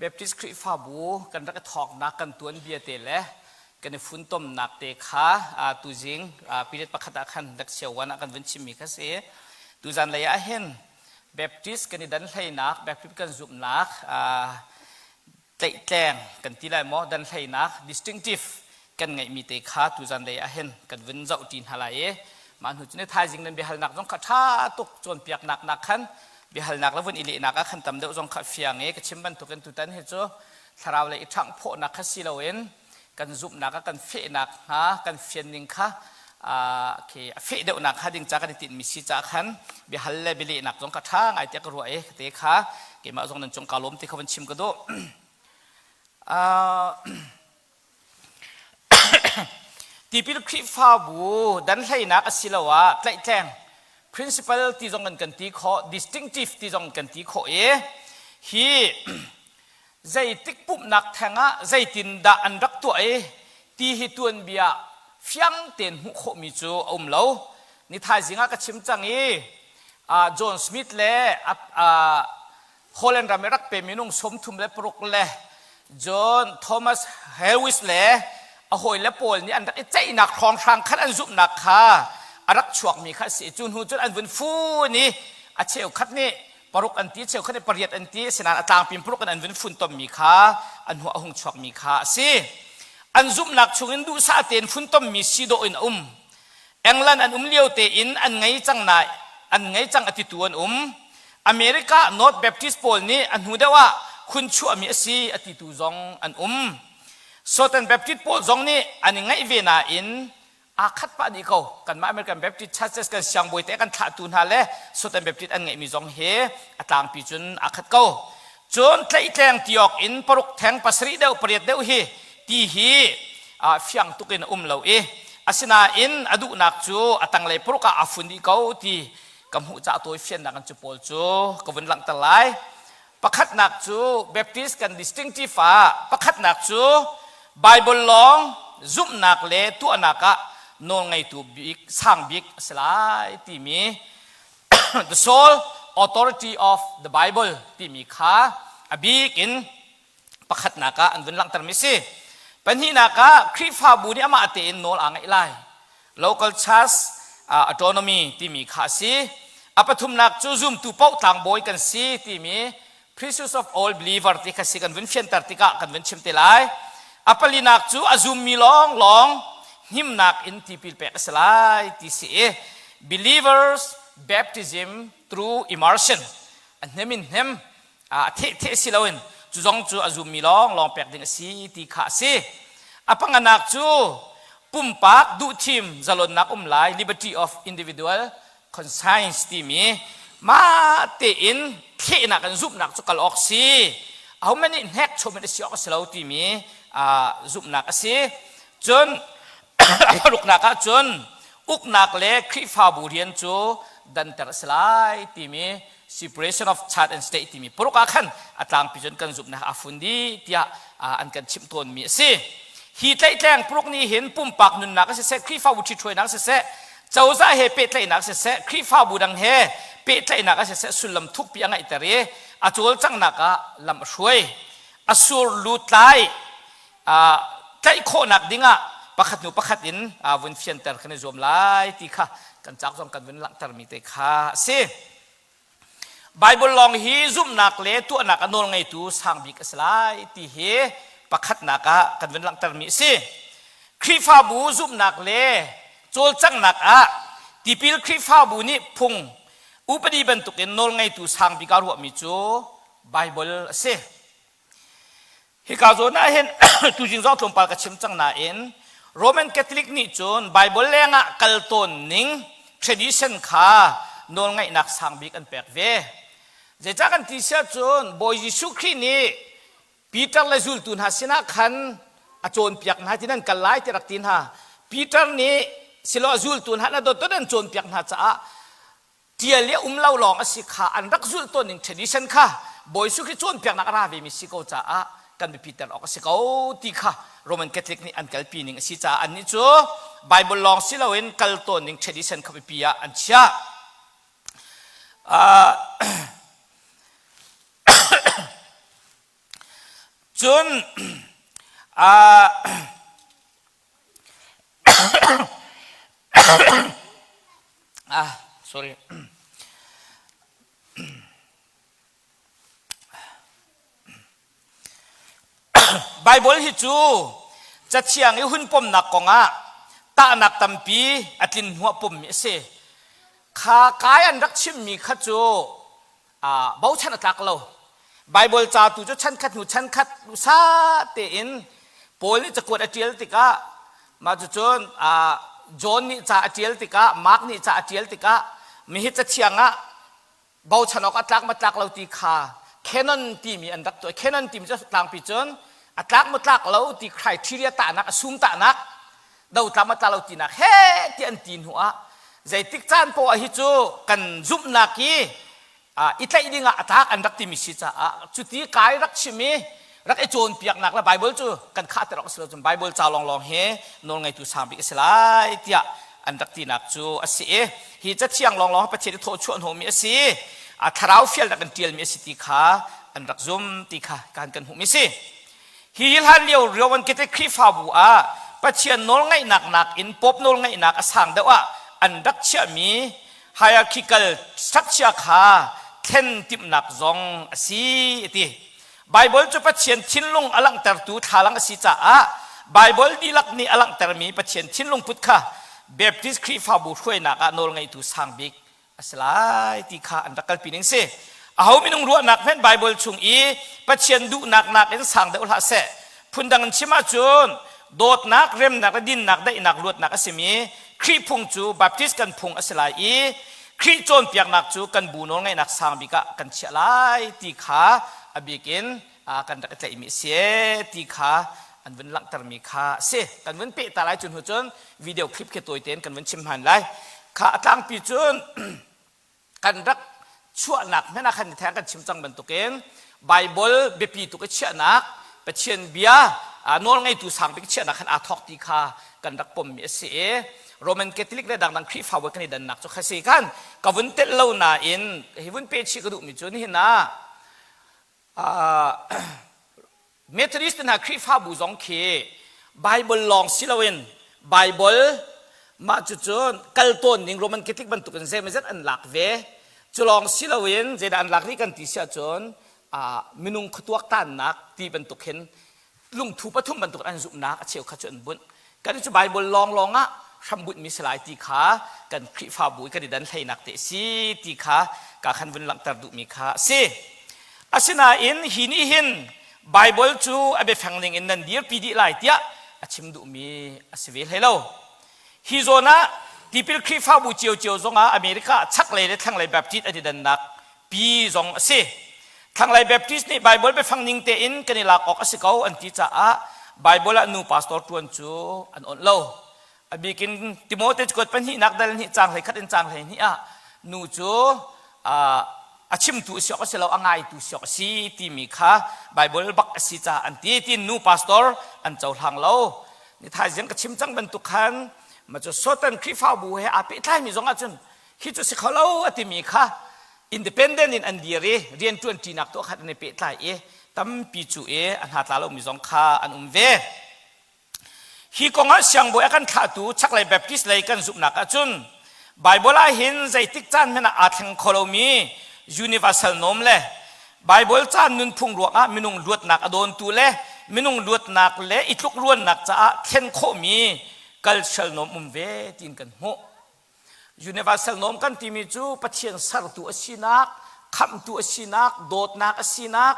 Baptist Khrihfabu kan rak i thawknak kan tuanbia te le kan i funtomnak te kha tuzing period pakhat ah khan lecture one ah kan vun chimmi kha si. Tuzan lei ah hin Baptist kan i dan hleinak, Baptist kan zumhnak tlaihtleng kan ti lai maw dan hleinak distinctive kan ngeihmi te kha tuzan lei ah hin kan vun zoh ṭi hna lai i mah hnu cun thaizing nan biahalnak zong kha ṭha tuk cawnpiaknak nak khan biahalnak le vun i lehnak ah khan tam deuh zong kha fiang i ka chim bantukin tutan hi cu thlarau lei i ṭhangh phawhnak kha si loin kan zumhnak ah kan fehnak hnga kan fianning kha khi a feh deuhnak hnga ding ca kan i tinhmi si caah khan biahal le bialehnak zong kha ṭha ngai tiah ka ruah i te kha keimah zong nan cung kaa lawm ti kha van chim ka duh. Tipil Khrihfabu danhleinak asiloah tlaihtleng principle ti zong in kan ti khawh, distinctive ti zong in kan ti khawh i hi zeitik pumhnak theng ah zeitindah an rak tuah i ti hi tuanbia fiang tein hmuh khawhmi cu a um lo. Ni thaizing ah ka chim cang i John Smith le Holland ram i rak pe minung 36 le John Thomas Helwys le a hawile pawl nih an rak i ceihnak hrawnghrang khan an zumhnak kha a rak chuakmi kha a si. Cu hnu cun an vun fun i a cheukhat nih paruk an ti, cheukhat nih pariat an ti, asinain a tlangpi in paruk in an vun funtommi kha an hnu a hung chuakmi kha a si. An zumhnak chungin duhsah tein funtommi si dawh in a um. England an um lio tein an ngei cang na an ngei cang a titu an um. America North Baptist pawl nih a hnu deuh ah khun chuahmi a si a titu zong an um. Southern Baptist pawl zong nih an i ngaih ve nain aa khat pah dih ko. Kanmah American Baptist Churches kan siangbawi te kan thlahtu hna le Southern Baptist an ngeihmi zong hi a tlangpi cun aa khat ko. Cun tlaihtleng ti awk in paruk theng pasarih deuh pariat deuh hi ti hi fiang tuk in a um lo i asinain a duhnak cu a tanglei paruk ah aa fun dih ko ti ka hmuh ca tawi fiannak an cu pawl cu ka vun langhter lai. Pakhatnak cu Baptist kan distinctive ah pakhatnak cu Bible lawng zumhnak le tuahnak ah nawlngeitu bik sang bik a si lai timi the sole authority of the Bible timi kha a bik in pakhatnak ah an vun langhtermi si. Pahnihnak ah Khrihfabu nih amah tein nawl aa ngeih lai. Local church autonomy timi kha a si. A pathumnak cu zumtu paoh tlangbawi kan si timi priesthood of all believer ti kha si kan vun fianter tikah kan vun chim te lai. A palinak cu a zummi lawnglawng hnimnak in tipil pek a si lai ti si i believers baptism through immersion a hnem in hnem a theh theh si loin cu zong cu a zummi lawnglawng pek ding a si ti kha a si. A panganak cu pumpak duhthim zalonnak um lai liberty of individual conscience timi mah tein thlehnak in zumhnak cu kal awk si ahohmanh nih hnek chom in a si awk a si lo timi zumhnak a si cun paruknak ah cun uknak le Khrihfabu rian cu danter a si lai timi separation of church and state timi paruk ah khan a tlangpi cun kan zumhnak a fun dih tiah an kan chimh tawnmi a si. Hi tlaihtleng paruk nih hin pumpak nunnak a siseh, Khrihfabu ṭhithruainak siseh, cozah he pehtlaihnak siseh, Khrihfabu dang he pehtlaihnak a siseh sullam thukpi a ngeihter i a cawlcanghnak ah lam a hruai. A surlu tlai tlaih khawhnak dingah pakhat hnu pakhat in vun fianter kan i zuam lai ti kha kan cauk zong kan vun langhtermi te kha a si. Bible lawng hi zumhnak le tuahnak a nawl ngeitu sang bik a si lai ti hi pakhatnak ah kan vun langhtermi a si. Khrihfabu zumhnak le cawlcanghnak ah tipil Khrihfabu nih phung upadi bantukin nawl ngeitu sang bik ah ruahmi cu Bible a si. Hika zawn ah hin tuzing zong tlawmpal ka chim cang nain Roman Catholic nih cun Bible lengah kal tawn ning tradition kha nawlngaihnak sang bik an pek ve. Zeicah kan ti siah cun Bawi Jesuh Khrih nih Peter le zultu hna sinah khan a cawnpiak hna ti nan kal lai ti rak ti hna. Peter nih silo zultu hna na dawt an cawnpiak hna caah Ṭial i a um lo lawng a si kha an rak zulh tawn ning tradition kha Bawi Jesuh Khrih cawnpiaknak a ra vemi si ko caah kan biapiter awk a si ko ti kha Roman Catholic nih an kalpi ning a si caah annih cu Bible lawng si loin kal tawn ning tradition kha biapi ah an chiah. Cun ah sorry. Baibal hi cu Cathiang i hun pomnak kongah tahnak tampi a tlin hnuah pommi a si. Kha kai an rak chimmi kha cu bochan a tlak lo. Baibal ca tu cu chankhat hnu chankhat sa tein Paul nih cakuat a ṭial tikah mah cucun John nih ca a ṭial tikah Mark nih ca a ṭial tikah mihi cathiang ah bochan awk a tlak ma tlak lo ti kha canon timi an rak tuah. Canon timi cu tlangpi cun a tlak maw tlak lo ti criteria tahnak a sum tahnak do tlak ma tlak lo tinak he ti an ti hnu ah zeitik caan poah hi cu kan zumhnak hi i tlaih ding ah a tlak an rak timi si caah cuti kai rak chim i rak i cawnpiaknak le Bible cu kan khah ter awk a si lo cun Bible ca lawnglawng hi nawlngeitu sang bik a si lai tiah an rak tinak cu a si i hi cathiang lawnglawng Pathian i thawchuah hnawhmi a si a thlarau fialnak in ṭialmi a si ti kha an rak zum ti kha kan kan hmuhmi si. Hi hlan lio Roman Catholic Khrihfabu ah Pathian nawlngaihnak nakin Pope nawlngaihnak a sang deuh ah an rak chiahmi hierarchical structure kha thlen timhnak zong a si a ti. Baibal cu Pathian thinlung a langhtertu thlalang a si caah Baibal dihlak nih a langhtermi Pathian thinlung put kha Baptist Khrihfabu hruainak ah nawlngeitu sang bik a si lai ti kha an rak kalpi ning si. Aho minung ruahnak hmanh Baibal chung i Pathian duhnak nakin sang deuh hlah seh. Phundang in chim ahcun dawtnak, remnak le dinnak, daihnak, luatnak a simi Khrih phung cu Baptist kan phung a si lai i Khrih cawnpiaknak cu kan bu nawlngaihnak sang bik ah kan chiah lai ti kha a bik in kan rak i tlaihmi a si ti kha an vun langhtermi kha a si. Kan vun peh ta lai cu hnu cun video clip khi tawi tein kan vun chim hman lai. Kha a tlangpi cun kan rak chuahnak hmanh ah khan theng kan chim cang bantukin Bible biapi tuk i chiahnak Pathian bia nawlngeitu sang bik chiahnak khan aa thawk ti kha kan rak pommi a si i Roman Catholic le dangdang Khrihfabu kan i dannak cu kha si khan ka vun telh lo nain hi vun pe chih ka duhmi cu nihin ah Methodist hna Khrihfabu zong khi Bible lawng si loin Bible mah cucun kal tawn ning Roman Catholic bantukin zeimazet an lak ve. Cu lawng si loin zeidah an lak rih kan ti si ahcun minung khuatuaktannak ti bantuk hin lungthu pathum bantuk an zumhnak a cheukhat cu an bunh. Kan cu Bible lawnglawng ah hrambunhmi si lai ti kha kan Khrihfabu i kan i dan hleinak te si ti kha ka khan vun langhter duhmi kha a si. Asinain hi nih hin Bible cu a biafeng ning in nan dirpi dih lai tiah a chim duhmi a si ve hlei lo. Hi zawn ah tipil Khrihfabu ciocio zongah America chaklei le thlanglei Baptist an i dannak pi zong a si. Thlanglei Baptist nih Bible biafang ning tein kan i lak awk a si ko an ti caah Bible ah nu pastor ṭuan cu an awnh lo. A bikin Timote cakuat pahnihnak dal hnih caang 11 in caang 12 ah nu cu a chimtu si awk a si lo a ngaitu si awk a si timi kha Bible bak a si caah an ti tiin nu pastor an cohlang lo. Ni thaizing ka chim cang bantuk khan ma cu Sotan Khrihfabu he aa pehtlaimi zong ahcun hi cu si kho lo a timi kha independent in an dir i rianṭuan ṭinak tuah khat an i pehtlai i tampi cu i a hna tla lomi zong kha an um ve. Hi kongah siangbawi a kan thlahtu chaklei Baptist lei kan zumhnak ahcun Bible ah hin zeitik caan hmanh ah aa thleng kho lomi universal norm le Bible caan nunphung ruangah minung luatnak a dawntu le minung luatnak le i tlukruannak caah thlen khawhmi cultural norm um ve tiin kan hmuh. Universal norm kan timi cu Pathian sertu a sinak, khamhtu a sinak, dawtnak a sinak,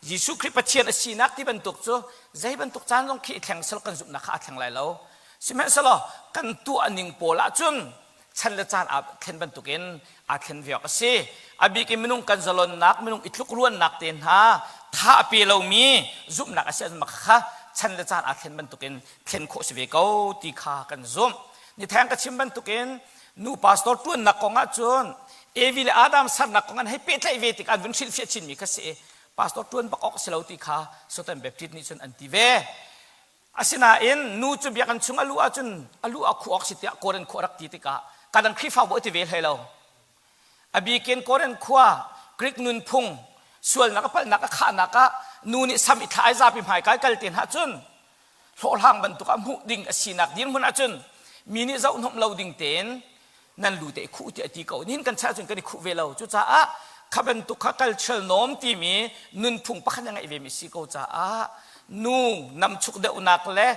Jesuh Khrih Pathian a sinak ti bantuk cu zei bantuk caan zong khi i thleng sel kan zumhnak kha aa thleng lai lo. Sihmanhsehlaw kan tuah ning pawl ahcun chan le caan aa thlen bantukin aa thlen ve awk a si. A bik in minung kan zalonnak, minung i tlukruannak te hna tha a pe lomi zumhnak a si ahcun kha chan le caan aa thlen bantukin thlen khawh si ve ko ti kha kan zumh. Nitheng ka chim bantukin nu pastor ṭuannak kong ahcun Evi le Adam sernak kong an hei pehtlaih ve tik an vun hrilhfiah chinmi kha si i pastor ṭuan bak awk a si lo ti kha Southern Baptist nih cun an ti ve. Asinain nu cu biakinn chung a luh ahcun a lu a khuh awk si tiah Korin khua rak ti tikah kadang Khrihfabu a ti ve hlei lo. A bikin Korin khua Greek nunphung sualnak a palhnak a khahnak ah nu nih sam i thla ai zapi hmai kai kal te hna cun hlawhhlang bantuk ah hmuh ding a sinak dirhmun ahcun mi nih zohhnomh lo ding tein nan lu te i khuh tiah a ti ko. Nihin kan chan ahcun kan i khuh ve lo. Cucaah kha bantuk kha cultural norm timi nunphung pakhat a ngeih vemi si ko caah nu namchuk deuhnak le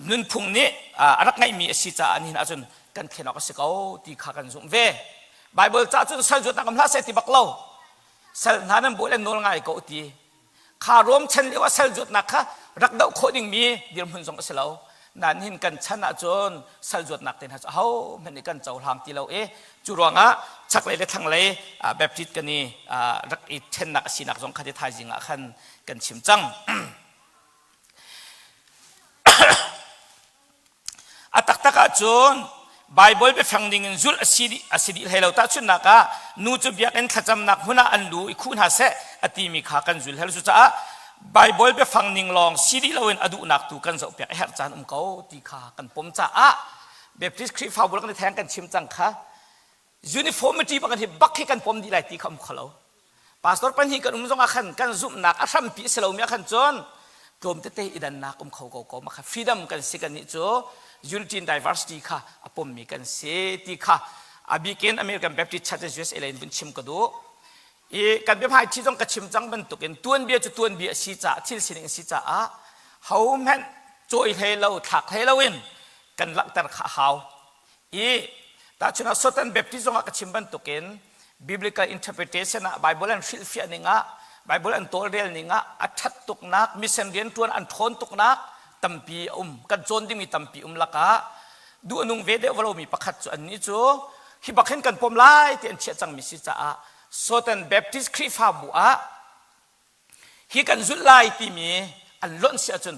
nunphung nih a rak ngeihmi a si caah nihin ahcun kan thlen awk a si ko ti kha kan zumh ve. Bible ca cun sal zuatnak um hlah seh ti bak lo. Sal hna nan bawi le nawl ngai ko ti. Kha Rom chan lio ah sal zuatnak kha rak doh khawh dingmi dirhmun zong a si lo. Nain hin kan chan ahcun sal zuatnak te hna cu ahohmanh nih kan cohlang ti lo i cu ruangah chaklei le thlanglei Baptist kan i rak i ṭhennak a sinak zong kha ti thaizing ah khan kan chim cang. A taktak ahcun Baibal biafang ning in zulh a si dih, a si dih hlei lo. Tahchunhnak ah nu cu biakinn thlacamnak hmun ah an lu i khuh hna seh a timi kha kan zul hel. Cucaah Baibal biafang ning lawng si dih loin a duhnak tu kan zohpiak a herh caan um ko ti kha kan pom caah Baptist Khrihfabu kan i theng kan chim cang kha uniformity bak hi bak hi kan pom dih lai ti kha um kho lo pastor pahnih kan um zongah khan kan zumhnak a hrampi a si lomi ah khan cun tlawm tete i dannak um kho ko ko ma kha freedom kan si kan nih cu unity and diversity kha a pommi kan si ti kha a bikin American Baptist Church USA lei in vun chim ka duh i kan biahmai thi zong ka chim cang bantukin tuanbia cu tuanbia a si caah thil sining a si caah hohmanh cawi hlei lo thlak hlei loin kan langhter kha a hau I tahchun ah Southern Baptist zongah ka chim bantukin biblical interpretation ah Bible an hrilhfiah ning ah Bible an tawlrel ning ah a ṭhat tuknak mission rianṭuan an ṭhawn tuknak tampi a um kan cawn dingmi tampi um lakah duh a nung ve deuh lomi pakhat cu annih cu hi bak hin kan pom lai ti an chiah cangmi si caah Southern Baptist Khrihfabu ah hi kan zulh lai timi an lonh si ahcun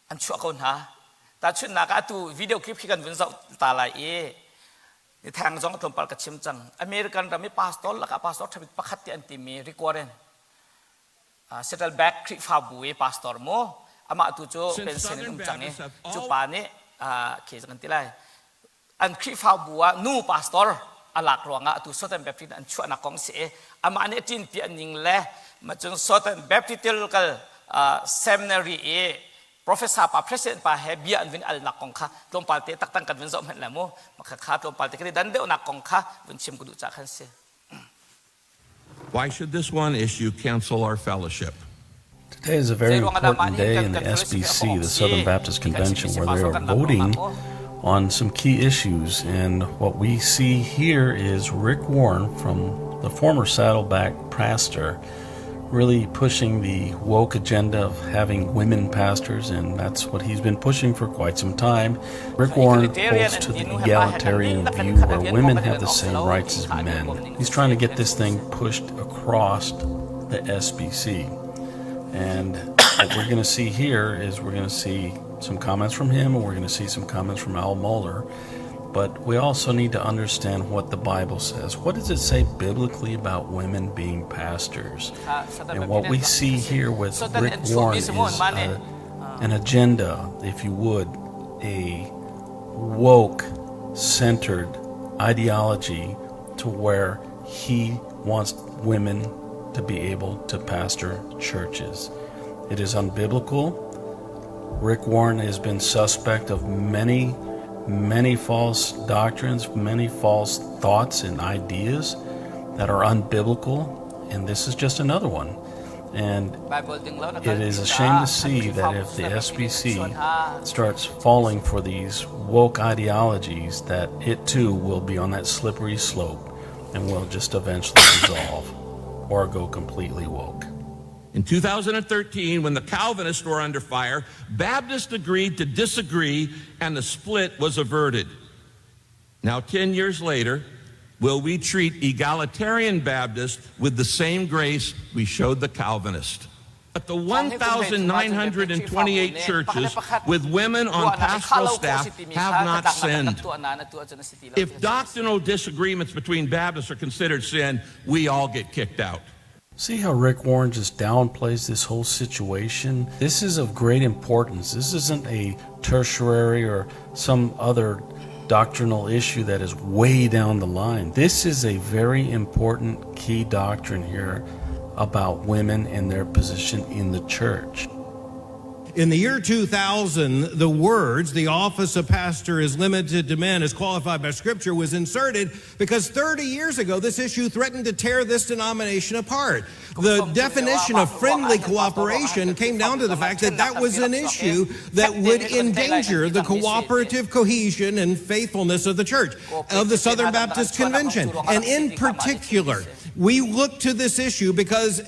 an chuah ko hna. Tahchunhnak ah atu video clip khi kan vun zoh ta lai i nithang zong tlawmpal ka chim cang. American ram i pastor lakah pastor ṭhabik pakhat ti an timi Rick Warren Saddleback Khrihfabu i pastor mu amah tu cu pension in um cang i cu pa nih khi kan ti lai an Khrihfabu ah nu pastor a lak ruangah atu Southern Baptist an chuahnak kong si i amah nih a ṭinpi an ning le macun Southern Baptist Theological Seminary i professor pa president pa he bia an vun alnak kong kha tlawmpal te taktang kan vun zoh hmanh le mu makha kha tlawmpal te kan i dan deuhnak kong kha vun chim ka duh ca khan si Why should this one issue cancel our fellowship? Today is a very important day in the SBC, the Southern Baptist Convention, where they are voting on some key issues. And what we see here is Rick Warren from the former Saddleback pastor really pushing the woke agenda of having women pastors, and that's what he's been pushing for quite some time. Rick Warren holds to the egalitarian view where women have the same rights as men. He's trying to get this thing pushed across the SBC. And what we're going to see here is we're going to see some comments from him and we're going to see some comments from Al Mohler. But we also need to understand what the Bible says. What does it say biblically about women being pastors? And what we see here with Rick Warren is a, an agenda, if you would, a woke centered ideology to where he wants women to be able to pastor churches. It is unbiblical. Rick Warren has been suspect of many, many false doctrines, many false thoughts and ideas that are unbiblical, and this is just another one. And it is a shame to see that if the SBC starts falling for these woke ideologies, that it too will be on that slippery slope and will just eventually dissolve or go completely woke. In 2013, when the Calvinists were under fire, Baptists agreed to disagree and the split was averted. Now, 10 years later, will we treat egalitarian Baptists with the same grace we showed the Calvinists? But the 1,928 churches with women on pastoral staff have not sinned. If doctrinal disagreements between Baptists are considered sin, we all get kicked out. See how Rick Warren just downplays this whole situation? This is of great importance. This isn't a tertiary or some other doctrinal issue that is way down the line. This is a very important key doctrine here about women and their position in the church. In the year 2000, the words, the office of pastor is limited to men as qualified by scripture, was inserted because 30 years ago, this issue threatened to tear this denomination apart. The definition of friendly cooperation came down to the fact that that was an issue that would endanger the cooperative cohesion and faithfulness of the church, of the Southern Baptist Convention. And in particular, we look to this issue because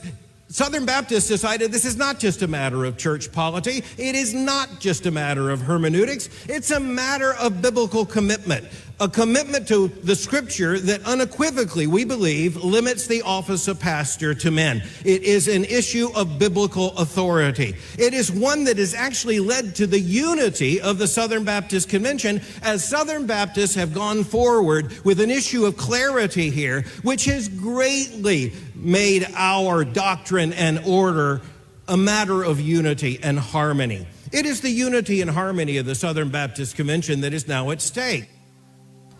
Southern Baptists decided this is not just a matter of church polity. It is not just a matter of hermeneutics. It's a matter of biblical commitment, a commitment to the scripture that unequivocally, we believe, limits the office of pastor to men. It is an issue of biblical authority. It is one that has actually led to the unity of the Southern Baptist Convention as Southern Baptists have gone forward with an issue of clarity here, which has greatly made our doctrine and order a matter of unity and harmony. It is the unity and harmony of the Southern Baptist Convention that is now at stake.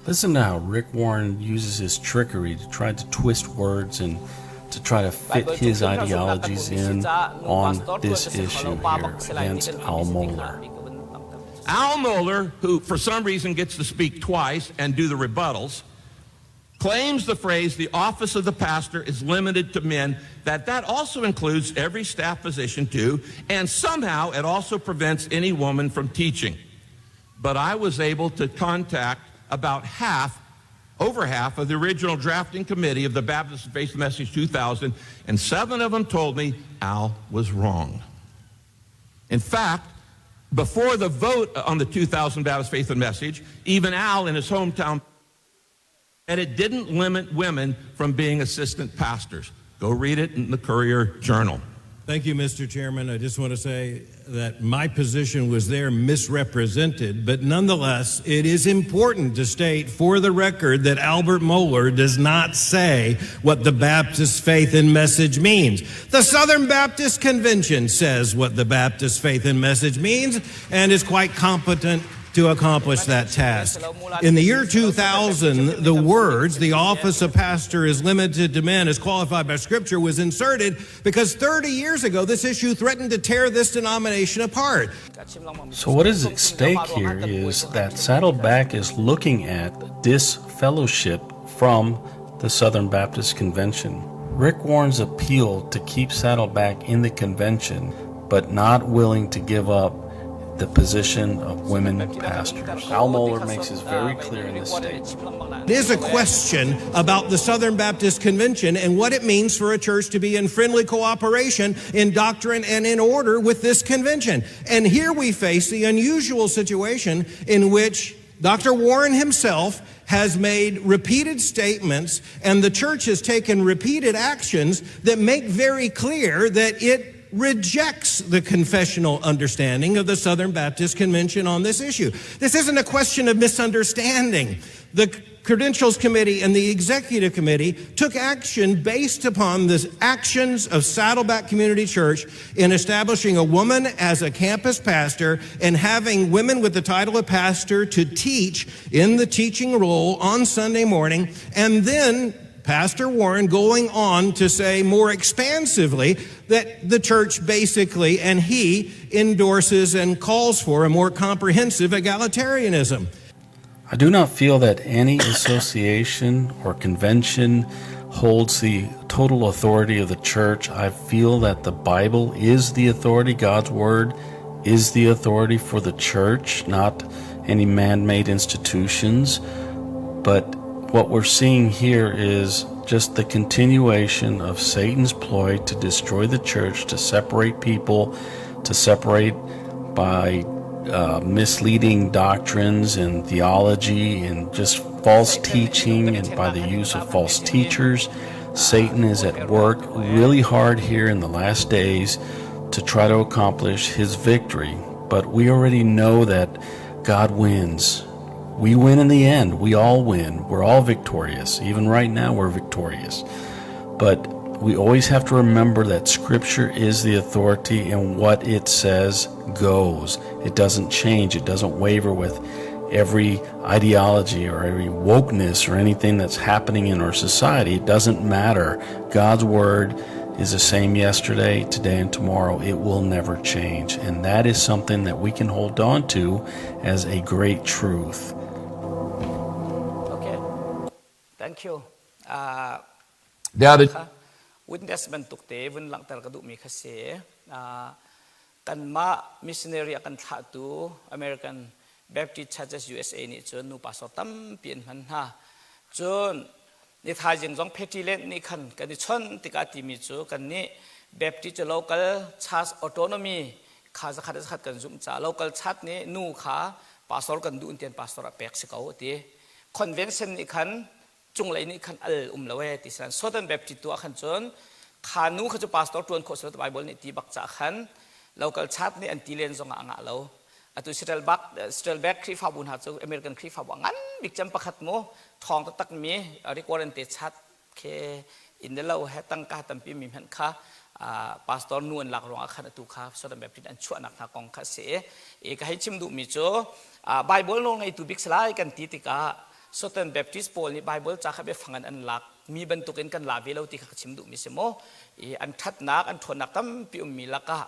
Listen to how Rick Warren uses his trickery to try to twist words and to try to fit his ideologies in on this issue here against Al Mohler. Al Mohler, who for some reason gets to speak twice and do the rebuttals, claims the phrase the office of the pastor is limited to men, that that also includes every staff position too, and somehow it also prevents any woman from teaching. But I was able to contact about half, over half of the original drafting committee of the Baptist Faith Message 2000, and 7 of them told me Al was wrong. In fact, before the vote on the 2000 Baptist Faith and Message, even Al in his hometown and it didn't limit women from being assistant pastors. Go read it in the Courier Journal. Thank you, Mr. Chairman. I just want to say that my position was there misrepresented, but nonetheless, it is important to state for the record that Albert Mohler does not say what the Baptist Faith and Message means. The Southern Baptist Convention says what the Baptist Faith and Message means and is quite competent to accomplish that task. In the year 2000, the words, the office of pastor is limited to men as qualified by scripture, was inserted because 30 years ago, this issue threatened to tear this denomination apart. So what is at stake here is that Saddleback is looking at disfellowship from the Southern Baptist Convention. Rick Warren's appeal to keep Saddleback in the convention, but not willing to give up the position of women pastors. Al Mohler makes this very clear in this statement. It is a question about the Southern Baptist Convention and what it means for a church to be in friendly cooperation in doctrine and in order with this convention. And here we face the unusual situation in which Dr. Warren himself has made repeated statements, and the church has taken repeated actions that make very clear that it rejects the confessional understanding of the Southern Baptist Convention on this issue. This isn't a question of misunderstanding. The Credentials Committee and the Executive Committee took action based upon the actions of Saddleback Community Church in establishing a woman as a campus pastor and having women with the title of pastor to teach in the teaching role on Sunday morning, and then Pastor Warren going on to say more expansively that the church basically, and he endorses and calls for a more comprehensive egalitarianism. I do not feel that any association or convention holds the total authority of the church. I feel that the Bible is the authority. God's Word is the authority for the church, not any man-made institutions. But what we're seeing here is just the continuation of Satan's ploy to destroy the church, to separate people, to separate by misleading doctrines and theology and just false teaching, and by the use of false teachers. Satan is at work really hard here in the last days to try to accomplish his victory. But we already know that God wins. We win in the end. We all win. We're all victorious. Even right now, we're victorious. But we always have to remember that Scripture is the authority, and what it says goes. It doesn't change. It doesn't waver with every ideology or every wokeness or anything that's happening in our society. It doesn't matter. God's Word is the same yesterday, today, and tomorrow. It will never change. And that is something that we can hold on to as a great truth. Okay. Thank you. Now the Witness bantuk te vun langhter ka duhmi kha si. Kanmah missionary a kan thlahtu American Baptist Churches USA nih cun nu pastor tampi an hman hna. Cun ni thaizing zong Patty Lent nih khan kan i chawnh tikah timi cu kannih Baptist cu local church autonomy kha zakhat zakhat kan zumh caah local church nih nu kha pastor kan duh tian pastor a pek si ko ti. Convention nih khan cunglei nih khan al um lo e ti san Southern Baptist tu ah khan cun kha nu kha cu pastor tuan khawh silo Bible nih ti bak ca khan local church nih an ti len zong ah a ngah lo. Atu Saddleback Saddleback Khrihfabu hna cu American Khrihfabu a ngan bik cem pakhat mu thawng taktak mi Rick Warren te chat khe in lo he tangka tampi mi hmanh kha pastor nu an lak ruangah khan atu kha Southern Baptist an chuahnak hna kong kha si i ka hei chim duh mi cu Bible nawl ngeitu bik salai kan ti tikah Southern Baptist pawl nih Bible ca kha biafang in an lak mi bantukin kan la ve lo ti kha ka chim duh mi si mu i an ṭhatnak an ṭhawnnak tampi ummi lakah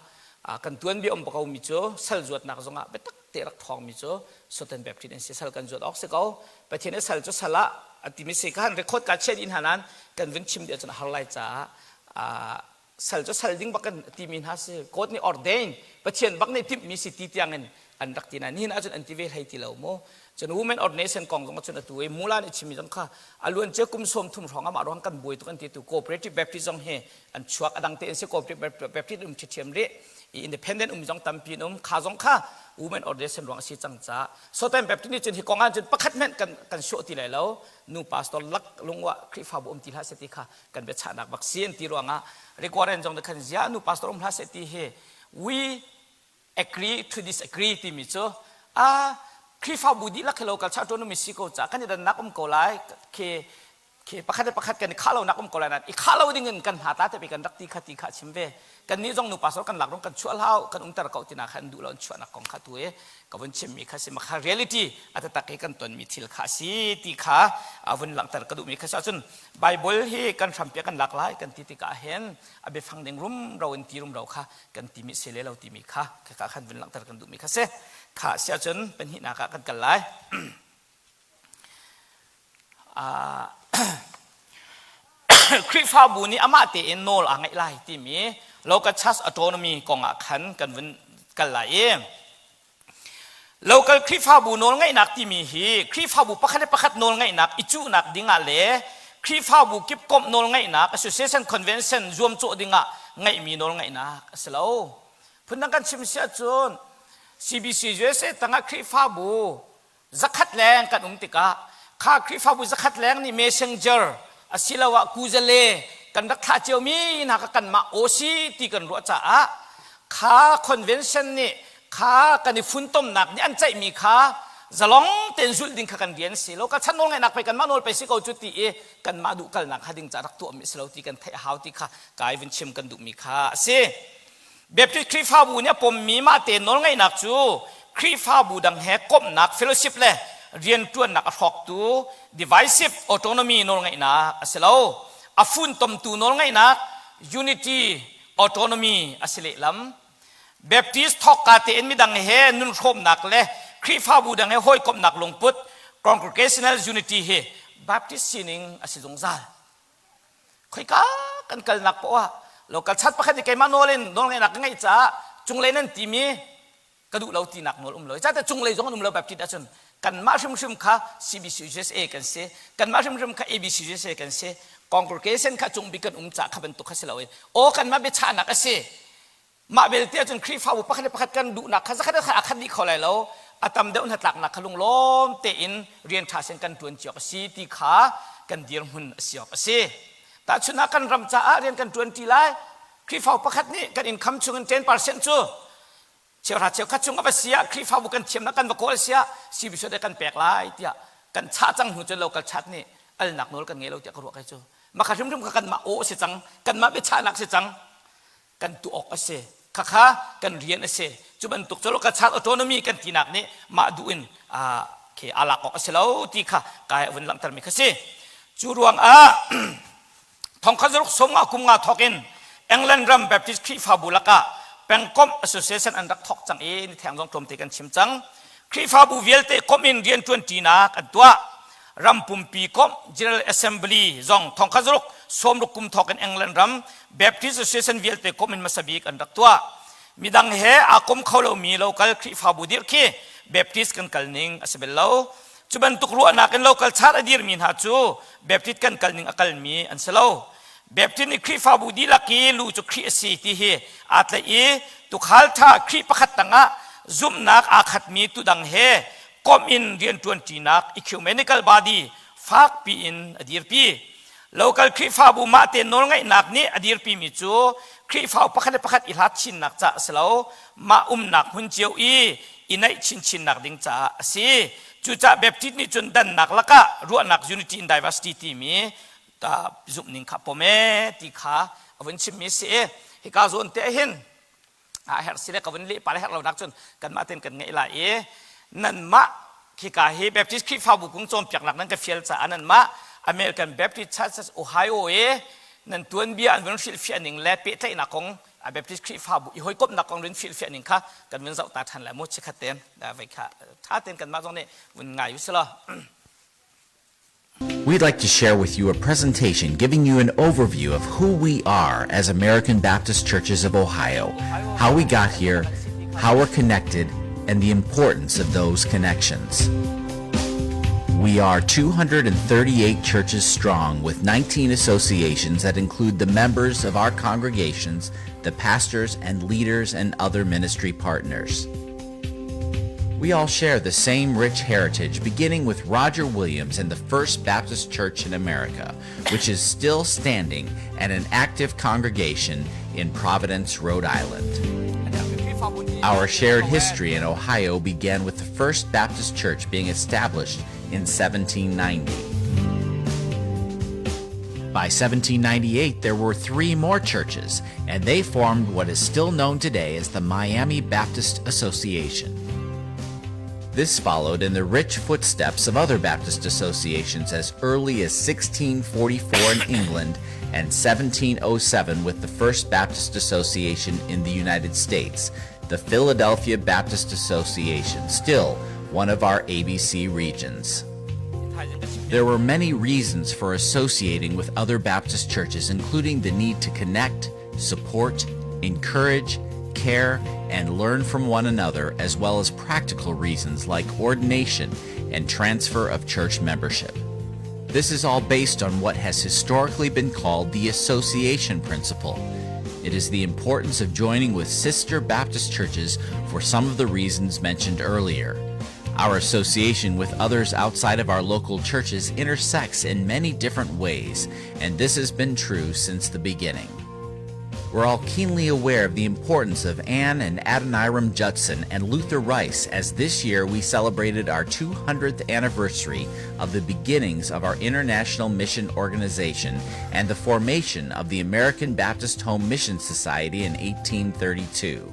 kan tuanbia um ko mi cu sal zuatnak zongah biatak te rak ṭhawng mi cu Southern Baptist an si. Sal kan zuat awk si ko. Pathian i sal cu sal ah a timi si khan record ka chiat in hanan kan vun chim dih ahcun a har lai caah sal cu sal ding bak kan timi hna si. God nih ordain Pathian bak nih timhmi si ti tiang in an rak ti na nihin ahcun an ti ve hlei ti lo mu. Cun women ordination kong zong cun atu i mula nih chimmi zong kha a luan cia kum 30 hrawng amah ruang kan buai tuk an ti tu cooperative Baptist zong hi an chuak a dang te in si cooperative Baptist um ṭhiṭhiam rih i independent um zong tampi an um kha zong kha women ordination ruang a si cang ca Southern Baptist nih cun hi kong ah cun pakhat hmanh kan kan suah ti lai lo. Nu pastor lak lungwa Khrihfabu um ti hlah seh ti kha kan biachahnak bak si an ti ruangah requirement zong khan zia nu pastor um hlah seh ti hi we agree to disagree timi cu a Khrihfabu dihlak hi local church autonomy si ko ca kan i dannak um ko lai khi khi pakhat le pakhat kan i khah lonak um ko lai nain i khah lo ding in kan hna ta te kan rak ti kha ti kha chim ve. Kan nih zong nu pastor kan lak rong kan chuah hlau kan umter ko tina kha an duh lo an chuahnak kong kha tu e ka vun chimmi kha si. Makha reality a taktak i kan tonmi thil kha si ti kha a vun langhter ka duhmi kha si. Ahcun Bible hi kan hrampi kan lak lai kan ti tikah hin a biafang ding rumro in ti rumro kha kan timi si le lo timi kha khaka khan vun langhter kan duhmi kha si. Kha si ahcun pahnihnak ah kan kal lai. Khrihfabu nih amah tein nawl aa ngeih lai timi local church autonomy kong ah khan kan vun kal lai i local Khrihfabu nawlngeihnak timi hi Khrihfabu pakhat le pakhat nawlngeihnak i cuhnak dingah le Khrihfabu kip komh nawlngeihnak association convention zuamcawh dingah ngeihmi nawlngeihnak a si lo. Phundang kan chim si ahcun CBC USA tangah Khrihfabu 100 leng kan um tikah kha Khrihfabu 100 leng nih messenger asiloah kuzale kan rak thlah ciomi hna kha kanmah OC ti kan ruah caah kha convention nih kha kan i funtomnak nih an ceihmi kha zalong tein zulh ding kha kan rian si lo. Ka chan nawl ngaihnak pei kanmah nawl pei si ko cu ti i kanmah duh kalnak kha ding ca rak tuahmi si lo ti kan theih a hau ti kha kai vun chim kan duhmi kha a si. Baptist Khrihfabu nih a pommi mah te nawlngeihnak cu Khrihfabu dang he komhnak fellowship le rianṭuannak a hrawktu divisive autonomy nawlngeihnak a si lo. A funtomtu nawlngeihnak unity autonomy a si lehlam. Baptist thawkka tein midang he nun hrawmnak le Khrihfabu dang he hawikomhnak lungput congregational unity hi Baptist sining a si zungzal. Khoika kan kalnak poah ah local chat pakhat nih keimah nawl in nawlngeihnak ka ngeih caah cunglei nan timi ka duh lo tinak nawl um lo. Cate cunglei zong an um lo Baptist ahcun kanmah hrimhrim kha CBCUSA kan si, kanmah hrimhrim kha ABCUSA kan si, congregation kha cung bik kan um caah kha bantuk kha si lo i aw kanmah biachahnak a si. Mah belte ahcun Khrihfabu pakhat le pakhat kan duhnak kha zakhat khat a khat dih kho lai lo. A tam deuh hnatlaknak kha lunglawm tein rian ṭha sin kan ṭuan cio a si ti kha kan dirhmun a si awk a si. Tahchunhnak kan ram caah rian kan ṭuan ṭi lai. Khrihfabu pakhat nih kan income chungin 10% cu cheuhra cheukhat chung a va si ah Khrihfabu kan thiamnak kan va kawl si ah CBC kan pek lai tiah kan chah cang hnu cun local chat nih alnak nawl kan ngei lo tiah ka ruah kai cu. Maka hrimhrim kha kanmah aw a si cang, kanmah biachahnak si cang. Kan tuah awk a si. Khakha kan rian a si. Cu bantuk cu ka child autonomy kan tinak nih mah duh in khi aa lak awk a si lo ti kha kai vun langhter mi kha si. Cu ruangah 1950 kum nga thawk in. England ram Baptist Khrihfabu lakah pengkomh association an rak thawk cang i nitheng zong tlawmte kan chim cang. Khrihfabu vialte komh in rianṭuan ṭinak an tuah. Ram pumpi komh General Assembly zong thongkhat zaruk sawmruk kum thawk in England ram Baptist Association vialte komh in hmasa bik an rak tuah. Midang he aa kom kho lomi local Khrihfabu dirh khi Baptist kan kal ning a si bel lo. Cu bantuk ruahnak in local church a dirmi hna cu Baptist kan kal ning a kalmi an si lo. Baptist nih Khrihfabu dihlak i lu cu Khrih a si ti hi aa tlaih i tuukhal ṭha Khrih pakhat tangah zumhnak aa khatmi tudang he komh in rianṭuan ṭinak ecumenical body fakpi in a dirpi. Local Khrihfabu mahte nawlngaihnak nih a dirpimi cu Khrihfabu pakhat le pakhat i hlat chinnak caah a si lo, mah umnak hmun cio i i naih chinchinnak ding caah a si. Cucaah Baptist nih cun dannak lakah ruahnak unity in diversity timi zumhning kha pom e ti kha a vun chimmi si i hika zawn te hin a herh si le ka vun leh pa le herh lo nak cun kanmah ten kan ngeih lai i nanmah khika hi Baptist Khrihfabu kung cawnpiaknak nan ka fial caah nanmah American Baptist Churches Ohio i nan tuanbia an vun hrilhfiah ning le pehtlaihnak kong Baptist Khrihfabu i hawikomhnak kong vun hrilhfiah ning kha kan vun zoh ta ṭhan lai mu chikhat ten vei kha ṭha ten kanmah zong nih vun ngai u sih law. We'd like to share with you a presentation giving you an overview of who we are as American Baptist Churches of Ohio, how we got here, how we're connected, and the importance of those connections. We are 238 churches strong with 19 associations that include the members of our congregations, the pastors and leaders and other ministry partners. We all share the same rich heritage, beginning with Roger Williams and the First Baptist Church in America, which is still standing and an active congregation in Providence, Rhode Island. Our shared history in Ohio began with the First Baptist Church being established in 1790. By 1798, there were three more churches, and they formed what is still known today as the Miami Baptist Association. This followed in the rich footsteps of other Baptist associations as early as 1644 in England and 1707 with the First Baptist Association in the United States, the Philadelphia Baptist Association, still one of our ABC regions. There were many reasons for associating with other Baptist churches, including the need to connect, support, encourage, care, and learn from one another, as well as practical reasons like ordination and transfer of church membership. This is all based on what has historically been called the association principle. It is the importance of joining with sister Baptist churches for some of the reasons mentioned earlier. Our association with others outside of our local churches intersects in many different ways, and this has been true since the beginning. We're all keenly aware of the importance of Anne and Adoniram Judson and Luther Rice as this year we celebrated our 200th anniversary of the beginnings of our International Mission Organization and the formation of the American Baptist Home Mission Society in 1832.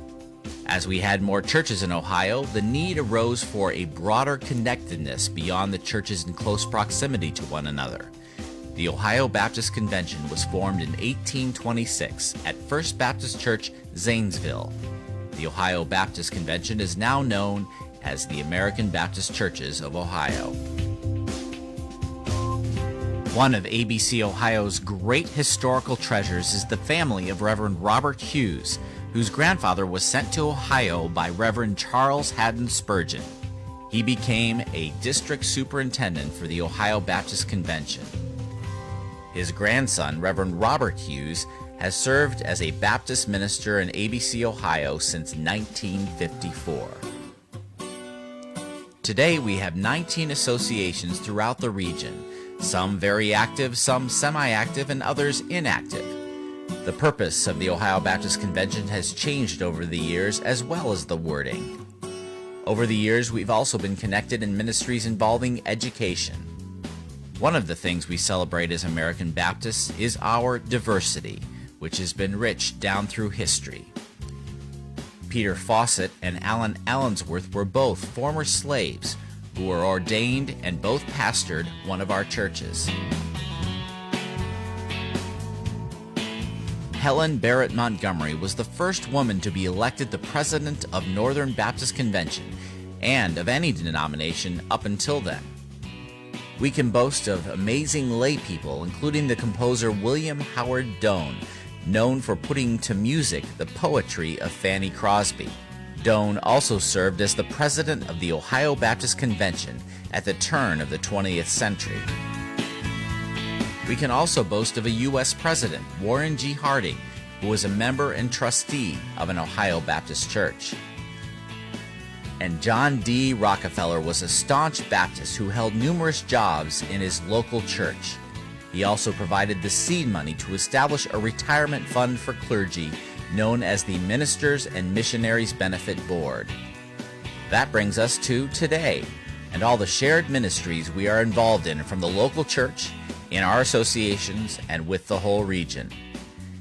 As we had more churches in Ohio, the need arose for a broader connectedness beyond the churches in close proximity to one another. The Ohio Baptist Convention was formed in 1826 at First Baptist Church, Zanesville. The Ohio Baptist Convention is now known as the American Baptist Churches of Ohio. One of ABC Ohio's great historical treasures is the family of Reverend Robert Hughes, whose grandfather was sent to Ohio by Reverend Charles Haddon Spurgeon. He became a district superintendent for the Ohio Baptist Convention. His grandson, Reverend Robert Hughes, has served as a Baptist minister in ABC, Ohio since 1954. Today we have 19 associations throughout the region, some very active, some semi-active, and others inactive. The purpose of the Ohio Baptist Convention has changed over the years as well as the wording. Over the years, we've also been connected in ministries involving education. One of the things we celebrate as American Baptists is our diversity, which has been rich down through history. Peter Fawcett and Allen Allensworth were both former slaves who were ordained and both pastored one of our churches. Helen Barrett Montgomery was the first woman to be elected the president of Northern Baptist Convention and of any denomination up until then. We can boast of amazing lay people, including the composer William Howard Doane, known for putting to music the poetry of Fanny Crosby. Doane also served as the president of the Ohio Baptist Convention at the turn of the 20th century. We can also boast of a U.S. president, Warren G. Harding, who was a member and trustee of an Ohio Baptist church. And John D. Rockefeller was a staunch Baptist who held numerous jobs in his local church. He also provided the seed money to establish a retirement fund for clergy known as the Ministers and Missionaries Benefit Board. That brings us to today and all the shared ministries we are involved in from the local church, in our associations, and with the whole region.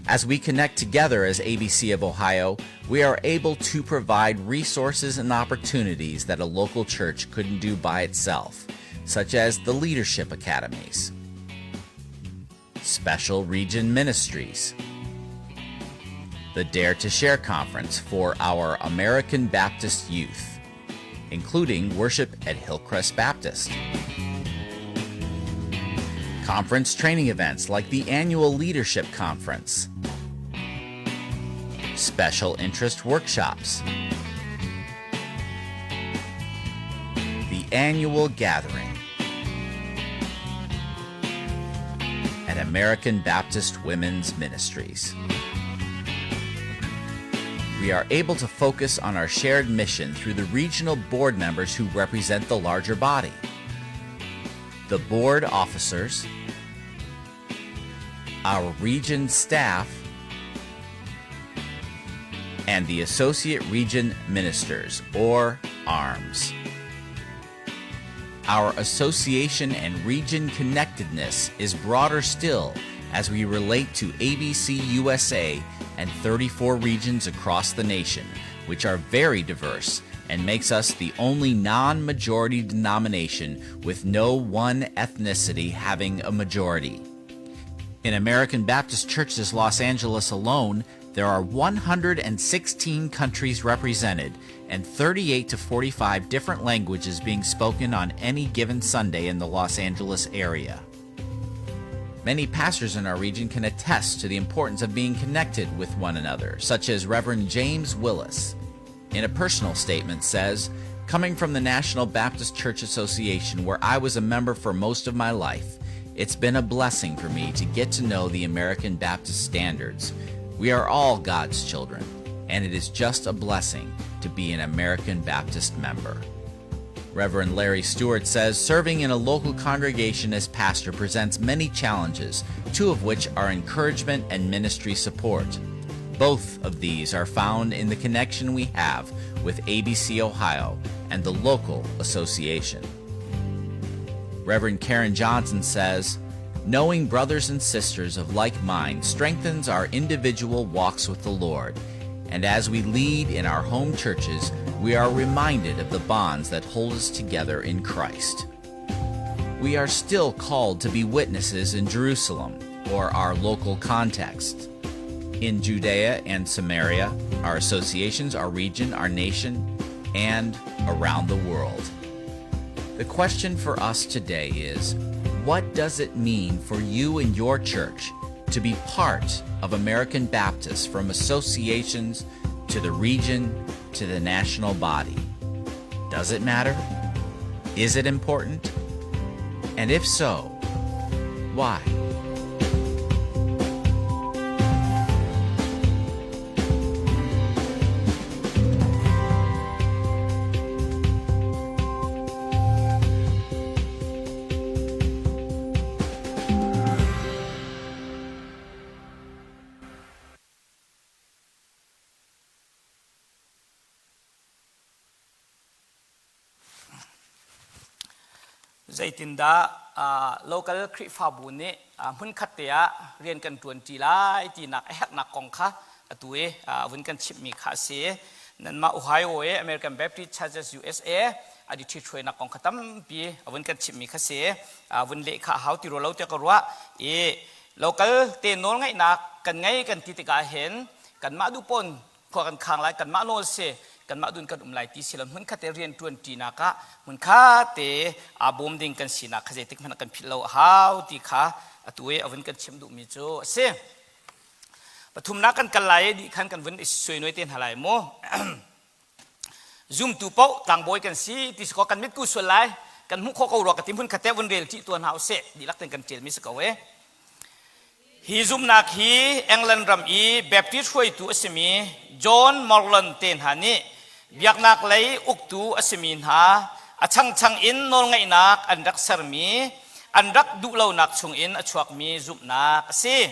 As we connect together as ABC of Ohio, we are able to provide resources and opportunities that a local church couldn't do by itself, such as the Leadership Academies, Special Region Ministries, the Dare to Share Conference for our American Baptist youth, including worship at Hillcrest Baptist. Conference training events like the annual Leadership Conference, special interest workshops, the annual gathering, and American Baptist Women's Ministries. We are able to focus on our shared mission through the regional board members who represent the larger body, the board officers, our region staff, and the Associate Region Ministers, or ARMS. Our association and region connectedness is broader still as we relate to ABC USA and 34 regions across the nation, which are very diverse and makes us the only non-majority denomination with no one ethnicity having a majority. In American Baptist Churches Los Angeles alone, there are 116 countries represented and 38 to 45 different languages being spoken on any given Sunday in the Los Angeles area. Many pastors in our region can attest to the importance of being connected with one another, such as Reverend James Willis. In a personal statement says, Coming from the National Baptist Church Association, where I was a member for most of my life, it's been a blessing for me to get to know the American Baptist standards. We are all God's children, and it is just a blessing to be an American Baptist member. Reverend Larry Stewart says serving in a local congregation as pastor presents many challenges, two of which are encouragement and ministry support. Both of these are found in the connection we have with ABC Ohio and the local association. Reverend Karen Johnson says, Knowing brothers and sisters of like mind strengthens our individual walks with the Lord. And as we lead in our home churches, we are reminded of the bonds that hold us together in Christ. We are still called to be witnesses in Jerusalem, or our local context. In Judea and Samaria, our associations, our region, our nation, and around the world. The question for us today is, what does it mean for you and your church to be part of American Baptists, from associations to the region to the national body? Does it matter? Is it important? And if so, why? Zeitindah local Khrihfabu nih hmunkhat te ah rian kan ṭuanṭi lai tinak a herhnak kong kha atu i vun kan chimhmi kha a si. Nanmah Ohio i American Baptist Churches USA a di ṭhithruainak kong kha tampi a vun kan chimhmi kha si. Vun leh kha a hau ti rua lo tiah ka ruah. I Local te nawl ngeihnak kan ngei kan ti tikah hin kanmah duh pawn khua kan khang lai, kanmah nawl si, kanmah dun kan um lai ti si lo. Hmun khat te rian ṭuan ṭinak ah hmun khat te aa bawm ding kan sinak kha zeitik hmanh ah kan philh lo a hau ti kha atu i a vun kan chim duhmi cu a si. Pathumnak kan kal lai i dih khan kan vun i suainuai te hna lai mu. Zumtu paoh tlangbawi kan si ti si kaw kan mitku sual lai, kan hmuh khawh ko rua ka ti. Hmun khat te vun rel ṭih tuah hna usih, dihlak ten kan ṭialmi si ko e. Hi zumhnak hi England ram i Baptist hruaitu a simi John Morland te hna nih biaknak lei uktu a simi hna a changchang in nawlngeihnak an rak sermi an rak duhlonak chungin a chuakmi zumhnak a si.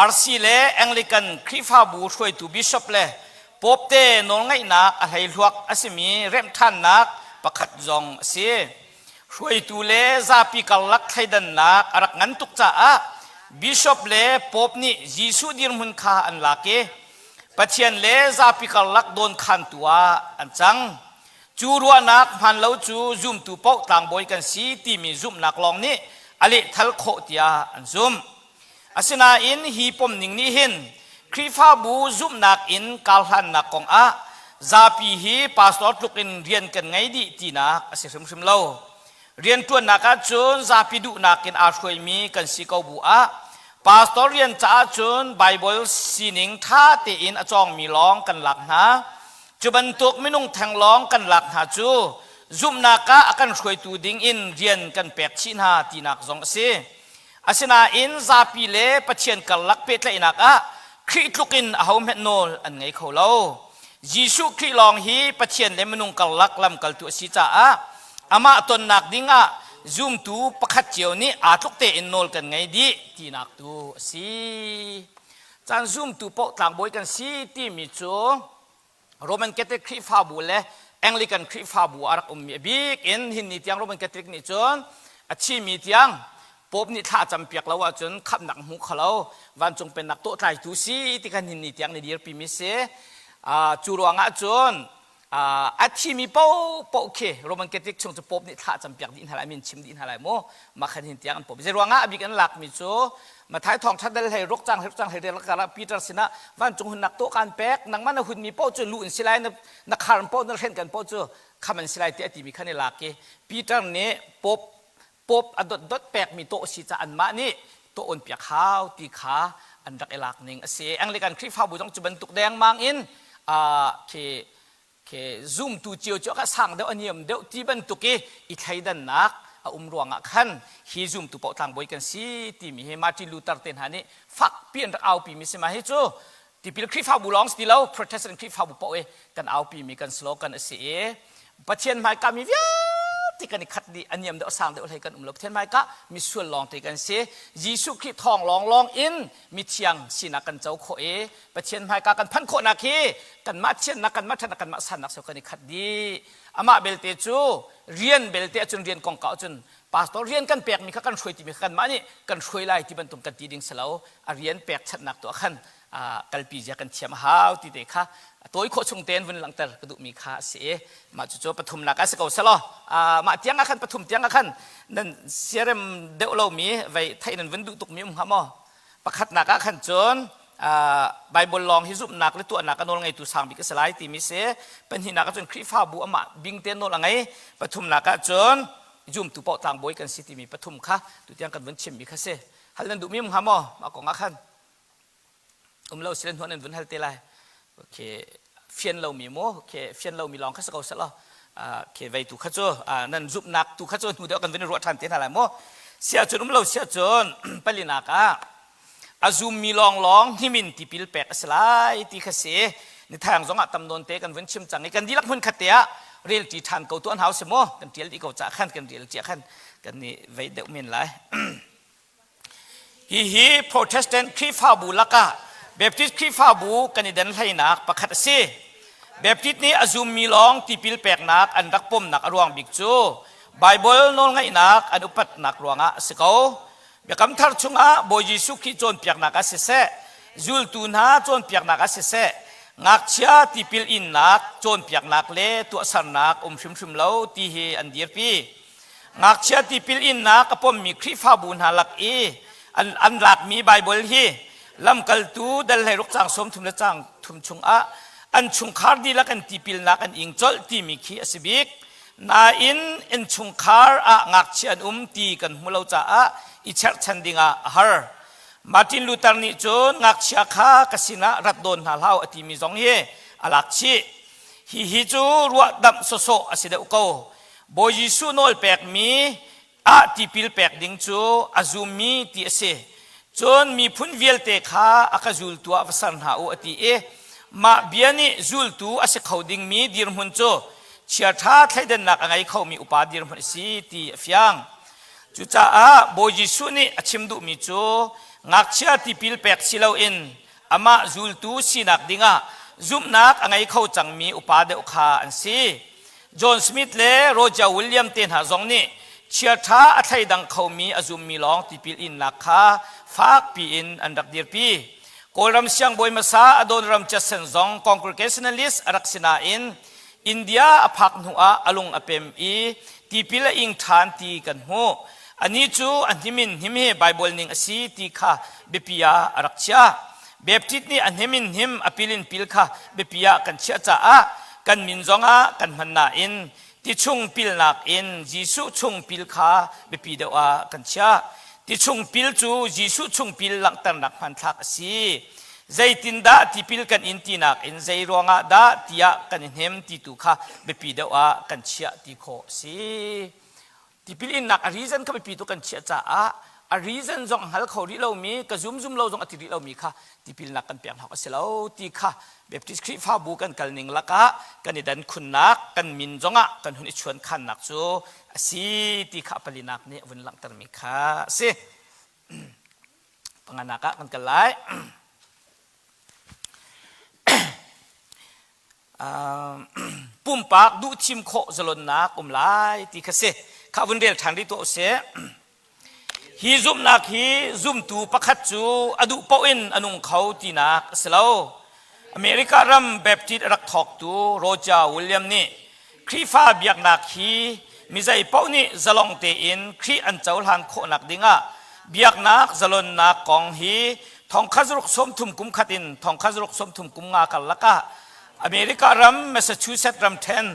RC le Anglican Khrihfabu hruaitu bishop le Pope te nawlngeihnak a hleihluak a simi remhṭhannak pakhat zong a si. Hruaitu le zapi karlak thleidannak a rak ngan tuk caah bishop le Pope nih Jesuh dirhmun kha an lak i Pathian le zapi karlak dawnkhantu ah an cang. Cu ruahnak hmaan lo cu zumtu paoh tlangbawi kan si timi zumhnak lawng nih a lehthal khawh tiah an zumh. Asinain hi pomning nih hin Khrihfabu zumhnak in karhlannak kongah zapi hi pastor tluk in rian kan ngei dih tinak a si hrimhrim lo. Rianṭuannak ahcun zapi duhnak in aa hruaimi kan si ko bu ah pastor rian caah cun Baibal sining ṭha tein a cawngmi lawng kan lak hna. Cu bantuk minung theng lawng kan lak hna cu zumhnak ah a kan hruaitu ding in rian kan pek chih hna tinak zong a si. Asinain zapi le Pathian karlak pehtlaihnak ah Khrih tluk in ahohmanh nawl an ngei kho lo. Jesuh Khrih lawng hi Pathian le minung karlak lamkaltu a si caah amah tonnak dingah zumtu pakhat cio nih aa tluk tein nawl kan ngei dih tinak tu a si. Caan zumtu paoh tlangbawi kan si timi cu Roman Catholic Khrihfabu le Anglican Khrihfabu a rak ummi a bik in hin ni tiang Roman Catholic nih cun a thimi tiang Pope nih thla a campiak lo ahcun khamhnak hmu kho lo, vancung pennak tawhtlaitu si ti khan hin ni tiang ni dirpimi si. Cu ruangah cun a thimi paohpaoh khi Roman Catholic chung cu Pope nih thla a campiak dih hna lai, min chim dih hna lai mu. Mah khan hin tiang an Pope. Zei ruangah a bik an lakmi cu Mathai thawngṭha dal hlei ruk cang hlei cang hlei rel kar ah Peter sinah vancung hunnak tawh kaan pek, nangmah na hunmi paoh cu lu in si lai, na khar paoh na hren kan paoh cu kham an si lai tiah a timi khan i lak i Peter nih Pope Pope a dotdot pekmi tawh si ca anmah nih tawh on piak hau ti kha an rak i lak ning a si. Anglican Khrihfabu zong cu bantuk dengmang in khi khi zumtu cio cu a sang deuh a niam deuh ti bantuk i i thleidannak a um ruangah khan hi zumtu paoh tlangbawi kan si timi hi Martin Luther te hna nih fakpi an rak aupi mi si ma hi cu tipil Khrihfabu lawng si ti lo, Protestant Khrihfabu paoh i kan aupi mi kan slogan a si i Pathian hmaika mi vialte kan i khat dih, a niam deuh a sang deuh hlei kan um lo. Pathian hmaika misual lawng te kan si. Jesuh Khrih thawng lawnglawng in mithiang sinak kan co khawh i Pathian hmaika kan phanh khawhnak hi kanmah thiannak, kanmah ṭhatnak, kanmah sannak so kan i khat dih. Amah belte cu rian belte ahcun, rian kongkau ahcun pastor rian kan pekmi kha kan hruai timi kha kanmah nih kan hruai lai ti bantuk kan ti ding si lo. A rian pekchanhnak tu ah khan kalpi zia kan thiam a hau ti te kha tawi khawh chung tein vun langhter ka duhmi kha a si i mah cucu pathumnak ah si ko selaw mah tiang ah khan, pathum tiang ah khan nan siarem deuh lomi vei theih nan vun duh tukmi um hnga maw? Pakhatnak ah khan cun Bible lawng hi zumhnak le tuahnak a nawl ngeitu sang bik a si lai timi si. Pahnihnak ah cun Khrihfabu amah bing te nawl a ngei. Pathumnak ah cun zumtu paoh tlangbawi kan si timi pathum kha tutiang kan vun chimmi kha si. Hal nan duhmi um hnga maw mah kong ah khan? Um lo silen huan an vun hal te lai. Okay, fian lomi mu, okay, fian lomi lawng kha si ko selaw ke vei tu kha cu nan zumhnak tu kha cu hnu deuh kan vun ruah ṭhan te hna lai mu. Sia cun um lo sia cun palinak ah a zummi lawnglawng hnimin tipil pek a si lai ti kha si. Nithang zong ah tam nawn te kan vun chim cang i kan dihlak hmun khat te ah rel ṭi ṭhan ko tu an hau si mu. Kan ṭial dih ko ca khan kan rel cia khan kan ni vei deuh men lai. Hihi Protestant Khrihfabu lakah Baptist Khrihfabu kan i den hleinak pakhat a si. Baptist nih a zummi lawng tipil peknak an rak pomnak a ruang bik cu Baibal nawlngaihnak an upatnak ruangah a si ko. Biakam Thar chungah Bawi Jesuh Khrih cawnpiaknak ah siseh, zultu hna cawnpiaknak ah siseh, ngakchia tipil innak cawnpiaknak le tuahsernak um hrimhrim lo ti hi an dirpi. Ngakchia tipil innak a pommi Khrihfabu hna lak i An, an lakmi Baibal hi lamkaltu dal hleiruk caang 30 le caang thum chungah an chungkhar dihlak an tipilnak an ing colh timi khi a si bik. Nain innchungkhar ah ngakchia an um ti kan hmu lo caah i cherhchan dingah a har. Martin Luther nih cun ngakchia kha ka sinah rat dawn hna hlah a timi zong hi a lak chih. Hihi cu ruahdamh sawsawh a si deuh ko. Bawi Jesuh nawl pekmi ah tipil pek ding cu a zummi ti a si. Cun miphun vialte kha a ka zultu ah va ser hna u a ti i mah bia nih zultu a si kho dingmi dirhmun cu chiaṭha thleidannak a ngei khomi upa dirhmun a si ti a fiang. Cucaah Bawi Jesuh nih a chim duhmi cu ngakchia tipil pek si loin amah zultu sinak dingah zumhnak a ngei kho cangmi upa deuh kha an si. John Smith le Roger William te hna zong nih chiaṭha a thleidang khomi a zummi lawng tipil innak kha fakpi in an rak dirpi. Kawlram siangbawi hmasa Adoniram Judson zong Congregationalist a rak si nain India a phak hnuah a lung a pem i tipil a ing ṭhan ti kan hmuh. Anih cu a hnim in hnim hi Baibal ning a si ti kha biapi ah a rak chiah. Baptist nih a hnim in hnim, a pil in pil kha biapi ah kan chiah caah kan min zongah kan hman nain ti chung pilnak in Jesuh chung pil kha biapi deuh ah kan chiah. Ti chung pil cu Jesuh chung pil langhternak hmanthlak a si. Zeitindah tipil kan in tinak in zei ruangah dah tiah kan i hnem ti tu kha biapi deuh ah kan chiah ti khawh a si. Tipil innak a reason kha biapi tuk kan chiah caah a reason zong a hngal kho rih lomi ka zum zum lo zong a ti rih lomi kha tipilnak kan pek hna a si lo ti kha Baptist Khrihfabu kan kal ning lakah kan i dan khunnak kan min zongah kan hun i chuan khannak cu a si ti kha palinak nih a vun langhtermi kha a si. Panganak ah kan kal lai. Pumpak duhthim khawh zalonnak um lai ti kha si. Kha vun rel ṭhan rih tuah usih. Hi zumhnak hi zumtu pakhat cu a duh paoh in a nung kho tinak a si lo. America ram Baptist a rak thawktu Roger William nih Khrihfa biaknak hi mi zei paoh nih zalong tein Khrih an cohlan khawhnak dingah biaknak zalonnak kong hi 1930 kum khat in 1935 kum nga karlak ah America ram Massachusetts ramṭhen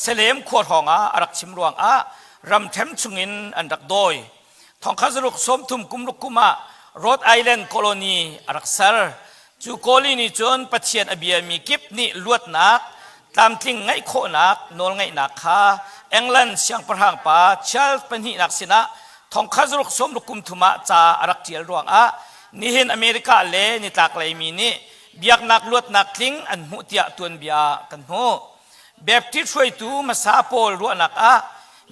Salem khua hrawng ah a rak chim ruangah ramṭhen chungin an rak dawi. 1930 kum ruk kum ah Rhode Island colony a rak ser. Cu colony cun Pathian a biami kip nih luatnak, tlamtling ngeih khawhnak nawlngeihnak kha England siangpahrang pa Charles pahnihnak sinah 1960 kum thum ah ca a rak ṭial ruangah nihin America le nitlaklei mi nih biaknak luatnak tling an hmuh tiah tuanbia kan hmuh. Baptist hruaitu hmasa pawl ruahnak ah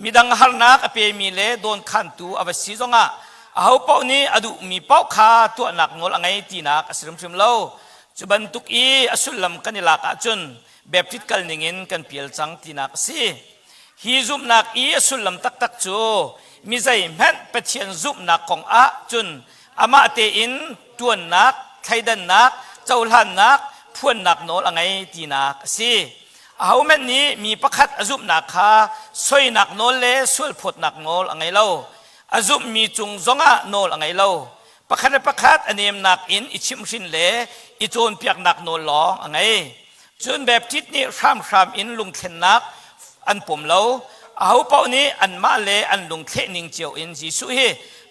midang harnak a pemi le dawnkhantu a va si zongah ahopaoh nih a duhmi paoh kha tuahnak nawl a ngei tinak a si hrimhrim lo. Cu bantuk i a sullam kan i lak ahcun Baptist kal ningin kan pial cang tinak a si. Hi zumhnak i a sullam taktak cu mi zeihmanh Pathian zumhnak kong ah cun amah tein ṭuannak, thleidannak, cohlannak, phuannak nawl a ngei tinak a si. Ahohmanh nih mi pakhat a zumhnak kha soinak nawl le sualphawtnak nawl a ngei lo. A zumhmi cung zongah nawl a ngei lo. Pakhat le pakhat a nemnak in i chimhhrin le i cawnpiaknak nawl lawng a ngei. Cun Baptist nih hramhram in lungthlennak an pom lo. Ahopaoh nih anmah le an lungthleh ning cio in Jesuh hi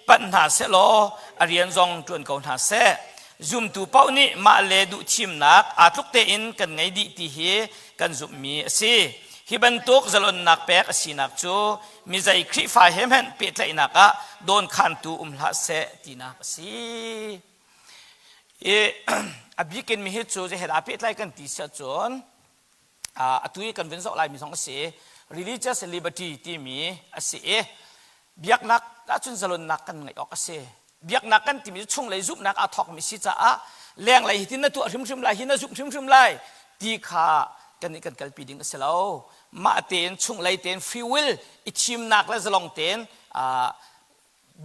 panh hna sehlaw a rian zong ṭuan ko hna seh. Zumtu paoh nih mah le duhthimnak aa tluk tein kan ngei dih ti hi kan zumhmi a si. Hi bantuk zalonnak pek a sinak cu mi zei Khrihfa he hmanh pehtlaihnak ah dawnkhantu um hlah seh tinak a si. I a bikin mi hi cu zei he dah pehtlai kan ti si ahcun atu i kan vun zoh laimi zong a si religious liberty timi a si i biaknak ahcun zalonnak kan ngeih awk a si biaknak kan timi cu chunglei zumhnak aa thawkmi si caah lenglei hi tin na tuah hrimhrim lai hi na zumh hrimhrim lai ti kha kan nih kan kalpi ding a si lo mah tein chunglei tein free will i thimnak le zalong tein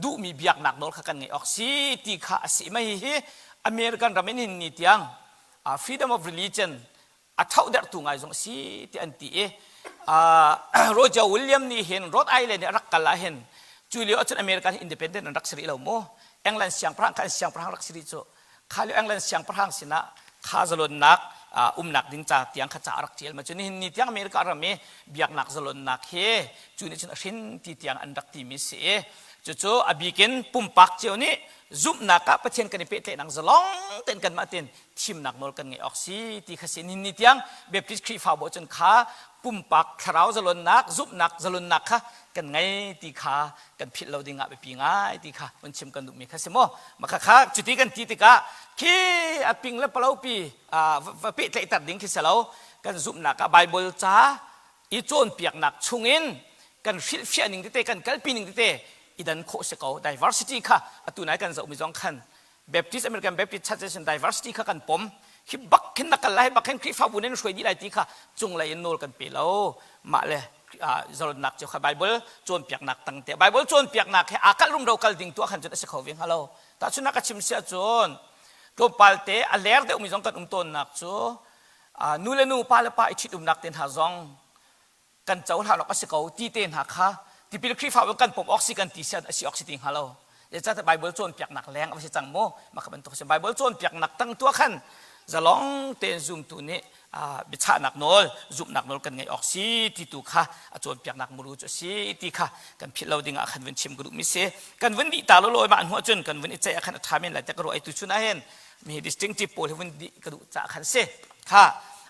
duhmi biaknak nawl kha kan ngeih awk si ti kha a si mei hi American ram in hin ni tiang freedom of religion a thohderhtu ngai zong a si ti an ti i Roger William nih hin Rhode Island i a rak kal ah hin cu lio ahcun American independent an rak si rih lo mu. England siangpahrang kha an siangpahrang rak si rih cu. Kha lio England siangpahrang sinah kha zalonnak umnak ding ca tiang kha ca a rak ṭial ma cu nihin ni tiang America ram i biaknak zalonnak hi cu nih cun a hrin ti tiang an rak timi si i cucu a bikin pumpak cio nih zumhnak ah Pathian kan i pehtlaihnak zalong tein kanmah tein thimnak nawl kan ngeih awk si ti kha si. Nihin ni tiang Baptist Khrihfabu cun kha pumpak thlarau zalonnak, zumhnak zalonnak kha kan ngei ti kha kan philh lo ding ah biapi ngai ti kha hun chim kan duhmi kha si mu. Maka kha cuti kan ti tikah khi a ping le palopi va pehtlaihter ding khi si lo. Kan zumhnak ah Bible ca i cawnpiaknak chungin kan hrilhfiah ning tete, kan kalpi ning tete i dan khawh si ko. Diversity kha atu nai kan zohmi zong khan Baptist, American Baptist Church in diversity kha kan pom. Hi bak khin na kal lai, bak khin Khrihfabu nih hruai dih lai ti kha cunglei in nawl kan pe lo. Mah le zalonnak cu kha Bible cawnpiaknak tang te. Bible cawnpiaknak he aa kalh rumro kal ding tuah khan cun a si kho ve hnga lo. Tahchunhnak ka chim si ahcun tlawmpal te a ler deuhmi zong kan um tawnnak cu nu le nu, pa le pa i ṭhitumnak te hna zong kan cohlan awk a si ko ti te hna kha tipil Khrihfa kan pom awk si kan ti si a si awk si ti hnga lo. Zeicahtiah Bible cawnpiaknak leng a si cang mu. Mah kha bantuk a si. Bible cawnpiaknak tang tuah khan zalong tein zumtu nih biachahnak nawl, zumhnak nawl kan ngeih awk si ti tu kha a cawnpiaknak muru cu a si ti kha kan philh lo ding ah khan vun chim ka duhmi si. Kan vun dih ta lawlaw mah hnu ahcun kan vun i ceih ah khan a ṭha men lai tiah ka ruah. Ai tu chun ah hin mi distinctive pawl hi vun dih ka duh caah khan si. Kha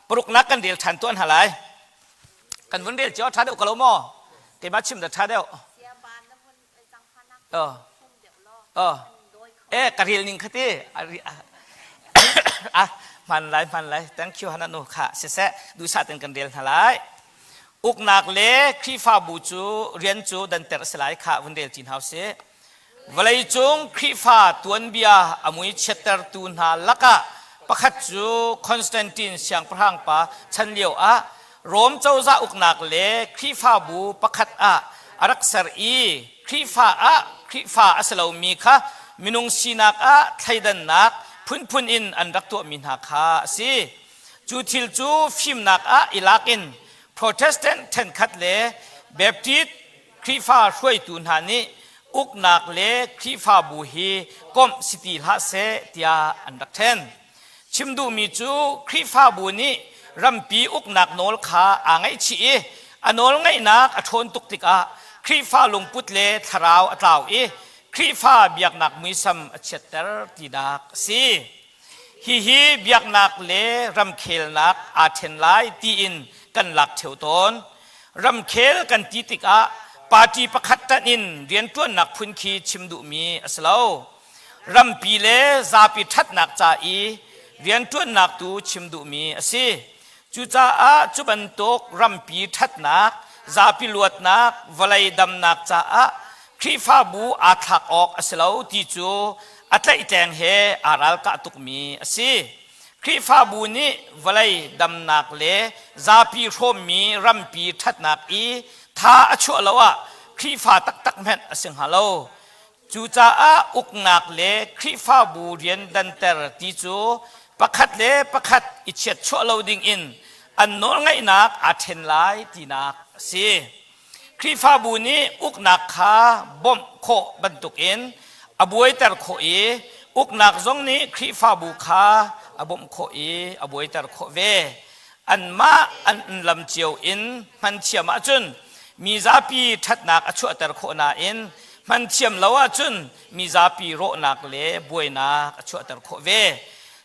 paruknak kan rel ṭhan tuah hna lai. Kan vun rel cio ṭha deuh ko lo maw? Keimah chim dah ṭha deuh. Eh, ka rel ning kha ti. Ah, hman lai, hman lai. Thank you Hananu kha. Siseh, duhsah ten kan rel hna lai. Uknak le Khrihfabu cu rian cu danter a si lai kha vun rel chin hau si. Vawleicung Khrihfa tuanbia a mui chiattertu hna lakah pakhat cu Constantine siangpahrang pa chan lio ah Rom cozah uknak le Khrihfabu pakhat ah a rak ser i Khrihfa ah Khrihfa a si lomi kha minung sinak ah thleidannak phunphun in an rak tuahmi hna kha a si. Cu thil cu fimnak ah i lak in Protestant ṭhenkhat le Baptist Khrihfa hruaitu hna nih uknak le Khrihfabu hi komh si ti hlah seh tiah an rak ṭhen. Chim duhmi cu Khrihfabu nih rampi uknak nawl kha aa ngaihchih i a nawlngaihnak a ṭhawn tuk tikah Khrihfa lungput le thlarau a tlau i Khrihfa biaknak muisam a chiatter tinak a si. Hihi biaknak le ramkhelnak aa ṭhen lai tiin kan lak ṭheo tawn. Ramkhel kan ti tikah party pakhat ṭanh in rianṭuannak phun khi chim duhmi a si lo. Rampi le zapi ṭhatnak ca i rianṭuannak tu chim duhmi a si. Cucaah cu bantuk rampi ṭhatnak, zapi luatnak, vawlei damnak caah Khrihfabu aa thlak awk a si lo ti cu a tlaihtleng he aa ralkah tukmi a si. Khrihfabu nih vawlei damnak le zapi hrawmmi rampi ṭhatnak i tha a chuah lo ah Khrihfa taktak hmanh a si hnga lo. Cucaah uknak le Khrihfabu rian danter ti cu pakhat le pakhat i chiatchuah lo dingin an nawlngaihnak aa ṭhen lai tinak a si. Khrihfabu nih uknak kha bawmh khawh bantukin a buaiter khawh i uknak zong nih Khrihfabu kha a bawmh khawh i a buaiter khawh ve. Anmah an lam cio in hman thiam ahcun mi zapi ṭhatnak a chuahter khawh nain hman thiam lo ahcun mi zapi rawhnak le buainak a chuahter khawh ve.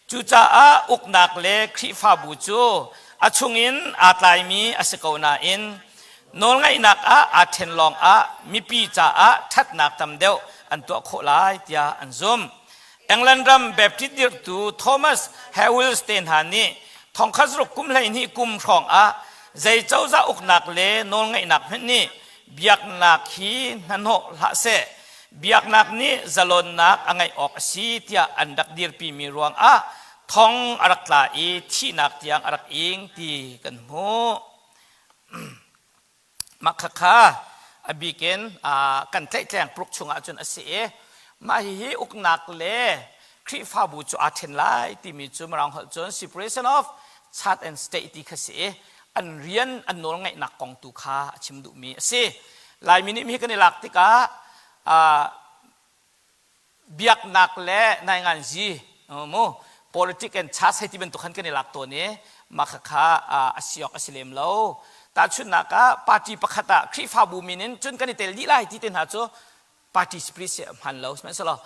Cucaah uknak le Khrihfabu cu a chungin aa tlaimi a si ko nain nawlngaihnak ah aa ṭhen lawngah mipi caah ṭhatnak tam deuh an tuah khawh lai tiah an zumh. England ram Baptist dirhtu Thomas Howells te hna nih thongkhat ruk kum 12 kum hrawng ah zei cozah uknak le nawlngaihnak hmanh nih biaknak hi hnahnawh hlah seh, biaknak nih zalonnak a ngeih awk a si tiah an rak dirpimi ruangah thong a rak tla i thihnak tiang a rak ing ti kan hmuh. Mah khakha a bikin kan tlaihtleng pruk chungah cun a si i mah hihi uknak le Khrihfabu cu aa ṭhen lai timi cu Mirang holh cun separation of church and state ti kha si i an rian an nawlngaihnak kong tu kha a chim duhmi a si. Laimi nih mi kan i lak tikah. Biaknak le nainganzi mu politic and church hei ti bantuk khan kan i lak tawn i mah khakha a si awk a si lem lo. Tahchunhnak ah party pakhat ah Khrihfabu min in cun kan i tel dih lai ti te hna cu party spirit si a hman lo. Sihmanhsehlaw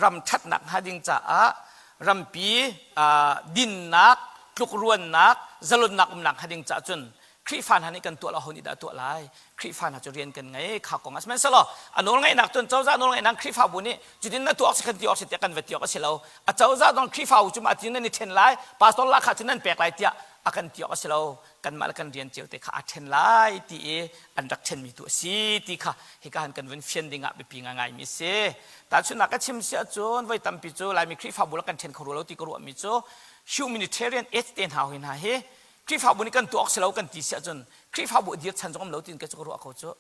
ram ṭhatnak hnga ding caah rampi dinnak, tlukruannak, zalonnak umnak hnga ding caah cun Khrihfa hna nih kan tuah lo ho nih dah tuah lai? Khrihfa hna cu rian kan ngei kha kong ah sihmanhsehlaw a nawlngeihnak cun cozah nawlngeihnak Khrihfabu nih cutin na tuah awk si kan ti awk si tiah kan va ti awk a si lo. A cozah zong Khrihfabu cu mah ti nan i ṭhen lai, pastor lahkhah cu nan pek lai tiah a kan ti awk a si lo. Kanmah le kan rian cio te kha aa ṭhen lai ti i an rak ṭhenmi tu a si ti kha hika han kan vun fian ding ah biapi ngaingaimi a si. Tahchunhnak ka chim si ahcun voi tampi cu Laimi Khrihfabu le kan ṭhen kho rua lo ti ka ruahmi cu humanitarian aid te hna hoi hna hi Khrihfabu nih kan tuah awk si lo kan ti si ahcun Khrihfabu a dir chan zong um lo tiin ka cu ka ruah ko cu.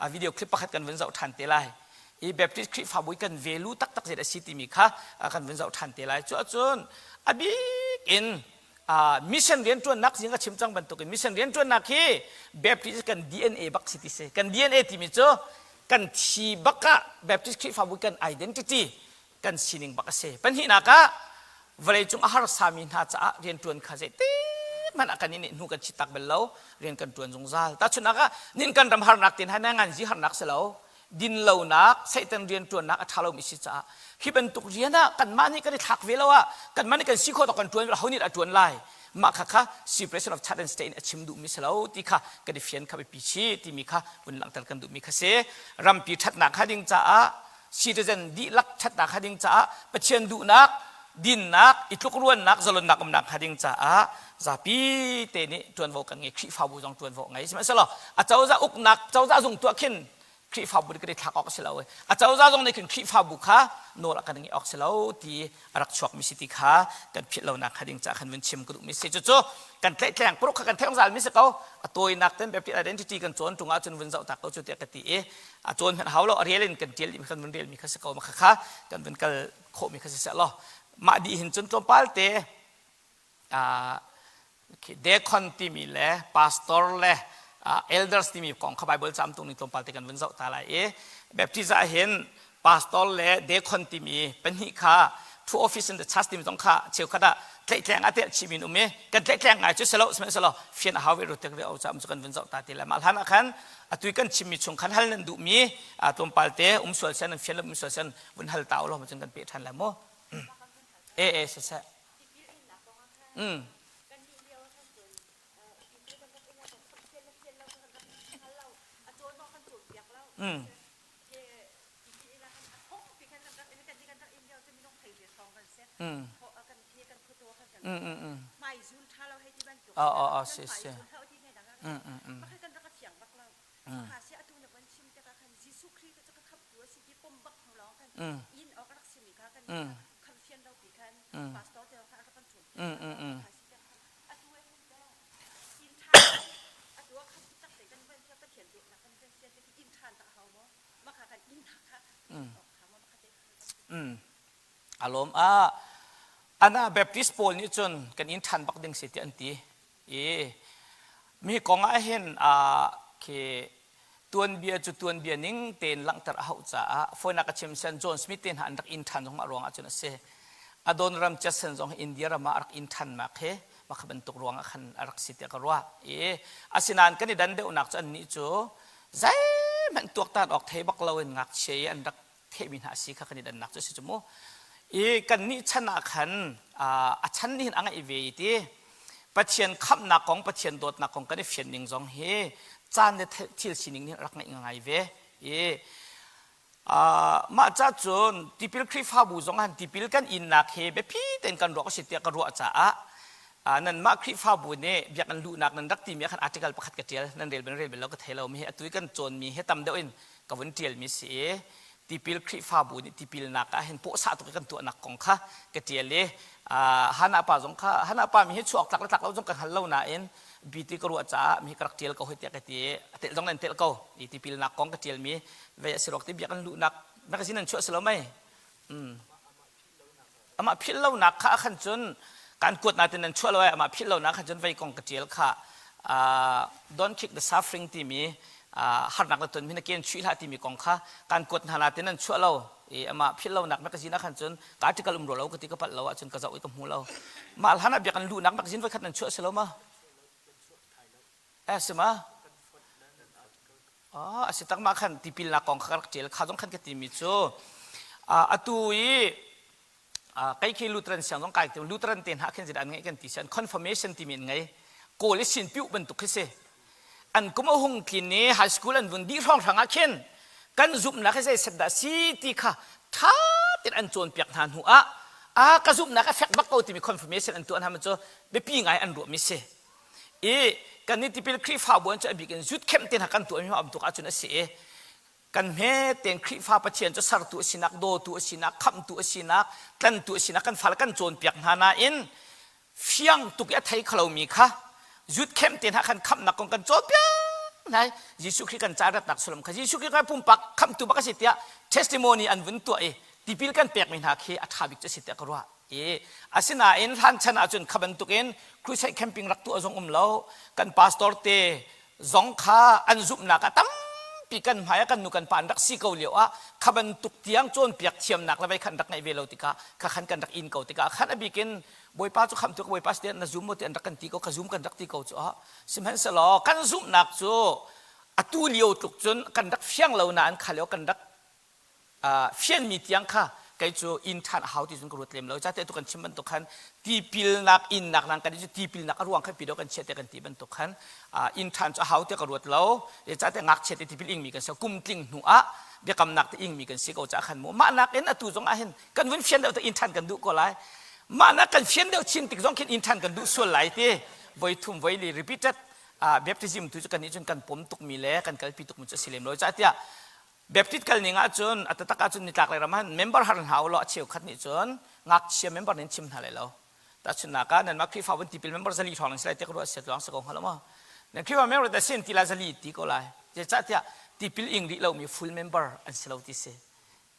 A video clip pakhat kan vun zoh ṭhan te lai. I Baptist Khrihfabu i kan value taktak zei a si timi kha kan vun zoh ṭhan te lai. Cu ahcun a bik in mission rianṭuannak zing ka chim cang bantukin mission rianṭuannak hi Baptist kan DNA bak si ti si. Kan DNA timi cu kan thi bak ah Baptist Khrihfabu kan identity kan sining bak a si. Pahnihnak ah vawleicung a harsami hna caah rianṭuan kha zeitik hmanh ah kan i hnu kan chit tak bal lo, rian kan ṭuan zungzal. Tahchunhnak ah nin kan ram harnak tin hai ngan zi harnak si lo, dinlonak, Satan rianṭuannak a ṭha lomi si caah hi bantuk rian ah kanmah nih kan i thlak ve lo ah kanmah nih kan si khawh tawk kan ṭuan ho nih dah ṭuan lai? Mah kha kha separation of church and state in a chim duhmi si lo ti kha kan i fian kha biapi chi timi kha vun langhter kan duhmi kha si. Rampi ṭhatnak kha ding caah citizen dihlak ṭhatnak hnga ding caah Pathian duhnak dinnak i tlukruannak zalonnak umnak hnga ding caah zapi te nih ṭuanvo kan ngei Khrihfabu zong ṭuanvo ngei sihmanhsehlaw a cozah uknak cozah zung tuah khin Khrihfabu nih kan i thlak awk a si lo a cozah zong nih khin Khrihfabu kha nawl a kan ngeih awk si lo ti a rak chuakmi si ti kha kan philh lonak hnga ding caah khan vun chim ka duhmi si cucu kan tlaihtleng paruk kha kan theih zungzal mi si ko a tawinak ten Baptist identity kan cawn ṭung ahcun vun zoh tak ko cu tiah ka ti i a cawn hmanh hau lo a rel in kan ṭial kan vun relmi kha si ko ma kha kan vun kal khawhmi kha si seh law mah dih hin cun tlawmpal te deacon timi le pastor le elders timi kong kha Bible cam tung ning tlawmpal te kan vun zoh ta lai i Baptist ah hin pastor le deacon timi pahnih kha two office in the church timi zong kha cheukhat ah tlaihtleng a telh chih min um i kan tlaihtleng ngai cu selo sihmanhsehlaw fian a hau ve ru tek ve o cam cu kan vun zoh ta ti le mah hlan ah khan atui kan chimmi chung khan hal nan duhmi tlawmpal te um sual sen an fian lo um sual sen vun hal ta u law cun kan pe ṭhan lai mu e e siseh mm Oh, oh, si, si. A lawm ah ana Baptist pawl nih cun kan inn ṭhan bak ding si tiah an ti i mi kong ah hin khi tuanbia cu tuanbia ning tein langhter a hauh caah fawinak a chim sen John Smith te hna an rak inn ṭhan zong mah ruang ah cun a si. Adoniram Judson zong India ram ah a rak inn ṭhan mak hi mah kha bantuk ruang ah khan a rak si tiah ka ruah. I asinain kan i dan deuhnak cu annih cu zeihmanh tuaktan awk thei bak loin ngakchia i an rak thehmi hna a si kha kan i dannak cu a si cu mu. I kannih chan ah khan a chan nih hin a ngeih ve i ti Pathian khamhnak kong Pathian dawtnak kong kan i fian ning zong hi caan le thil sining nih rak ngeih ngai ve i mah ca cun tipil Khrihfabu zong han tipil kan innak hi biapi tein kan ruah a si tiah ka ruah caah nanmah Khrihfabu nih biakinn luhnak nan rak timi ah khan article pakhat ka ṭial nan rel bal rel bal lo ka thei lo mi hi atu i kan cawnmi hi tam deuh in ka vun ṭialmi si i tipil Khrihfabu nih tipilnak ah hin pawhsah tuk i kan tuahnak kong kha ka ṭial i Hannah pa zong kha Hannah pa mi hi chuak tlak le tlak lo zong ka hngal lo nain biti ka ruah caah mi ka rak ṭial ko hoi tiah ka ti i a telh zong nan telh ko i tipilnak kong ka ṭialmi vei a si ruak ti biakinn luhnak magazine an chuah si lo mei Amah philh lonak kha khan cun kan kuat natin nan chuah lo ai amah philh lonak khan cun vei kong ka ṭial kha don't kick the suffering timi. Harnak na ton mi na ken chuih hlah timi kong kha kan kuat hna la te nan chuah lo i amah philh lonak magazine ah khan cun ka article um rua lo ka ti ka palh lo ahcun ka zoh i ka hmu lo. Mah hlan ah biakinn luhnak magazine voikhat nan chuah si lo ma? Eh si ma? Ah, a si tak mah khan tipilnak kong kha ka rak ṭial kha zong khan ka timi cu atu i kei khi Lutheran siang zong kai ti Lutheran te hna khin an ngeih kan ti si an confirmation timi an ngei kawl i sin piuh bantuk khi si an kum a hung tlin i high school an vun dih hrawng hrang ah khin kan zumhnak hi zei set dah si ti kha ṭha tein an cawnpiak hna hnu ah a ka zumhnak a fek bak ko timi confirmation an tuah hna cu biapi ngai an ruahmi si i kan i tipil Khrihfabu an cu a bik in zut khem te hna kan tuahmi um tuk ahcun a si i kan hme tein Khrihfa Pathian cu sertu a sinak, dawtu a sinak, khamhtu a sinak, tlantu a sinak kan fale kan cawnpiak hna nain fiang tuk i a thei kholomi kha zut khem te hna khan khamhnak kong kan cawnpiak hna Jesuh Khrih kan ca ratnak sullam kha Jesuh Khrih kan pumpak khamhtu bak a si tiah testimony an vun tuah i tipil kan pekmi hna khi a ṭha bik cu a si tiah ka ruah. I asinain hlan chan ahcun kha bantukin crusade camping rak tuah zong um lo kan pastor te zong kha an zumhnak ah tampi kan hmai ah kan nu kan pa an rak si ko lio ah kha bantuk tiang cawnpiak thiamnak le vei khan rak ngeih ve lo tikah kha khan kan rak in ko tikah khan a bikin Bawipa cu khamtu ka Bawipa si na zum maw ti an rak kan ti ko ka zum kan rak ti ko cu ah sihmanhsehlaw kan zumhnak cu atu lio tluk cun kan rak fiang lo nain kha lio kan rak fianmi tiang kha kei cu inn ṭhan a hau ti cun ka ruat lem lo. Cate tu kan chim bantuk khan tipilnak innak nang kan cu tipilnak a ruang khan pi kan chiat te kan ti bantuk khan inn ṭhan cu a hau ti ka ruat lo. Cate ngakchia te tipil ingmi kan si kum tling hnu ah biakamnak te ingmi kan si ko ca khan mu mah nak in atu zong ah hin kan vun fian deuh te inn ṭhan kan duh ko lai. Mah nak kan fian deuh chin tik zong khin inn ṭhan kan duh sual lai ti voi thum voi li repeated baptism tu cu kan nih cun kan pom tukmi le kan kalpi tukmi cu a si lem lo. Ca tiah Baptist kal ning ahcun a taktak ahcun nitlak lei ram ah member har hna ulaw a cheukhat nih cun ngakchia member nih chim hna lai lo. Tahchunhnak ah nanmah Khrihfa vun tipil member zali hrawng nan si lai tiah ka ruah sia tluang si ko hnga lo maw? Nan Khrihfa member ta sin ti la zali ti ko lai. Zeicahtiah tipil ing rih lomi full member an si lo ti si.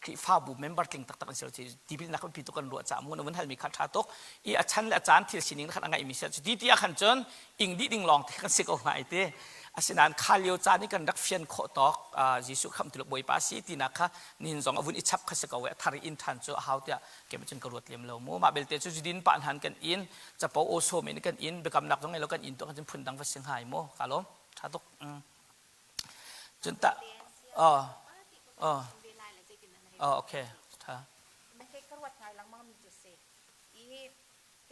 Khrihfabu member tling taktak an si lo ti tipil nak pi tuk kan ruah caah mun vun halmi kha ṭha tuk i a chan le a caan thil sining khan a ngaihmi si cu ti ti ah khan cun ing dih ding lawng te kan si ko hnga i ti asinain kha lio caan i kan rak fian khawh tawk Jesuh khamtu le Bawipa si tinak kha nihin zong a vun i chap kha si ko i a thar i inn ṭhan cu a hau tiah keimah cun ka ruat lem lo mu mah belte cu zudin pah hnan kan inn capo aw sawm in kan inn biakamnak zong ngei lo kan inn tu kan phun dang va si hnga i mu ka lawm ṭha tuk cun ta oh oh oh okay ṭha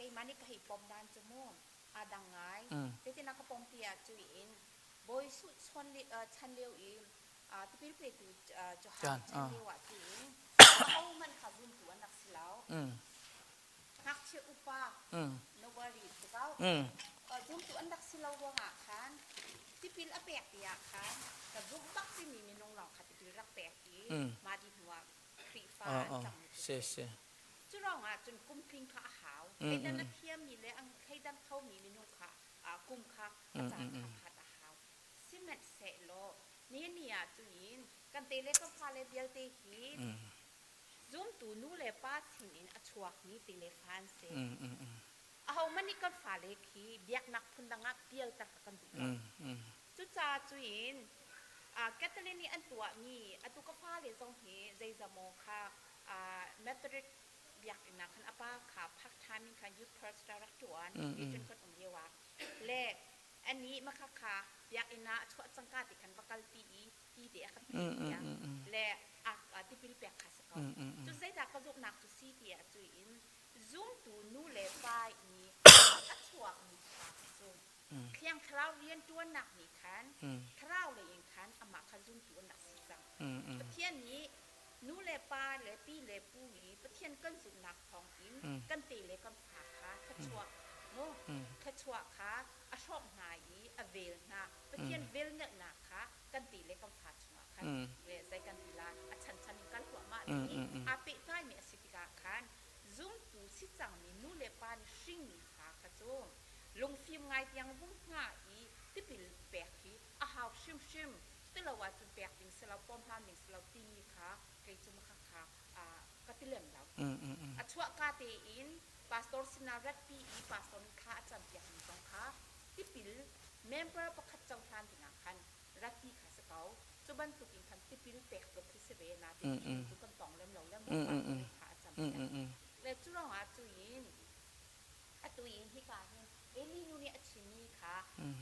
keimah nih ka hei pom dan cu mu aa dang ngai. Zeitin a ka pom ti ah cuin Bawi Suh chan lio i tipil petu Johan chan lio ah cuin ahohmanh kha zumtu an rak si lo. Ngakchia upa no worry tukau zumtu an rak si lo ruangah khan tipil a pek ti ah khan ka zumh bak timi minung lawng kha tipil rak pek i mah di hnuah Khrihfa an cangmi cu Cu ruangah cun kumtling kha a hau. Thleidan a thiammi le an thleidan khomi minung kha kum kha a caan kha khat a hau. Sihmanhsehlaw nihin ni ah cun kan te le kan fale vialte hi zumtu nu le pa sinin a chuakmi ti le fa an si. Ahohmanh nih kan fale khi biaknak phundang ah pialter kha kan duh lo. Cucaah cuin Catholic nih an tuahmi atu ka fale zong hi zeizamaw kha Methodist biakinn ah khan a pa kha part time in khan youth pastor rak ṭuan ti cun kan um lio ah le anih makha kha biakinn ah a chuah cangka ti khan va kalpi i ti te a kan pek tiah le a tipil pek kha si ko. Cu zeidah ka zumhnak cu si ti ah cuin zumtu nu le pa nih a chuakmi fa cu Thiang Thlarau rianṭuannak nih khan thlarau lei in khan amah kha zumtu an rak si cang. Pathian nih nu le pa le pi le pu i Pathian kan zumhnak thawngin kan te le kan fa kha thluachuah mu thluachuah kha a hrawmh hna i a vel hna. Pathian velngeihnak kha kan te le kan fa chungah khan zei kan ti la a chanchan in kal huahmah ding i aa pehtlaimi a si tikah khan zumtu si cangmi nu le pa nih hringmi fa kha cu lungfim ngai tiang vung hngah i tipil pek hi a hau hrimhrim tilo ahcun pek ding si lo pawmhlam ding si lo timi kha kei cu makha kha ka ti lem lo a chuahka tein pastor sinah ratpi i pastor nih thla a campiak mi zong kha tipil member pakhat cohlan dingah khan ratpi kha si ko. ko. Cu bantuk in khan tipil pek tluk khi si ve na ti cu kan tong lem lo le mu kha a cam le cu ruangah cu in atu in hika hin Eli nu nih a chimmi kha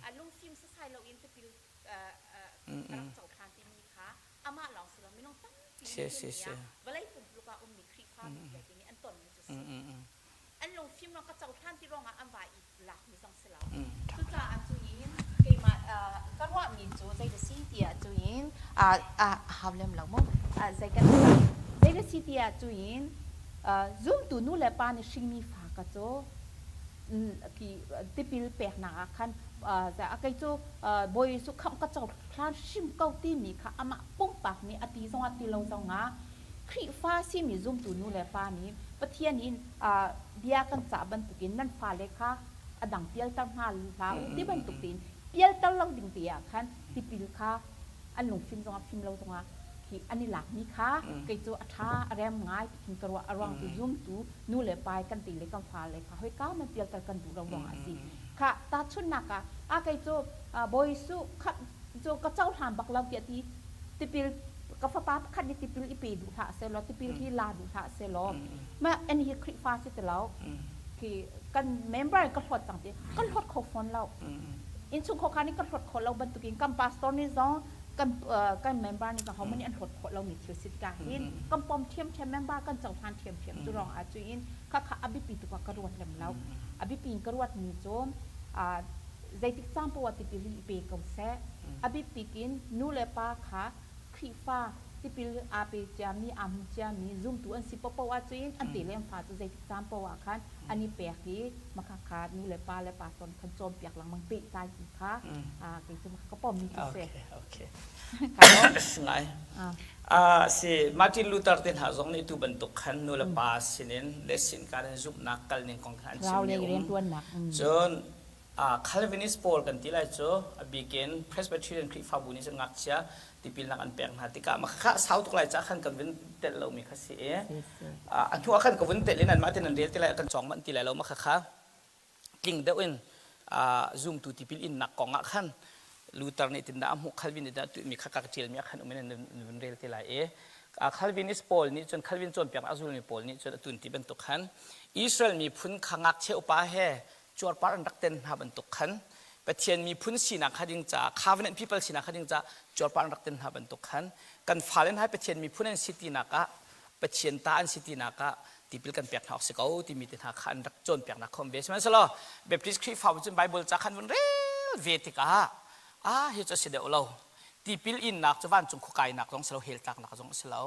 a lungfim sasai loin tipil rak cohlan timi kha amah lawng si lo minung tampi nih vawlei pumpuluk ah ummi Khrihfa vialte nih an tonmi cu si. An lungfim lawng ka cohlan ti ruangah an va i lakmi zong si lo. Cucaah cu in keimah ka ruahmi cu zei si tiah cu in a hau lem lo mu. Zei kan zei si tiah cu in zumtu nu le pa nih hringmi fa ka cu tipil peknak ah khan kei cu Bawi Jesuh khamh ka cohlan hrim ko timi kha amah pumpak nih a ti zongah ti lo zongah Khrihfa simi zumtu nu le pa nih Pathian in bia kan cah bantukin nan fale kha a dang pialter hna hlah u ti bantuk tein pialter lo ding te ah khan tipil kha an lungfim zongah fim lo zongah khi an i lakmi kha kei cu a ṭha a rem ngai ti khin ka ruah. A ruang cu zumtu nu le pa kan ti le kan fale kha hoika man pialter kan duh lo ruangah a si. Kha tahchunhnak ah a kei cu Bawi Jesuh kha cu ka cohlan bak lo tiah ti tipil ka fapa pakhat nih tipil i pe duh hlah sehlaw tipil hi la duh hlah sehlaw mah an hi Khrihfa si ti lo khi kan member ka hlawt cang ti kan hlawt kho fawn lo. Innchungkhar kha nih kan hlawt khawh lo bantukin kan pastor nih zong kan kan member nih zong hohmanh nih an hlawt khawh lomi thil si tikah hin kan pom ṭhiamṭhiam member kan cohlan ṭhiamṭhiam. Cu ruangah ah cuin khakha a biapi tuk ah ka ruat lem lo. A biapi in ka ruatmi cu zeitik caan poah tipil hi i pe ko seh. A biapik in nu le pa kha Khrihfa tipil aa pe ciami, aa hmu ciami zumtu an si paohpaoh ahcun an te le an fa cu zeitik caan paoh ah khan an i pek i makhakha nu le pa le pastor nih khan cawnpiak lengmang pehtlai ti kha kei cu ka pommi cu si. Okay. Ngai. Si Martin Luther te hna zong nih tu bantuk khan nu le pa sinin le sin kan in zumhnak kal ning kong khan an chimmi um. Cun Calvinist pawl kan ti lai cu a bikin Presbyterian Khrihfabu nih cun ngakchia tipilnak an pek hna tikah mah sau tuk lai ca khan kan vun telh lomi kha si i a hnu ah khan ka vun telh in anmah ten an rel ti lai kan cawng manh ti lai lo mah kha tling deuh in zumtu tipil innak kong ah khan Luther nih tindah a hmuh Calvin nih dah tuihmi kha ka ṭialmi ah khan um in an vun rel ti lai i Calvinist pawl nih cun Calvin cawnpiaknak a zulmi pawl nih cun atun ti bantuk khan Israel miphun kha ngakchia upa he cuarpar an rak ten hna bantuk khan Pathian miphun sinak kha ding caah covenant people sinak kha ding caah cuarpar an rak ten hna bantuk khan kan fale hna Pathian miphun an si tinak ah Pathian ta an si tinak ah tipil kan pek hna awk si ko timi te hna kha an rak cawnpiaknak kha um ve. Sihmanhsehlaw Baptist Khrihfabu cun Bible ca khan vun rel ve tikah ah hi cu a si deuh lo. Tipil innak cu vancung khuakainak zong si lo, hell tlaknak zong a si lo.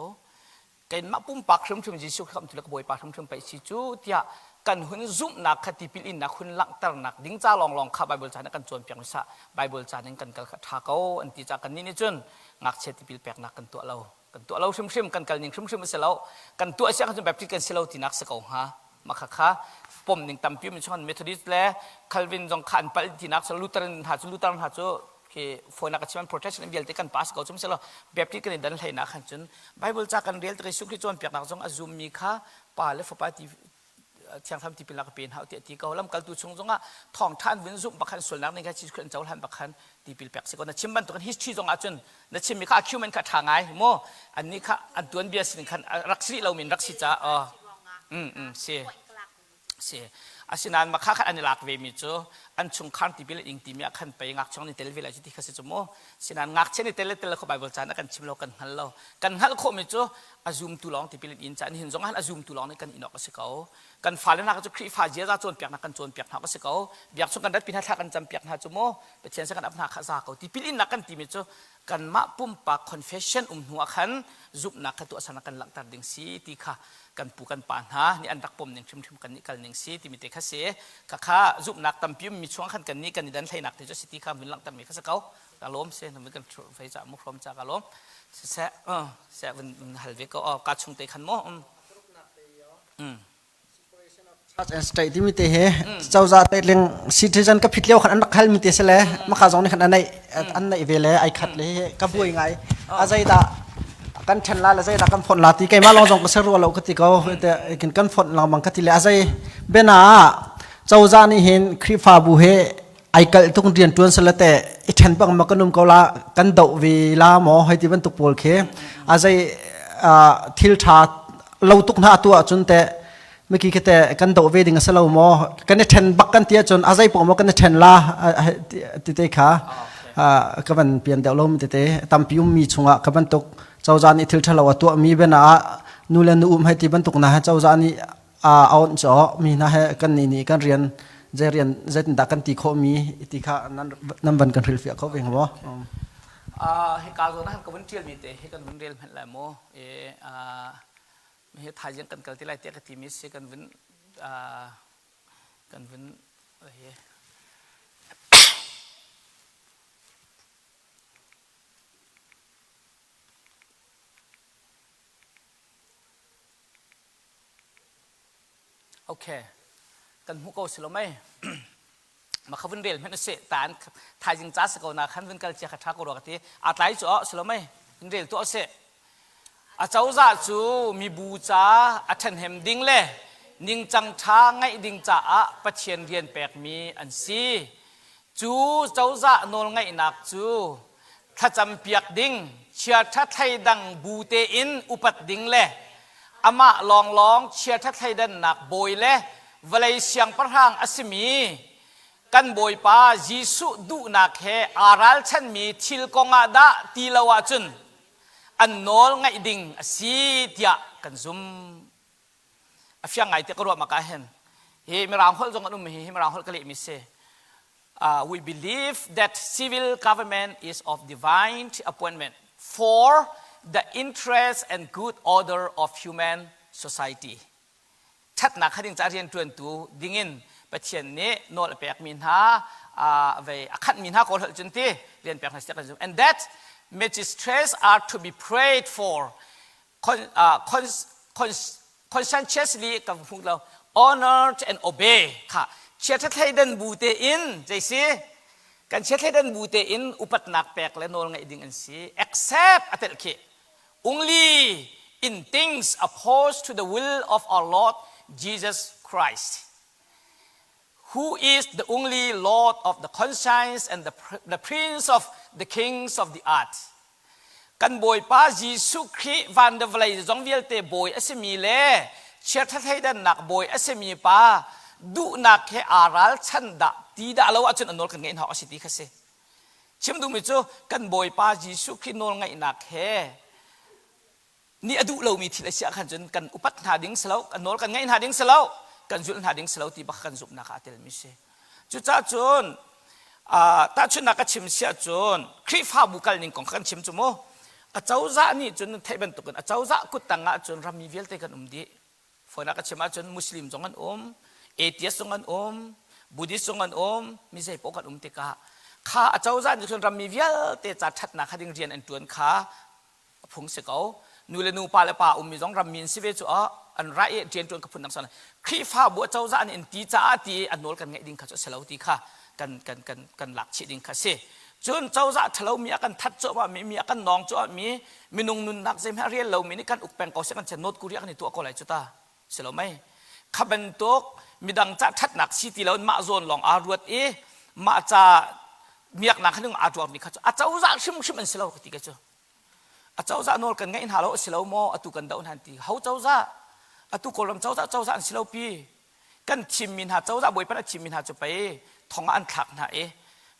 Keimah pumpak hrimhrim Jesuh Khrih tu le ka Bawipa hrimhrim pei si cu tiah kan hun zumhnak kha tipil innak hun langhternak ding ca lawnglawng kha Bible ca nih kan cawnpiak mi sah Bible ca ning kan kal kha ṭha ko an ti ca kan nih nih cun ngakchia tipil peknak kan tuah lo kan tuah lo hrimhrim kan kal ning hrimhrim a si lo kan tuah si ahcun Baptist kan si lo tinak si ko hnga mah kha kha pom ning tampi um chung Methodist le Calvin zong kha an palh tinak so Lutheran hna cu Lutheran hna cu khi fonak a chim Protestant vialte kan pass ko chung selo Baptist kan i dan hleinak khan cun Bible ca kan rel tik Jesuh Khrih cawnpiaknak zong a zummi kha pa le fapa ti thiangthlam tipil nak pe hna tiah ti ko lamkaltu chung zongah thawngtha an vun zumh bakhan sualnak ning kha Jesuh Khrih an cohlan bakhan tipil pek si ko na chim bantukin history zong ahcun na chimmi kha argument kha tha ngai mu annih kha an tuanbia sin khan rak si lo min rak si ca si si asinain makha khan an i lak ve mi cu an chungkhar tipil ing timi ah khan pei ngakchia nih tel ve lai cu ti kha si cu mu sinain ngakchia nih tel le tel kho Bible caan a kan chim lo kan hngal lo kan hngalh khawh mi cu a zumtu lawng tipil in ca nihin zong ah a zumtu lawng nih kan in awk a si ko kan fale hna cu Khrihfa ziaza cawnpiaknak kan cawnpiak hna a si ko biak chung kan rat pi hna thla kan campiak hna cu mu Pathian se kan ap hna kha za ko tipil innak kan timi cu kanmah pumpak confession um hnu ah khan zumhnak kha tuahsernak kan langhter ding si ti kha kan pu kan pa hna nih an rak pom ning hrimhrim kan nih kal ning si timi te kha si kha kha zumhnak tampi mi chung khan kan nih kan i dan hleinak te cu si ti kha vun langhter mi kha si ko ka lawm si na kan fei ca mu hrom ca ka lawm si se se vun hal ve ko ka chung te khan mo Church and state timi te he cozah te ling citizen ka phit lio khan an rak hal mi te se le maka zong nih khan an nei an nei ve le ai khat le ka buai ngai a zei dah kan then la le zei dah kan phon la ti keimah lawng zong ka ser lo ka ti ko te kan phon lengmang ka ti le a zei bena cozah nih hin Khrihfabu he. Ai kalh tuk rian ṭuan sala teh i ṭhen bang ma kan um ko la kan doh ve la maw hei ti bantuk pawl khi a zei thil ṭha lo tuk hna atu ahcun teh miki khi teh kan doh ve ding a si lo maw kan i ṭhen bak kan ti ahcun a zei paoh maw kan i ṭhen la ti te kha ka van pian deuh lo mi tete tampi ummi chungah ka bantuk cozah nih thil ṭhalo a tuahmi bena ah nu le nu um hei ti bantuk na cozah nih a awnh cawh mi hna he kan nih nih kan rian zei rian zeitindah kan ti khawh mi ti kha nan nan van kan hrilhfiah kho ve hnga maw? Hika zawn ah ka vun ṭial mi te hi kan vun rel hmanh lai maw? E hi thaizing kan kal ti lai tiah ka ti mi si kan vun kan vun hi Okay. Kan hmu ko si lo mei. Ma kha vun rel hmanh usih. Tan thaizing ca si ko na khan vun kal cia kha tha ko rua ka ti. A tlai cu si lo mei. Vun rel tuah usih. A cozah cu mibu ca a ṭhenhem ding le ningcang ṭha ngeih ding caah Pathian rian pekmi an si. Cu cozah nawlngeihnak cu thlacampiak ding, chiaṭha thleidang bu tein upat ding le amah lawnglawng chiaṭha thleidannak bawi le vawlei siangpahrang a simi kan Bawipa Jesuh duhnak he aa ralchanmi thil kongah dah ti lo ahcun an nawl ngaih ding a si tiah kan zumh. A fiang ngai te ka ruah mak ah hin hi mirang holh zong an um hi hi mirang holh ka lehmi si. We believe that civil government is of divine appointment for the interest and good order of human society. Ṭhatnak kha ding ca rian ṭuantu dingin Pathian nih nawl a pekmi hna vei a khanhmi hna kawl holh cun ti rian pek hna kan zum. And that magistrates are to be prayed for conscientiously ka hmu lo honored and obey kha chiaṭha thleidan bu tein zeisi kan chia thleidan bu tein upatnak pek le nawl ngaih ding an si except a telh khi only in things opposed to the will of our Lord Jesus Christ who is the only Lord of the conscience and the, the Prince of the kings of the earth. Kan Bawipa Jesuh Khrih van le vawlei zong vialte bawi a simi le chiaṭha thleidannak bawi a simi pa duhnak he aa ralchan dah ti dah lo ahcun a nawl kan ngeih hna awk a si ti kha si. Chim duhmi cu kan Bawipa Jesuh Khrih nawl ngaihnak he nih a duh lomi thil a si ah khan cun kan upat hna ding si lo kan nawl kan ngaih hna ding si lo kan zulh hna ding si lo ti bak kan zumhnak ah a telmi si cucaah cun tahchunhnak ka chim si ahcun Khrihfabu kal ning kong kan chim cu mu a cozah nih cun theih bantukin a cozah kuttang ah cun rammi vialte kan um dih Fawinak ka chim ahcun Muslim zong an um, atheist zong an um, Buddhist zong an um, mi zei paoh kan um tikah kha a cozah nih cun rammi vialte ca ṭhatnak kha ding rian an ṭuan kha a phung si ko. Nu le nu, pa le pa ummi zong rammi an si ve cu ah an rai i rian ṭuan ka phun dang sana. Khrihfabu a cozah nih an ti caah ti an nawl kan ngaih ding kha cu a si lo ti kha kan kan kan kan lak chih ding kha si. Cun cozah ṭhalomi a kan that cuahmahmi, mi a kan nawng cuahmahmi, minung nunnak zeihmanh a rel lomi nih kan uk peng ko seh kan chian North Korea kan i tuah ko lai cu ta. Si lo mei? Kha bantuk midang ca ṭhatnak si ti loin mah zawn lawng aa ruat i mah ca miaknak kha aa tuakmi kha cu a cozah hrimhrim an si lo ka ti ka cu. A cozah nawl kan ngaih hna lo a si lo maw atu kan doh hna ti. Ho cozah? Atu Kawlram cozah cozah an si lo pi. Kan thimmi hna cozah bawipa a thimmi hna cu pei thong ah an thlak hna i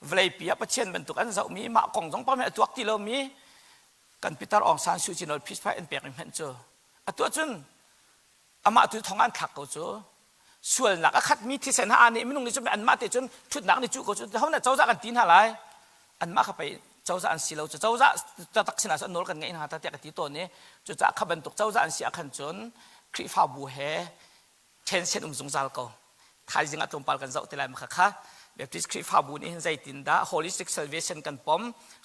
vawleipi ah Pathian bantuk an zohmi mah kong zong pam a tuak ti lomi kan Peter Aung San Suu Kyi nawl peace prize an pek mi hmanh cu atu ahcun amah tu thong ah an thlak ko cu sualnak a khatmi thisen ha nih minung nih cun anmah te cun thutnak nih cuh ko cu ho nih cozah kan ti hna lai anmah kha pei cozah an si lo cu cozah taktak sinah cun nawl kan ngeih hna ta tiah ka ti tawn i cucaah kha bantuk cozah an si ah khan cun Khrihfabu he tension um zungzal ko thaizing ah tlawmpal kan zoh te lai ma kha Baptist Khrihfabu nih hin zeitindah holistic salvation kan pom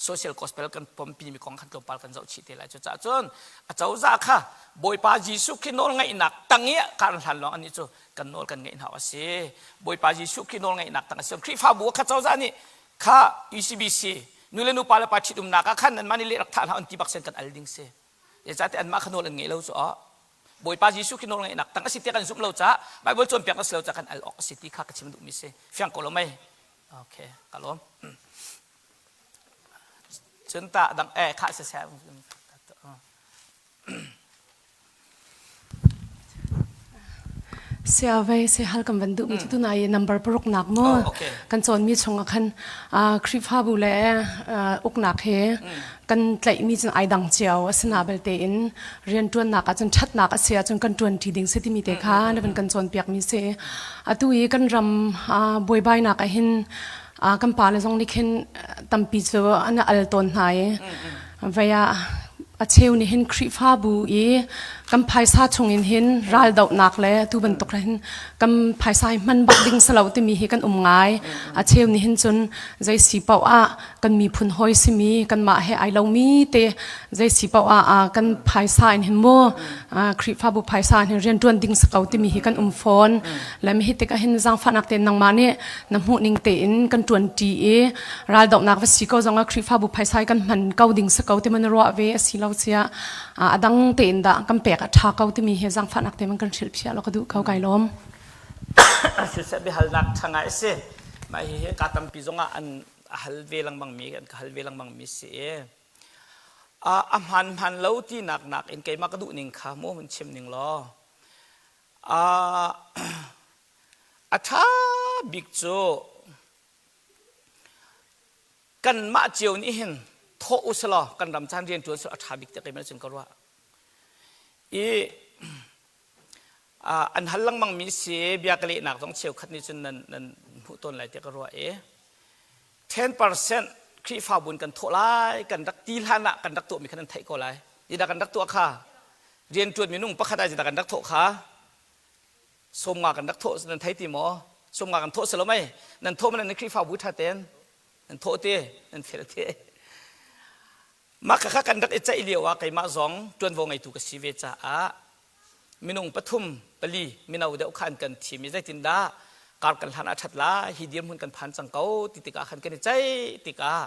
social gospel kan pom mi kong khan tlawmpal kan zoh chih te lai cucaah cun a cozah kha Bawipa Jesuh Khrih nawl ngaihnak tang i kar hlan lawng anih cu kan nawl kan ngeih hna a si Bawipa Jesuh Khrih nawl ngaihnak tang a si Khrihfabu kha cozah nih kha ECBC nu le nu pa le pa ṭhitumnak ah khan nanmah nih le rak thah hna on ti bak sen kan al ding si zeicahtiah anmah kha nawl an ngei lo cu Bawipa Jesuh khi nawlngeihnak tang a si tiah kan zumh lo caah Bible cawnpiak a si lo caah kan al awk a si ti kha ka chim duhmi si. Fiang ko lo mei? Okay, ka lawm. Cun tah dang eh khah siseh. Siavei sehal kan van duhmi cu tunai i number paruk nak mu kan cawnmi chungah khan Khrihfabu le uknak he kan tlaihmi cun ai dang cio asina belte in rianṭuannak ahcun ṭhatnak a si ahcun kan ṭuanṭi ding si timi te kha na van kan cawnpiakmi si. Atu i kan ram buaibainak ah hin kan pale zong nih khin tampi cu an al tawn hna i vei ah a cheu nih hin Khrihfabu i kan phaisa chungin hin raldohnak le tu bantuk hin kan phaisa hi hman bak ding si lo timi hi kan um ngai. A cheu nih hin cun zei si paoh ah kan miphun hawi simi kanmah he ai lomi te zei si paoh ah kan phaisa in hin mu Khrihfabu phaisa in hin rianṭuan ding si ko timi hi kan um fawn. Le mi hi tikah hin zaangfahnak tein nangmah nih na hmuh ning tein kan ṭuanṭi i raldohnak va si ko zongah Khrihfabu phaisa kan hman ko ding si ko ti man ruah ve a si lo sia a dang tein dah kan pek a ṭha ko timi hi zaangfahnak tein man kan hrilhphiah lo ka duh ko kai lawm. Siseh biahalnak ṭha ngai a si. Mah hihi ka tampi zongah an hal ve lengmang mi an ka hal ve lengmang mi si i a hmaan hmaan lo tinak nak in keimah ka duh ning kha mu hun chim ning law A ṭha bik cu kanmah cio nih hin thawh u selaw kan ram caan rian ṭuan selaw a ṭha bik tiah keimah cun ka ruah. I an hal lengmang mi si bia ka lehnak zong cheukhat nih cun nan nan hmuh tawn lai tiah ka ruah i 10% Khrihfabu in kan thawh lai kan rak ti hlan ah kan rak tuahmi kha nan theih ko lai. Ti dah kan rak tuah kha rianṭuan minung pakhat ah zeidah kan rak thawh kha sawmnga kan rak thawh nan thei ti maw sawmnga kan thawh si lo mei nan thawh man nan Khrihfabu ṭha ten nan thawh ti nan fel ti mah kha kan rak i ceih lio ah keimah zong ṭuanvo ngeitu ka si ve caah minung pathum pali mino deuh kha an kan thim i zeitindah kar kan hlan ah ṭhat lai hi dirhmun kan phan cang ko ti tikah khan kan i ceih tikah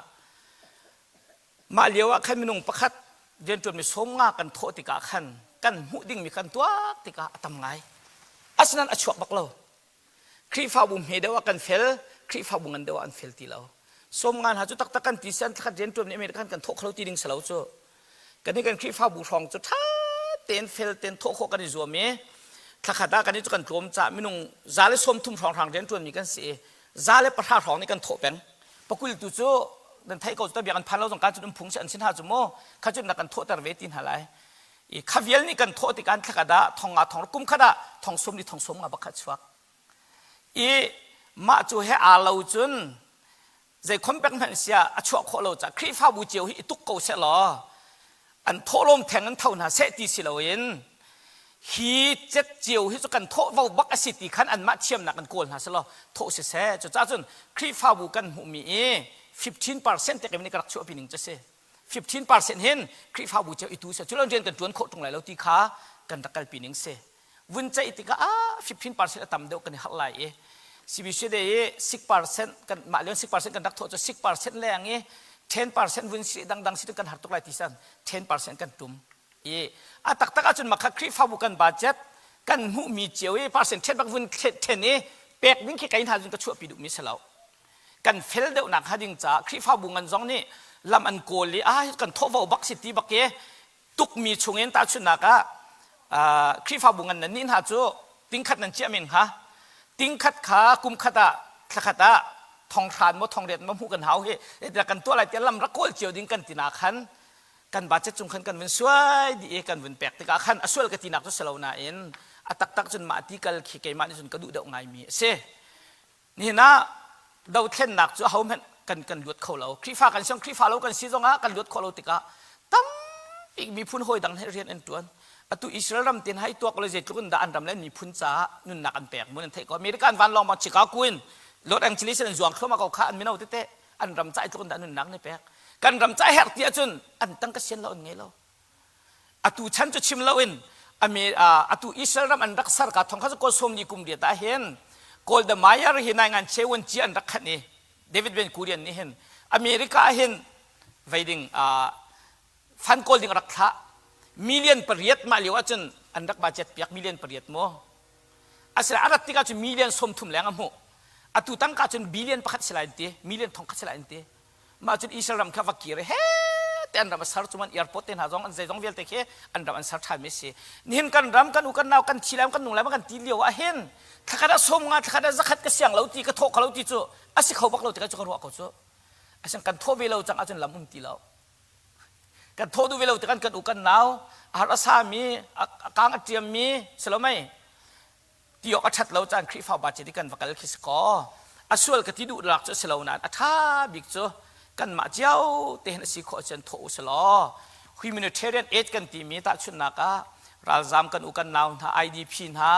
Mah lio ah khan minung pakhat rianṭuanmi 50 kan thawh tikah khan kan hmuh dingmi kan tuak tikah a tam ngai. Asinain a chuak bak lo. Khrihfabu hme deuh ah kan fel, Khrihfabu ngan deuh ah an fel ti lo. 50 hna cu taktak kan ti sian thlakhat rianṭuanmi American kan thawh kho ti ding si lo cu. Kan i kan Khrihfabu hrawng cu ṭha tein fel tein thawh khawh kan i zuam i thlakhat ah kan i cu kan tlawm caah minung 130 hrawnghrang rianṭuanmi kan si i 110 hrawng nih kan thawh peng. Pakul tu cu nan theih ko cu biak an phan lo zong kan cun um phung si an sin ha cu mu kha cun na kan thawhter ve ti hna lai i kha vial nih kan thawh tik an thlakhat ah thong nga thong kum khat ah thong sum ni thong sum nga bakhat chuak i mah cu he aa lo cun zei khom pek hmanh sia a chuah khawh lo ca Khrihfabu cio hi i tuk ko seh law an thawhlawm theng an tho hna seh ti si loin hi cet cio hi cu kan thawh vo bak a si ti khan anmah thiamnak an kawl hna selaw thawh siseh cucaah cun Khrihfabu kan hmuhmi i 15% te nih ka rak chuahpi ning cu si 15% hin Khrihfabu cio i tu seh culon rian kan ṭuan khawh ṭung lai lo ti kha kan rak kalpi ning si vun ceih tikah ah 15% a tam deuh kan i harh lai i CBC day i 6% kan mah lion 6% kan rak thawh cu 6% leng i 10% vun si dangdang si kan har tuk lai ti san 10% kan tum i a taktak ahcun makha Khrihfabu kan budget kan hmuhmi cio i percent ṭhen bak vun ṭhen i pek ding khi kai hna cun ka chuahpi duhmi si lo kan fel deuhnak hnga ding caah Khrihfabu ngan zong nih lam an kawl i ah kan thawhvo bak si ti bak i tukmi chungin tahchunhnak ah Khrihfabu ngan nan nih hna cu tingkhat nan chiah men hnga tingkhat kha kum khat ah thlakhat ah thonghran maw thongriat maw hmuh kan hau hi kan tuah lai tiah lam rak kawl cio ding kan tina khan kan budget cung khan kan vun suai dih i kan vun pek tikah khan a sual ka tinak cu si lo nain a taktak cun mah ti kal khi keimah nih cun ka duh deuh ngaimi a si. Nihin ah dothlennak cu ahohmanh kan kan luat kho lo. Khrihfa kan si Khrihfa lo kan si zongah kan luat khawh lo tikah tampi miphun hawi dang he rian an ṭuan. Atu Israel ram tin hai tuak le zeitluk in dah an ram le an miphun caah nunnak an pek mun an theih ko. America an vanlawng bang Chicago in Los Angeles in an zuang thluahmah ko kha an mino tete an ram ca tluk in dah nunnak ni pek kan ram ca herh ti ahcun an tangka sian lo an ngei lo atu chan cu chim lo in atu Israel ram an rak ser ka thong kha cu kawl sawm li kum riat ah hin Golda Meir hi nai ngan chewun ci an rak khan i David Ben Gurion nih hin America ah hin veiding fan kawl ding rak thlah million pariat mah lio ahcun an rak budget piak million pariat mu asila a rat tikah cun million 30 leng a hmuh. Atu tangka cun billion pakhat si lai an ti, million thong khat si lai an ti. Mah cun Israel ram kha va kir i he te an ram a ser cu an airport te hna zong an zeizong vialte khi an ram an ser ṭhan mi si. Nihin kan ram kan u kan nau kan thi lai kan nung lai kan ti lio ah hin thlakhat ah som nga thlakhat ah zakhat ka siang lo ti ka thawh kho lo ti cu a si kho bak lo ti ka cu ka ruah ko cu. Asin kan thawh ve lo cang ahcun lam um ti lo. Kan thawh duh ve lo ti kan kan u kan nau a har a sami a kang a ṭiammi si lo mei ti awk a ṭhat lo caan Khrihfa budget i kan va kal khi si kaw a sual ka ti duh lak cu a si lo nain a ṭha bik cu kanmah cio te hin a si khawh cun thawh u si law humanitarian aid kan timi tahchunhnak ah ralzam kan u kan nau hna IDP hna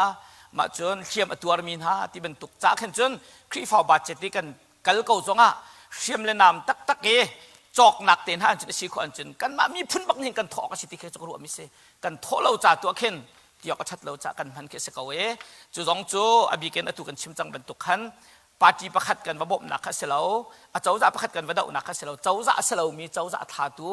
mah cun hliam a tuarmi hna ti bantuk ca khin cun Khrihfa budget i kan kal ko zongah hriam le nam taktak i cawknak te hna an cun a si khawh an cun kanmah miphun bak nih kan thawh awk a si ti khi cu ka ruahmi si kan thawh lo ca tuah khin tiawk a ṭhat lo ca kan hman khi a si ko e cu zong cu a bikin atu kan chim cang bantuk khan party pakhat kan va bawmhnak kha a si lo a cozah pakhat kan va dohnak kha a si lo cozah a si lomi cozah a thlatu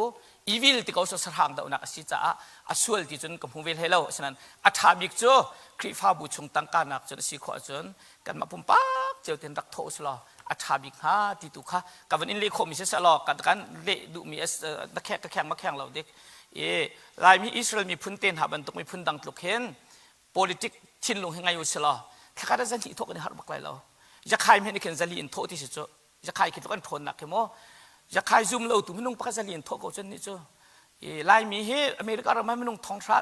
evil ti ko sahrang dohnak a si caah a sual ti cun ka hmu ve hlei lo asinain a ṭha bik cu Khrihfabu chung tangka nak cun a si khawh ahcun kanmah pumpak cio ten rak thawh usih law a ṭha bik hnga ti tu kha ka van in leh khawhmi si seh law kan kan leh duhmi na kheng ka kheng ma kheng lo dik i Laimi Israel miphun te hna bantuk miphun dang tluk hin politic thinlung hi ngai usih law thlakhat ah zan hnih thawh kan i harh bak lai lo Jakhai men khin zali in thawh ti si cu Jakhai khi tluk an ṭhawnnak khi maw Jakhai zum lo tu minung pakhat zali in thawh ko cun nih cu i Laimi hi America ram ah minung thonghra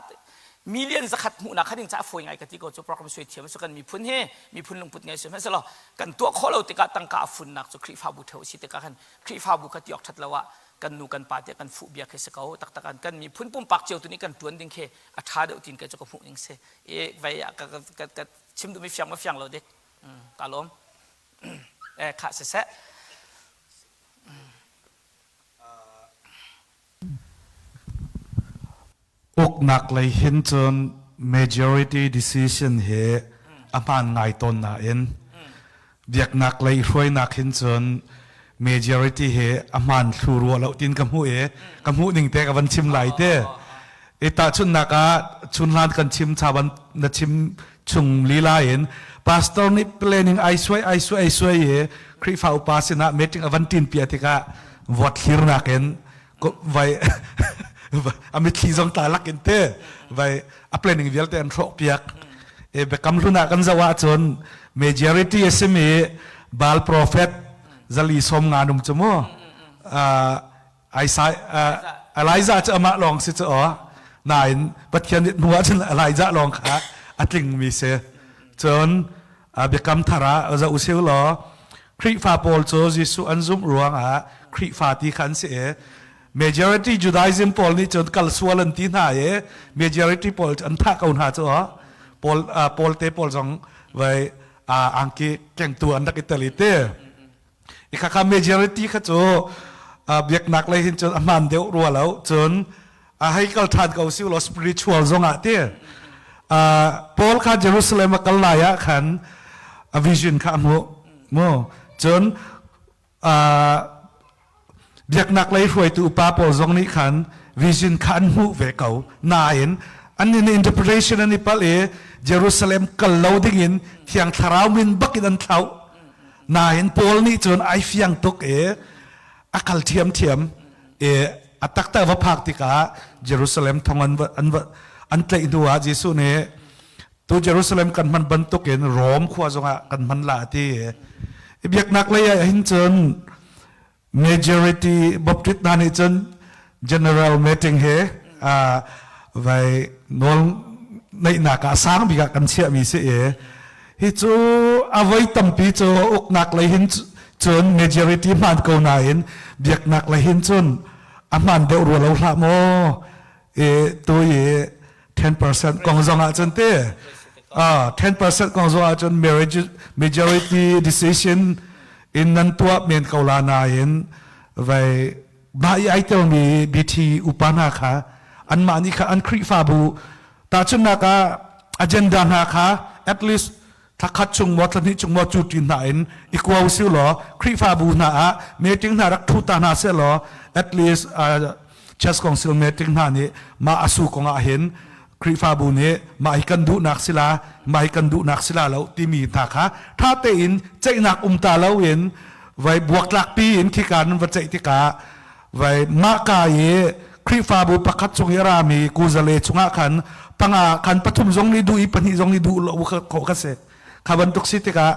million zakhat hmuhnak kha ding ca fawi ngai ka ti ko cu program sui thiam su kan miphun hi miphun lungput ngei si hmanhsehlaw kan tuah khawh lo tikah tangka a funnak cu Khrihfabu theo si tikah khan Khrihfabu kha tiok that lo ah kan nu kan pa te kan fuh bia khi si ko taktak an kan miphun pumpak cio tu nih kan tuan ding khi a tha deuh tin ke cu ka hmuh ning si e vai ka ka ka chim duhmi fiang ma fiang lo dik ka lawm eh kha siseh Uknak lei hin cun majority decision hi a hmaan ngai tawn nain biaknak lei hruainak hin cun majority hi a hmaan thlu rua lo tin ka hmuh i ka hmuh ning te ka van chim lai te. I tahchunhnak ah chunhlan kan chim cha ban na chim chung lila in pastor nih planning ai suai ai suai ai suai i Khrihfa upa sinah meeting a van tin pia tikah vote thlirnak in vai a mitthli zong tla lak in te vai a planning vialte an hrawh piak e biakam hlun ah kan zoh ahcun majority a simi Baal prophet zali som nga num cu mu Elijah cu amah lawng si cu aw nain Pathian nih hnu ah cun Elijah lawng kha a tlingmi si cun biakam thar ah zoh usih law Khrihfa pawl cu Jesuh an zumh ruangah Khrihfa ti kha an si i majority Judaism pawl nih cun kal sual an ti hna i majority pawl cu an thah ko hna cu aw Paul Paul te pawl zong vai angki kengtu an rak i tel i te i khakha majority kha cu biaknak lei hin cun a hmaan deuh rua lo cun a hei kal ṭhan ko si law spiritual zong ah ti Paul kha Jerusalem a kal lai ah khan a vision kha a hmuh mu cun biaknak lei hruaitu upa pawl zong nih khan vision kha an hmuh ve ko nain an in interpretation an i palh i Jerusalem kal lo ding in thiang thlarau min bak in an thlauh nain Paul nih cun ai fiang tuk i a kal ṭhiamṭhiam i a taktak va phak tikah Jerusalem thong an an an tlaih hnu ah Jesuh nih tu Jerusalem kan hman bantukin Rom khua zongah kan hman la ti i biaknak lei ah hin cun majority Baptist hna nih cun general meeting he vai nawl neihnak ah sang bik ah kan chiahmi si i hi cu a voi tampi cu uknak lei hin cun majority hmaan ko nain biaknak lei hin cun a hmaan deuh rua lo hlah maw e tu i 10% kong zong ah cun te 10% kong zong ah cun majority decision in nan tuah men ko la nain vai mah i ai telmi BT upa hna kha anmah nih kha an Khrihfabu tahchunhnak ah agenda hna kha at least thla chung maw thla hnih chung maw cu ti hna in i kuau si law Khrihfabu hna ah meeting hna rak thu ta hna seh law at least uh, Church Council meeting hna nih mah asu kong ah hin Khrihfabu nih mah hi kan duhnak sila mah hi kan duhnak sila lo timi hna kha ṭha tein ceihnak um ta loin vai buaktlakpi in khika nan va ceih tikah vai mah ka i Khrihfabu pakhat chung i a rami kuzale chungah khan panga khan pathum zong nih duh i pahnih zong nih duh lo khawh kha si. Kha bantuk si tikah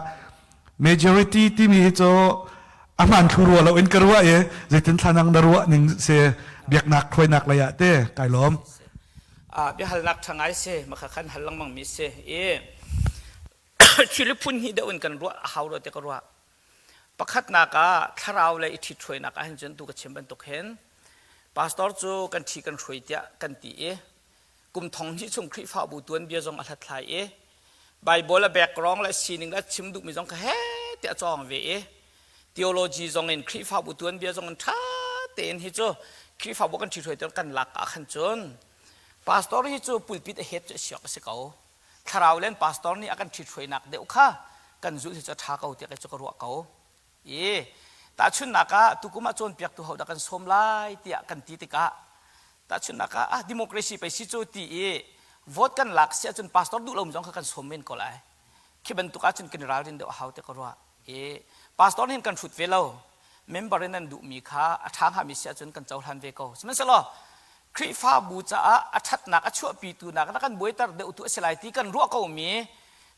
majority timi hi cu a hmaan thlu rua lo in ka ruah i zeitin thlanang na ruah ning si biaknak hruainak lei ah te kai lawm. Biahalnak ṭha ngai si makha khan hal lengmang mi si i thil phun hnih deuh in kan ruah a hau rua te ka ruah. Pakhatnak ah thlarau le i ṭhithruainak ah hin cun tu ka chim bantuk hin pastor cu kan ṭhi kan hruai tiah kan ti i kum thong hnih chung Khrihfabu tuanbia zong a hlathlai i Bible a background le sining le chim duhmi zong kha he tiah a cawng ve i theology zong in Khrihfabu tuanbia zong in ṭha tein hi cu Khrihfabu kan ṭhithruai kan lak ah khan cun pastor hi cu pulpit a het cu a siak a si ko. Thlarau len pastor nih a kan ṭhithruainak deuh kha kan zulh hi cu a ṭha ko tiah kei cu ka ruah ko. I tahchunhnak ah tukum ah cawnpiaktu hodah kan sawm lai tiah kan ti tikah tahchunhnak ah ah democracy pei si cu ti i vote kan lak si ahcun pastor duh lomi zong kha kan sawm men ko lai. Khi bantuk ahcun kan i ralrin deuh a hau ti ka ruah. I pastor nih kan hrut ve lo. Member in nan duhmi kha a ṭha hngami si ahcun kan cohlan ve ko. Sihmanhsehlaw Khrihfabu caah a ṭhatnak a chuahpitu nak na kan buaiter deuhtu a si lai ti kan ruah komi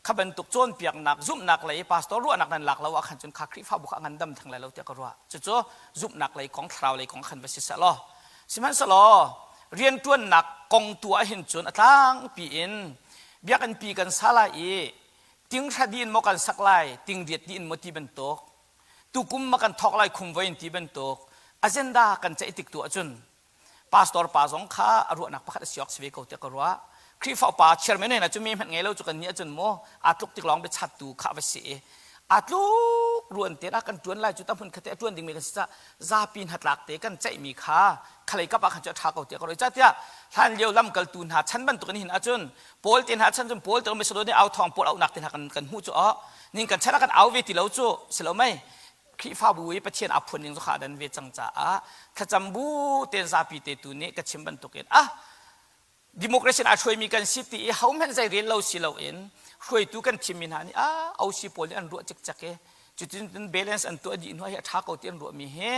kha bantuk cawnpiaknak zumhnak lei pastor ruahnak nan lak lo ah khan cun kha Khrihfabu kha a ngandam theng lai lo tiah ka ruah. Cucu zumhnak lei kong thlarau lei kong khan va si seh law sihmanhsehlaw rianṭuannak kong tu ah hin cun a tlangpi in biakinn pi kan sa lai i tinghra di in maw kan sak lai tingriat di in maw ti bantuk tukum ma kan thawk lai khum voi in ti bantuk agenda kan ceih tik tu ahcun pastor pa zong kha a ruahnak pakhat a si awk si ve ko tiah ka ruah. Khrihfa upa chairman hna cu mi hmanh ngei lo cu kan nih ahcun maw aa tluk tik lawng biachattu kha va si i aa tluk ruan te ah kan ṭuan lai cu ta hmun khat te a ṭuan dingmi kan si caah zapi hnatlak te kan ceihmi kha khalei kap ah khan cu a ṭha ko tiah ka ruah. Catiah hlan lio lamkaltu hna chan bantuk in hin ahcun Paul te hna chan cun Paul te Macedonia au thawng Paul auhnak te hna kan kan hmuh cu oh ning kan chan ah kan au ve ti lo cu si lo mei Khrihfabu i Pathian aa phuan ning cu kha dan ve cang caah thlacam bu tein zapi te tu nih ka chim bantukin ah democracy aa hruaimi kan si ti i hohmanh zei rel lo si loin hruaitu kan thimmi hna nih ah OC pawl nih an ruah cikcek i cutin cun balance an tuah dih hnu hi a ṭha ko ti an ruahmi hi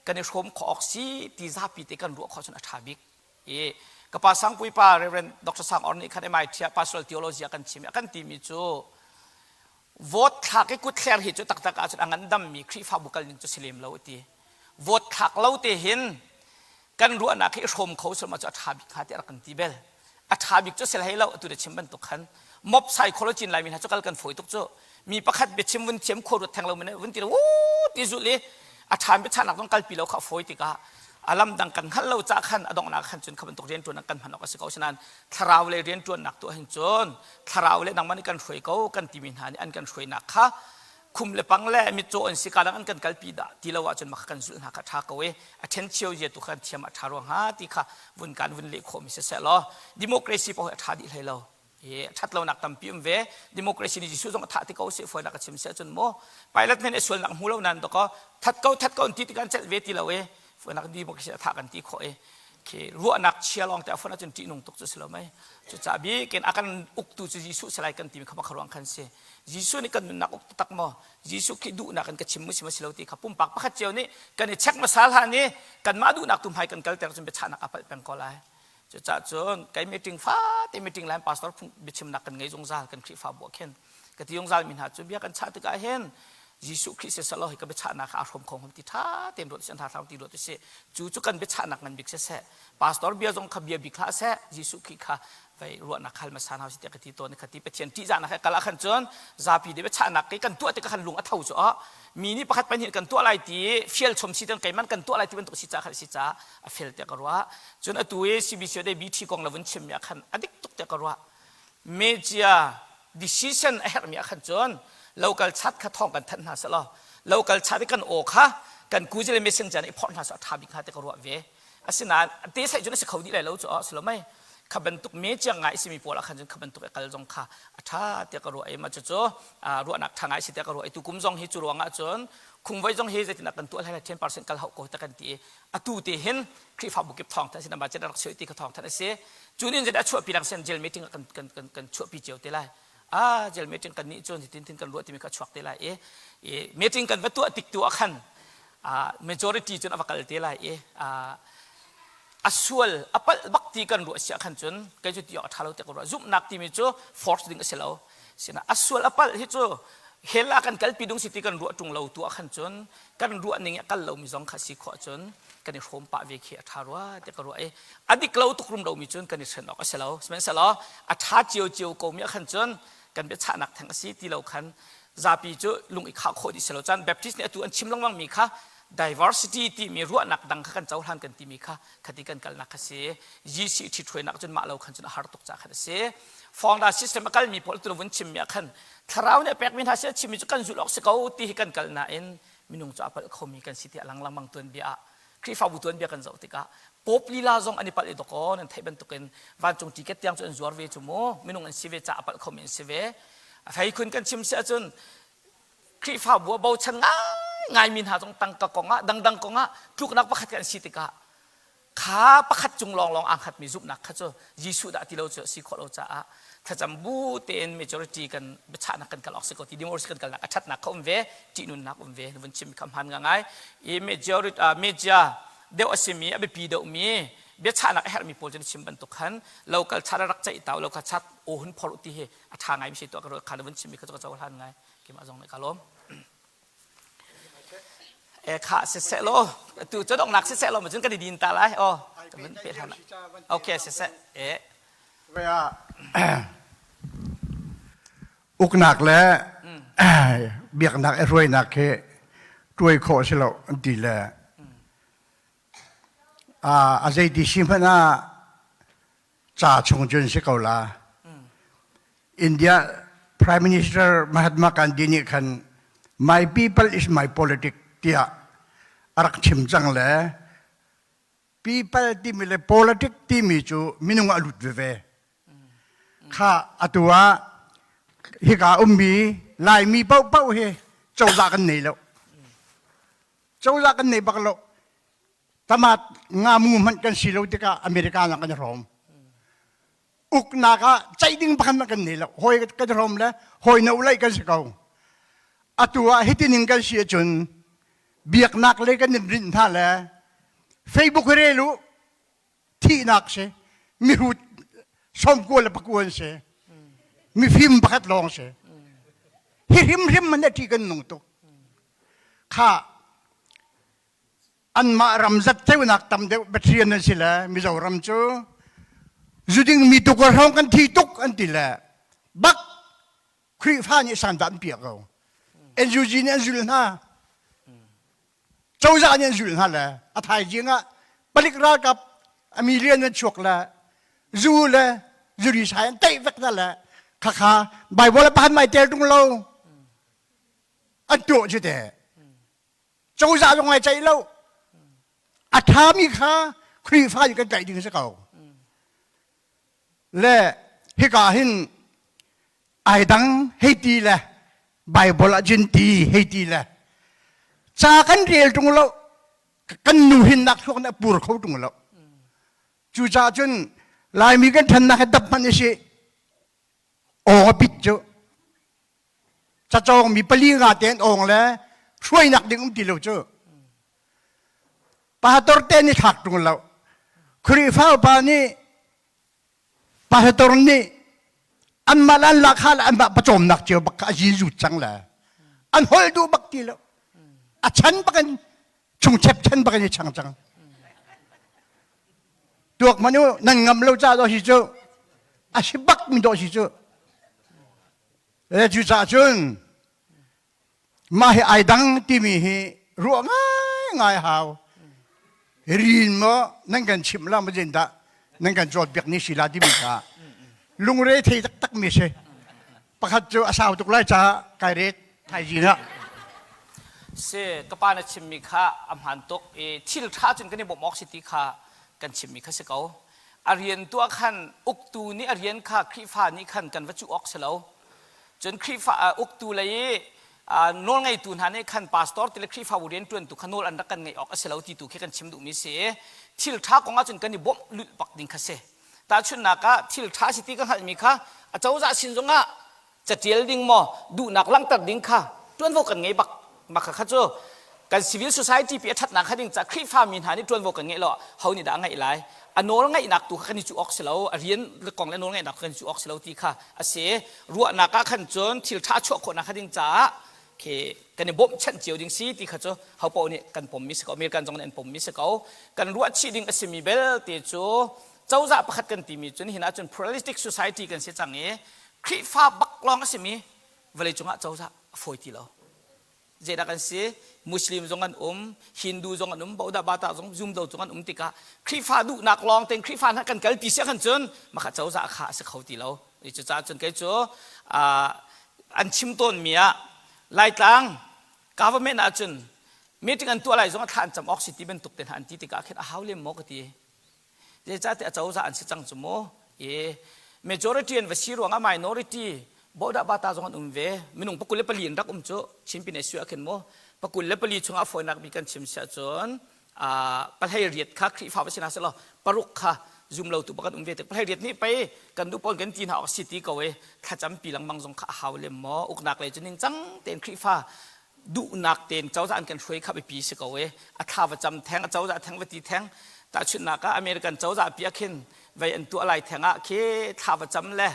kan i hrawm khawh awk si ti zapi te kan ruah khawh cun a ṭha bik i ka pa Sangpui pa Reverend Dr. Sang Or nih khan MIT ah pastoral theology a kan chim i a kan timi cu Vote thlak i kutthler hi cu taktak ahcun a ngandammi Khrihfabu kal ning cu si lem lo a ti. Vote thlak lo te hin kan ruahnak hi i hrawm kho sawm cu a ṭha bik hnga tiah rak kan ti bel. A ṭha bik cu si hlei lo atu na chim bantuk khan mob psychology in Laimi hna cu kal kan fawi tuk cu. Mi pakhat biachim vun thiam khua ruat theng lo men vun ti wu ti zulh i a ṭha biachahnak zong kalpi lo kha a fawi tikah a lam dang kan hngalh lo ca khan a donghnak khan cun kha bantuk rianṭuan kan hman awk a si ko. Asinain thlarau lei rianṭuannak tuah hin cun thlarau le nangmah nih kan hruai ko kan timi hna nih an kan hruainak kha khum le pang le mitcaw an si ka dang an kan kalpi dah ti lo ahcun mah kan zulh hna kha ṭha ko i a ṭhenchio zia tu khan thiam a ṭha rua hnga ti kha vun kan vun leh khawhmi siseh law democracy paoh hi a ṭha dih hlei lo i ṭhat lonak tampi um ve democracy nih Jesuh zong a thah ti ko si fawinak a chim si ahcun maw Pilate nih sualnak hmu lo nan dakaw that ko that ko an ti tikah an celh ve ti lo i fawinak democracy a thah kan ti khawh i khi ruahnak chia lawng te a fon ahcun ṭihnung tuk cu si lo mei cucaah bikin a kan uktu cu Jesuh si lai kan timi kha makha ruang khan si Jesuh nih kan nunnak uk taktak maw Jesuh khi duhnak in ka chim mu si maw si lo ti kha pumpak pakhat cio nih kan i check hmasa hlan i kanmah duhnak tu hmai kan kalter cun biachahnak a palh peng ko lai cucaah cun kai meeting fate meeting lai pastor phung biachimnak kan ngei zungzal kan Khrihfabu ah khin ka ti zungzal mi hna cu bia kan chah tikah hin Jesuh Khrih siseh hi ka biachahnak kha aa hrawm kho hom ti ṭha tein ruat sih hna ti ruat sih cu cu kan biachahnak ngan bik siseh pastor bia zong kha bia bik hlah seh Jesuh Khrih kha vei ruahnak khal hmasa hna sih tiah ka ti tawn ka ti Pathian ṭihzahnak he kal ah khan cun zapi de biachahnak ke kan tuah tikah khan lung a tho cu ah mi nih pakhat pahnih kan tuah lai ti fial chom si tan keiman kan tuah lai ti bantuk si ca khan si ca a fel tiah ka ruah cun atu i CBC de BT kong la vun chim mi ah khan a dik tuk tiah ka ruah media decision a herhmi ah khan cun local chat kha thawng kan thanh hna selaw local chat i kan aw kha kan kuzile messenger i phorh hna seh a ṭha bik hnga ti ka ruah ve asinain te sai cun a si kho dih lai lo cu a si lo mei. Kha bantuk me chiang ngai simi pawl ah khan cun kha bantuk i kal zong kha a ṭha tiah ka ruah i mah cucu ruahnak ṭha ngai si tiah ka ruah i tukum zong hi cu ruang ah cun khungvoi zong hi zeitindah kan tuah lai 10% kal hauh ko ta kan ti i atu te hin Khrihfabu kip thawng than si nama chin rak sui ti ka thawng than a si. Cu nin zeidah chuahpi lang sen jail meeting kan kan kan kan chuahpi cio te lai. Ah jail meeting kan nih cun hitin tin kan ruah timi kha chuak te lai i meeting kan va tuah tik tu ah khan majority cun a va kal te lai i a sual a palh bak ti kan ruah siah khan cun kei cu ti awk a ṭha lo tiah ka ruah zumhnak timi cu force ding a si lo sina a sual a palh hi cu hell ah kan kalpi ding si ti kan ruah ṭung lo tu ah khan cun kan ruah ning a kal lomi zong kha si khawh cun kan i hrawm pah ve khi a ṭha rua tiah ka ruah i a dik lo tuk rum lomi cun kan i hren awk a si lo sihmanhsehlaw a ṭha cio cio ko mi ah khan cun kan biachahnak theng a si ti lo khan zapi cu lung i khah khawh dih si lo caan Baptist nih atu an chim lengmang mi kha diversity timi ruahnak dang kha kan cohlan kan timi kha khati kan kalnak kha si GC ṭhithruainak cun mah lo khan cun a har tuk ca khan a si founder system a kalmi pawl tu vun chimmi ah khan thlarau nih a pekmi hna si a chimmi cu kan zulh awk si ko ti hi kan kal nain minung cu a palh khomi kan si ti a lang lengmang tuanbia ah Khrihfabu tuanbia kan zoh tikah Pope lila zong an i palh i dawkaw nan theih bantukin vancung ticket tiang cu an zuar ve cu mu minung an si ve ca a palh khomi an si ve a fei khun kan chim si ahcun Khrihfabu a bochan ngaingai mi hna zong tangka kongah dangdang kongah tluknak pakhat kan si tikah kha pakhat cung lawnglawng aa hngatmi zumhnak kha cu Jesuh dah ti lo cu a si khawh lo caah thlacam bu tein majority kan biachahnak kan kal awk si ko ti democracy kan kalnak a ṭhatnak kha um ve ṭihnunnak um ve vun chim kha hmaan ngai i majority media deuh a simi a biapi deuhmi biachahnak a herhmi pawl cu na chim bantuk khan local chat rak ceih tau local chat aw hun phor ti hi a ṭha ngai mi si to ka kha na vun chimmi kha cu ka cohlan ngai keimah zong nih ka lawm e kha siseh law tu cu donghnak siseh law cun kan i din ta lai o ka vun pe hlan okay siseh e Uknak le biaknak i hruainak hi tuai khawh si lo an ti le a zeiti si hmanh ah ca chung cun si ko la. India Prime Minister Mahatma Gandhi nih khan my people is my politic tiah a rak chim cang le people timi le politic timi cu minung ah a lut veve. Kha atu ah hika ummi Laimi paohpaoh hi cozah kan nei lo. Cozah kan nei bak lo. Tamat ngamu hmanh kan si lo tikah America nak kan i hrawm. Uknak ah ceih ding pakhat hmanh kan nei lo. Hawi kan i hrawm le hawi no lei kan si ko. Atu ah hitining kan si ahcun biaknak lei kan in rinh hna le Facebook hi rel u thihnak si mihrut sawmkua le pakua an si mifim pakhat lawng si hi hrimhrim man a ṭi kan nung tuk kha anmah ram zat ceunak tam deuh Pathian an si le Mizoram cu zuding mi tuk hrawng kan thi tuk an ti le bak Khrihfa nih sandah an piah ko NUG nih an zul hna cozah nih an zul hna le a thaizing ah palik ralkap a million an chuak le zu le zuri sai an teih vek hna le khakha Bible a pahan mai tel tung lo an tuah cu te cozah zong ai ceih lo a ṭhami kha Khrihfa nih kan tlaih ding a si ko le hika hin ai dang hei ti le Bible ah cun ti hei ti le ca kan rel ṭung lo kan nu hinnak thluak nih a pur kho ṭung lo cucaah cun Laimi kan ṭhannak hi dap hmanh i si awng a pit cu cacawng mi pali nga te an awng le hruainak ding um ti lo cu pastor te nih thlak ṭung lo Khrihfa upa nih pastor nih anmah le an lakha le anmah pawcawmnak cio bak kha a zin cang le an holh duh bak ti lo a chan bak in chungchep chan bak in i chang cang tuak manu nan ngam lo ca do si cu a si bak mi do si cu Le cucaah cun mah hi ai dang timi hi ruah ngaingai hau. Rin maw nan kan chimh la maw dah nan kan cawnpiak ni si la timi kha lungre thei taktak mi si. Pakhat cu a sau tuk lai caah kai ret thaizing ah. Si ka pa na chimmi kha a hmaan tuk i thil ṭha cun kan i bawmh awk si ti kha kan chimmi kha si ko. A rian tuah khan uktu nih a rian kha Khrihfa nih khan kan va cuh awk si lo. Cun Khrihfa uktu lei i nawlngeitu hna nih khan pastor ti le Khrihfabu rianṭuantu kha nawl an rak kan ngeih awk a si lo ti tu khi kan chim duhmi si i thil ṭha kong ahcun kan i bawmh lulh bak ding kha si. Tahchunhnak ah thil ṭha si ti ka hngalhmi kha a cozah sin zongah catial ding maw duhnak langhter ding kha ṭuanvo kan ngei bak mah kha cu kan civil society pi a ṭhatnak kha ding ca Khrihfa mi hna nih ṭuanvo kan ngeih lo ho nih dah a ngeih lai a nawl ngeihnak tu kha kan i cuh awk si lo a rian kong le nawl ngeihnak kha kan i cuh awk si lo ti kha a si ruahnak ah khan cun thil ṭha chuah khawhnak kha ding caah khi kan i bawmhchanh cio ding si ti kha cu ho paoh nih kan pommi si ko American zong nih an pommi si ko kan ruah chih ding a simi belte cu cozah pakhat kan timi cun hin ahcun pluralistic society kan si cang i Khrihfa bak lawng a simi vawleicung ah cozah a fawi ti lo. Zeidah kan si? Muslim zong an um, Hindu zong an um, Boda Bata zong Zumdo zong an um tikah Khrihfa duhnak lawng tein Khrihfa hna kan kalpi si ahkhan cun maka cozah kha a si kho ti lo. Cucaah cun kei cu an chim tawnmi ah Laitlang government ahcun meeting an tuah lai zong ah thla an cam awk si ti bantuk te hna an ti tikah khin a hau lem maw ka ti. Zeicahtiah acozah an si cang cu mu. I majority an va si ruangah minority bodah bata zong an um ve. Minung pakul le pali an rak um cu Chin pine sui ah khin mu. Pakul le pali chungah fawinak bik kan chim si ahcun pahlei riat kha Khrihfa va si hna selaw paruk kha zum lo tu bak an um ve tik pahlei riat nih pei kan duh pawn kan ti hna awk si ti ko i thlacam pi lengmang zong kha a hau lem maw uknak lei cu ningcang tein Khrihfa duhnak tein cozah an kan hruai kha biapi si ko i a thla va cam theng a cozah theng va ti theng tahchunhnak ah American cozah pi ah khin vei an tuah lai theng ah khi thla va cam le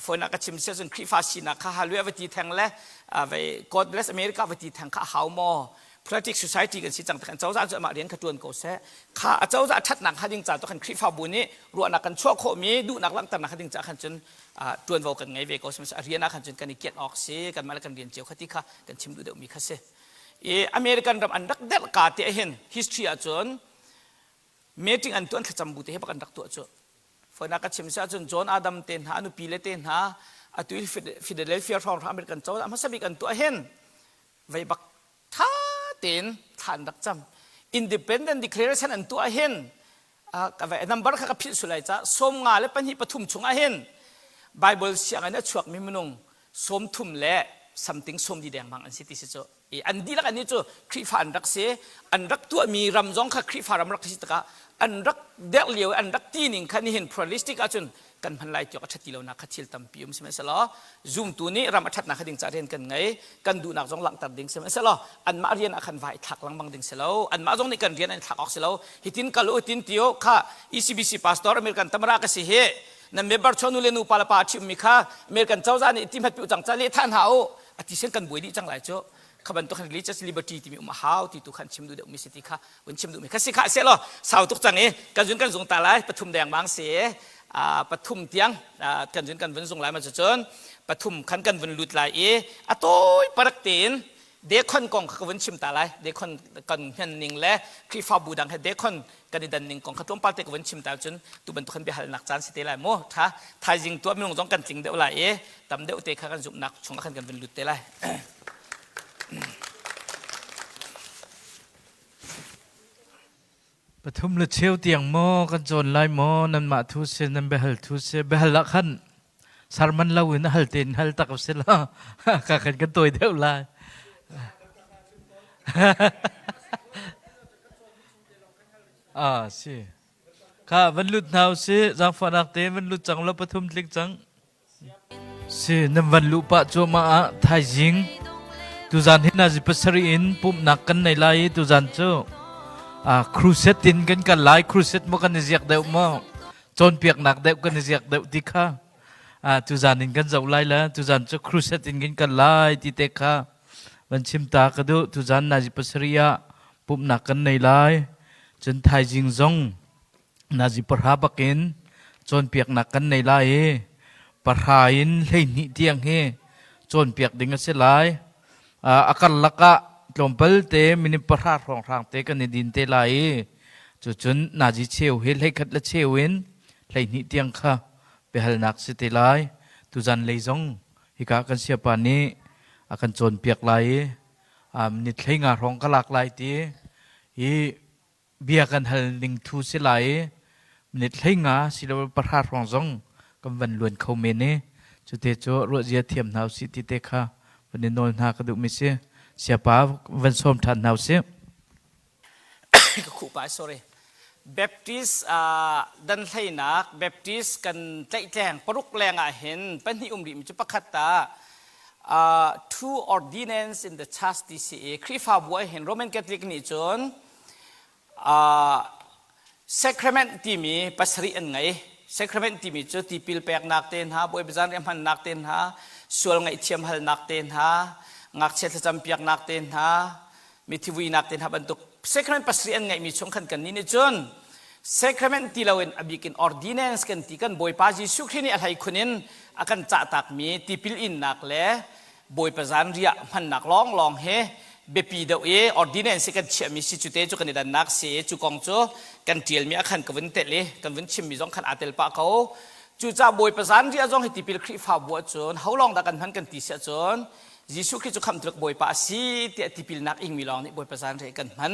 foinak ka chim sia cun Khrihfa sinak kha hallelujah va ti theng le vei God bless America va ti theng kha a hau maw politics society kan si cang kan cozah cu amah rian kha tuan ko seh kha a cozah thatnak kha ding ca to khan Khrihfabu nih ruahnak kan chuah khawhmi duhnak langhternak kha ding ca khan cun ṭuanvo kan ngei ve ko sihmanhsehlaw a rian ah khan cun kan i kianh awk si kanmah le kan rian cio kha ti kha kan chim duh deuhmi kha si i American ram an rak derh ka te hin history ah cun meeting an tuan thlacam bu te he bak an rak tuah cu foina ka chim si ahcun John Adam te hna a nupi le te hna atu Philadelphia hrawng American cozah hmasa bik an tuah hin vei bak ṭha tein thla an rak cam independent declaration an tuah hin number kha ka philh sulai ca sawm nga le pahnih pathum chungah hin Bible sianginn a chuakmi minung sawm thum le something sawm di dengmang an si ti si cu i an dihlak an cu Khrihfa an rak si an rak tuahmi ram zong kha Khrihfa ram rak si tikah an rak derh lio an rak ti ning kha nihin pluralistic ahcun kan hman lai tiawk a ṭhat ti lonak kha thil tampi um sihmanhsehlaw zumtu nih ram a ṭhatnak kha ding caah rian kan ngei kan duhnak zong langhter ding sihmanhsehlaw anmah rian ah khan vai thlak lengmang ding si lo anmah zong nih kan rian an thlak awk si lo hitin kal u hitin tio kha ECBC pastor American tamara ka si hi nan member chonu le nu pa le pa chimmi kha American cozah nih ti hmat pi u cang ca le than ha u ati sen kan buai dih cang lai cu kha bantuk khan religious liberty timi um a hau ti tu khan chim duh deuh mi si ti kha vun chim duh mi kha si kha se law sau tuk cang i kan zun kan zung ta lai pathum deng mang si pathum tiang kan zun kan vun zung lai ma cun pathum khan kan vun lut lai i a tawi parak tein dekhon kong kha ka vun chim ta lai dekhon kan hman ning le Khrihfabu dang he dekhon kan i dan ning kong kha tlawmpal te ka vun chim ta cun tu bantuk khan biahalnak caan si te lai mu tha thaizing tuah minung zong kan tling deuh lai i tam deuh te kha kan zumhnak chungah khan kan vun lut te lai Pathum le cheu tiang maw kan cawn lai maw nanmah thu si nan biahal thu si biahal ah khan sarman lo in hal tein hal tak si la ka khan kan tawi deuh lai ah si kha van lut hna si zaangfahnak te van lut cang lo pathum tling cang Si nan van luh pah cuahmah ah thaizing tuzan hi nazi pasarih in pumhnak kan nei lai i tuzan cu crusade in kan kal lai crusade maw kan i ziak deuh maw cawnpiaknak deuh kan i ziak deuh ti kha tuzan in kan zoh lai le tuzan cu crusade in kan kal lai ti te kha van chim ta ka duh tuzan nazi pasarih ah pumhnak kan nei lai cun thaizing zong Nazi pahra bakin cawnpiaknak kan nei lai i pahra in 12 tiang hi cawnpiak ding a si lai. A karlak ah tlawmpal te minute pahra hrawnghrang te kan i din te lai i cucun nazi cheu hi 11 le cheu in 12 tiang kha biahalnak si te lai. Tuzan lei zong hika kan siapa nih a kan cawnpiak lai i minute 15 hrawng ka lak lai ti hi bia kan hal ning thu si lai i. Minute 15 silo pahra hrawng zong kan van luan kho men i cute cu ruahzia thiam hna usih ti te kha van i nawl hna ka duhmi si. Siapa van sawm ṭhan hna usih. Ka khuh sorry. Baptist uh, dan hleinak Baptist kan tlaihtleng paruk leng ah hin pahnih um rihmi cu pakhat ta uh, two ordinance in the church TCA Khrihfabu ah hin Roman Catholic nih cun uh, sacrament timi pasarih an ngei. Sacrament timi cu tipil peknak te hna, Bawipa zanriah hmannak te hna, sual ngaihthiam halnak te hna, ngakchia thlacam piaknak te hna, mithi vuinak te hna bantuk sacrament pasarih an ngeihmi chung khan kan nih nih cun sacrament ti loin a bikin ordinance kan ti kan Bawipa Jesuh Khrih nih a hleikhun in a kan cahtakmi tipil innak le Bawipa zanriah hmannak lawnglawng he biapi deuh i ordinance hi kan chiahmi si cu te cu kan i dannak si i cu kong cu kan ṭialmi ah khan ka vun telh i kan vun chimmi zong khan aa tel pah ko. Cucaah Bawipa zanriah zong hi tipil Khrihfabu ahcun ho lawng dah kan hman kan ti si ahcun Jesuh Khrih cu khamhtu Bawipa a si tiah tipilnak ingmi lawng nih Bawipa zanriah kan hman.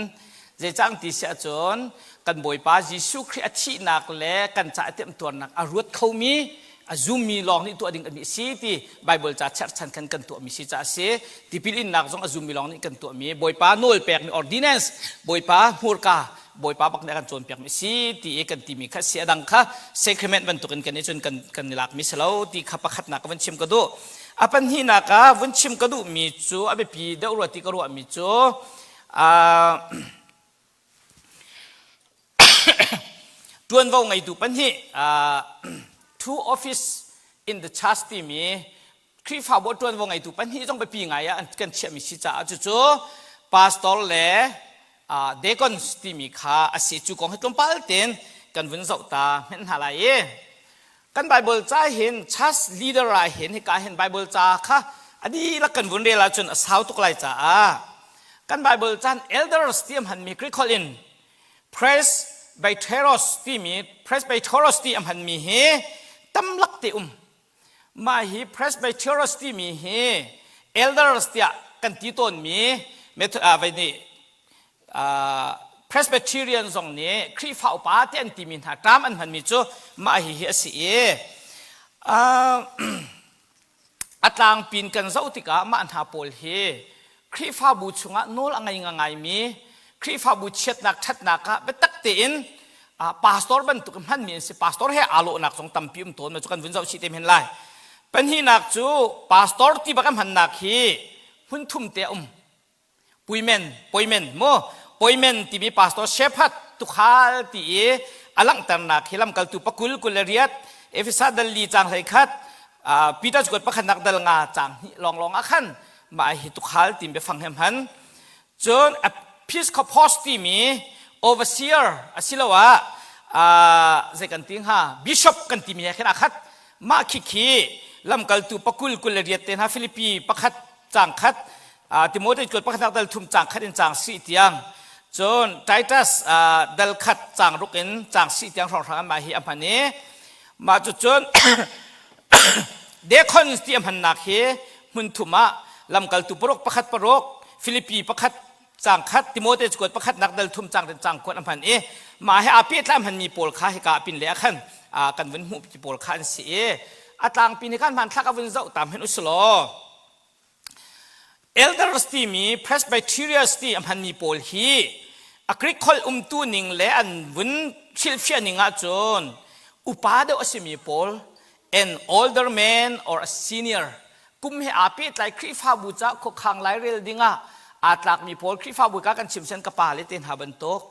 Zeicah ti si ahcun kan Bawipa Jesuh Khrih a thihnak le kan ca a temtuarnak a ruat khomi a zummi lawng nih tuah ding a si ti Bible ca cherhchan khan kan tuahmi si ca a si. Tipil innak zong a zummi lawng nih kan tuahmi Bawipa nawl pekmi ordinance Bawipa hmurka Bawipa bak nih a kan cawnpiakmi si ti i kan timi kha si a dang kha sacrament bantukin kan i cun kan kan i lakmi si lo ti kha pakhatnak ka vun chim ka duh. A pahnihnak ah vun chim ka duhmi cu a biapi deuh rua ti ka ruahmi cu Ṭuanvo ngeitu pahnih two office in the church timi Khrihfabu ah ṭuanvo ngeitu pahnih zong biapi ngai ah kan chiahmi si caah cucu pastor le deacons timi kha a si. Cu kong hi tlawmpal tein kan vun zoh ta hmenh hna lai i kan Bible ca hin church leader ah hin hika hin Bible ca kha a dihlak kan vun rel ahcun a sau tuk lai caah kan Bible caan elders ti a hmanmi Greek holh in presbyteros timi presbyteros ti a hmanmi hi tamlak te um mah hi presbyteros timi hi elders tiah kan ti tawnmi method ah vai nih Presbyterian zong nih Khrihfa upa ti an timi hna term an hmanmi cu mah hihi a si i a tlangpin kan zoh tikah mah hna pawl hi Khrihfabu chungah nawl a ngei ngaimi Khrihfabu chiatnak ṭhatnak ah biatak tein pastor bantuk hmanmi an si pastor he aa lawhnak zong tampi um tawn cu kan vun zoh chih te men lai pahnihnak cu pastor ti bak a hmannak hi hmun thum te a um Puimen, poimen mu, poimen timi pastor shepherd tukhal ti i a langhternak hi lamkaltu pakul kul le riat Efesa dal li cang hlei khat Peter cukuat pakhatnak dal nga cang hnih lawnglawng ah khan mah hi tukhal tim biafang he hman cun episcopos timi overseer asiloah zei kan ti hnga bishop kan timi he khin a khat mah khi khi lamkaltu pakul kul le riat te hna Filipi pakhat cang khat Timote kuat pakhatnak dal thum cang khat in cang si tiang cun Titus dal khat cang ruk in cang si tiang hrawnghrang mah hi a hman i mah cu cun deacons ti a hmannak hi hmun thum ah lamkaltu paruk pakhat paruk Filipi pakhat cang khat Timote kuat pakhatnak dal thum cang in cang kuat a hman i mah he aa pehtlai hmanmi pawl kha hika pin le ah khan kan vun hmuh ti pawl kha an si i a tlangpi nih khan hmanthlak a vun zoh tam hin usulaw Elders timi Presbyterians ti a hmanmi pawl hi a Greek holh umtu ning le an vun hrilhfiah ning ahcun upa deuh a simi pawl an older man or a senior kum he aa pehtlai Khrihfabu ca khuakhang lairel dingah aa tlakmi pawl Khrihfabu ka kan chim sen ka pa le te hna bantuk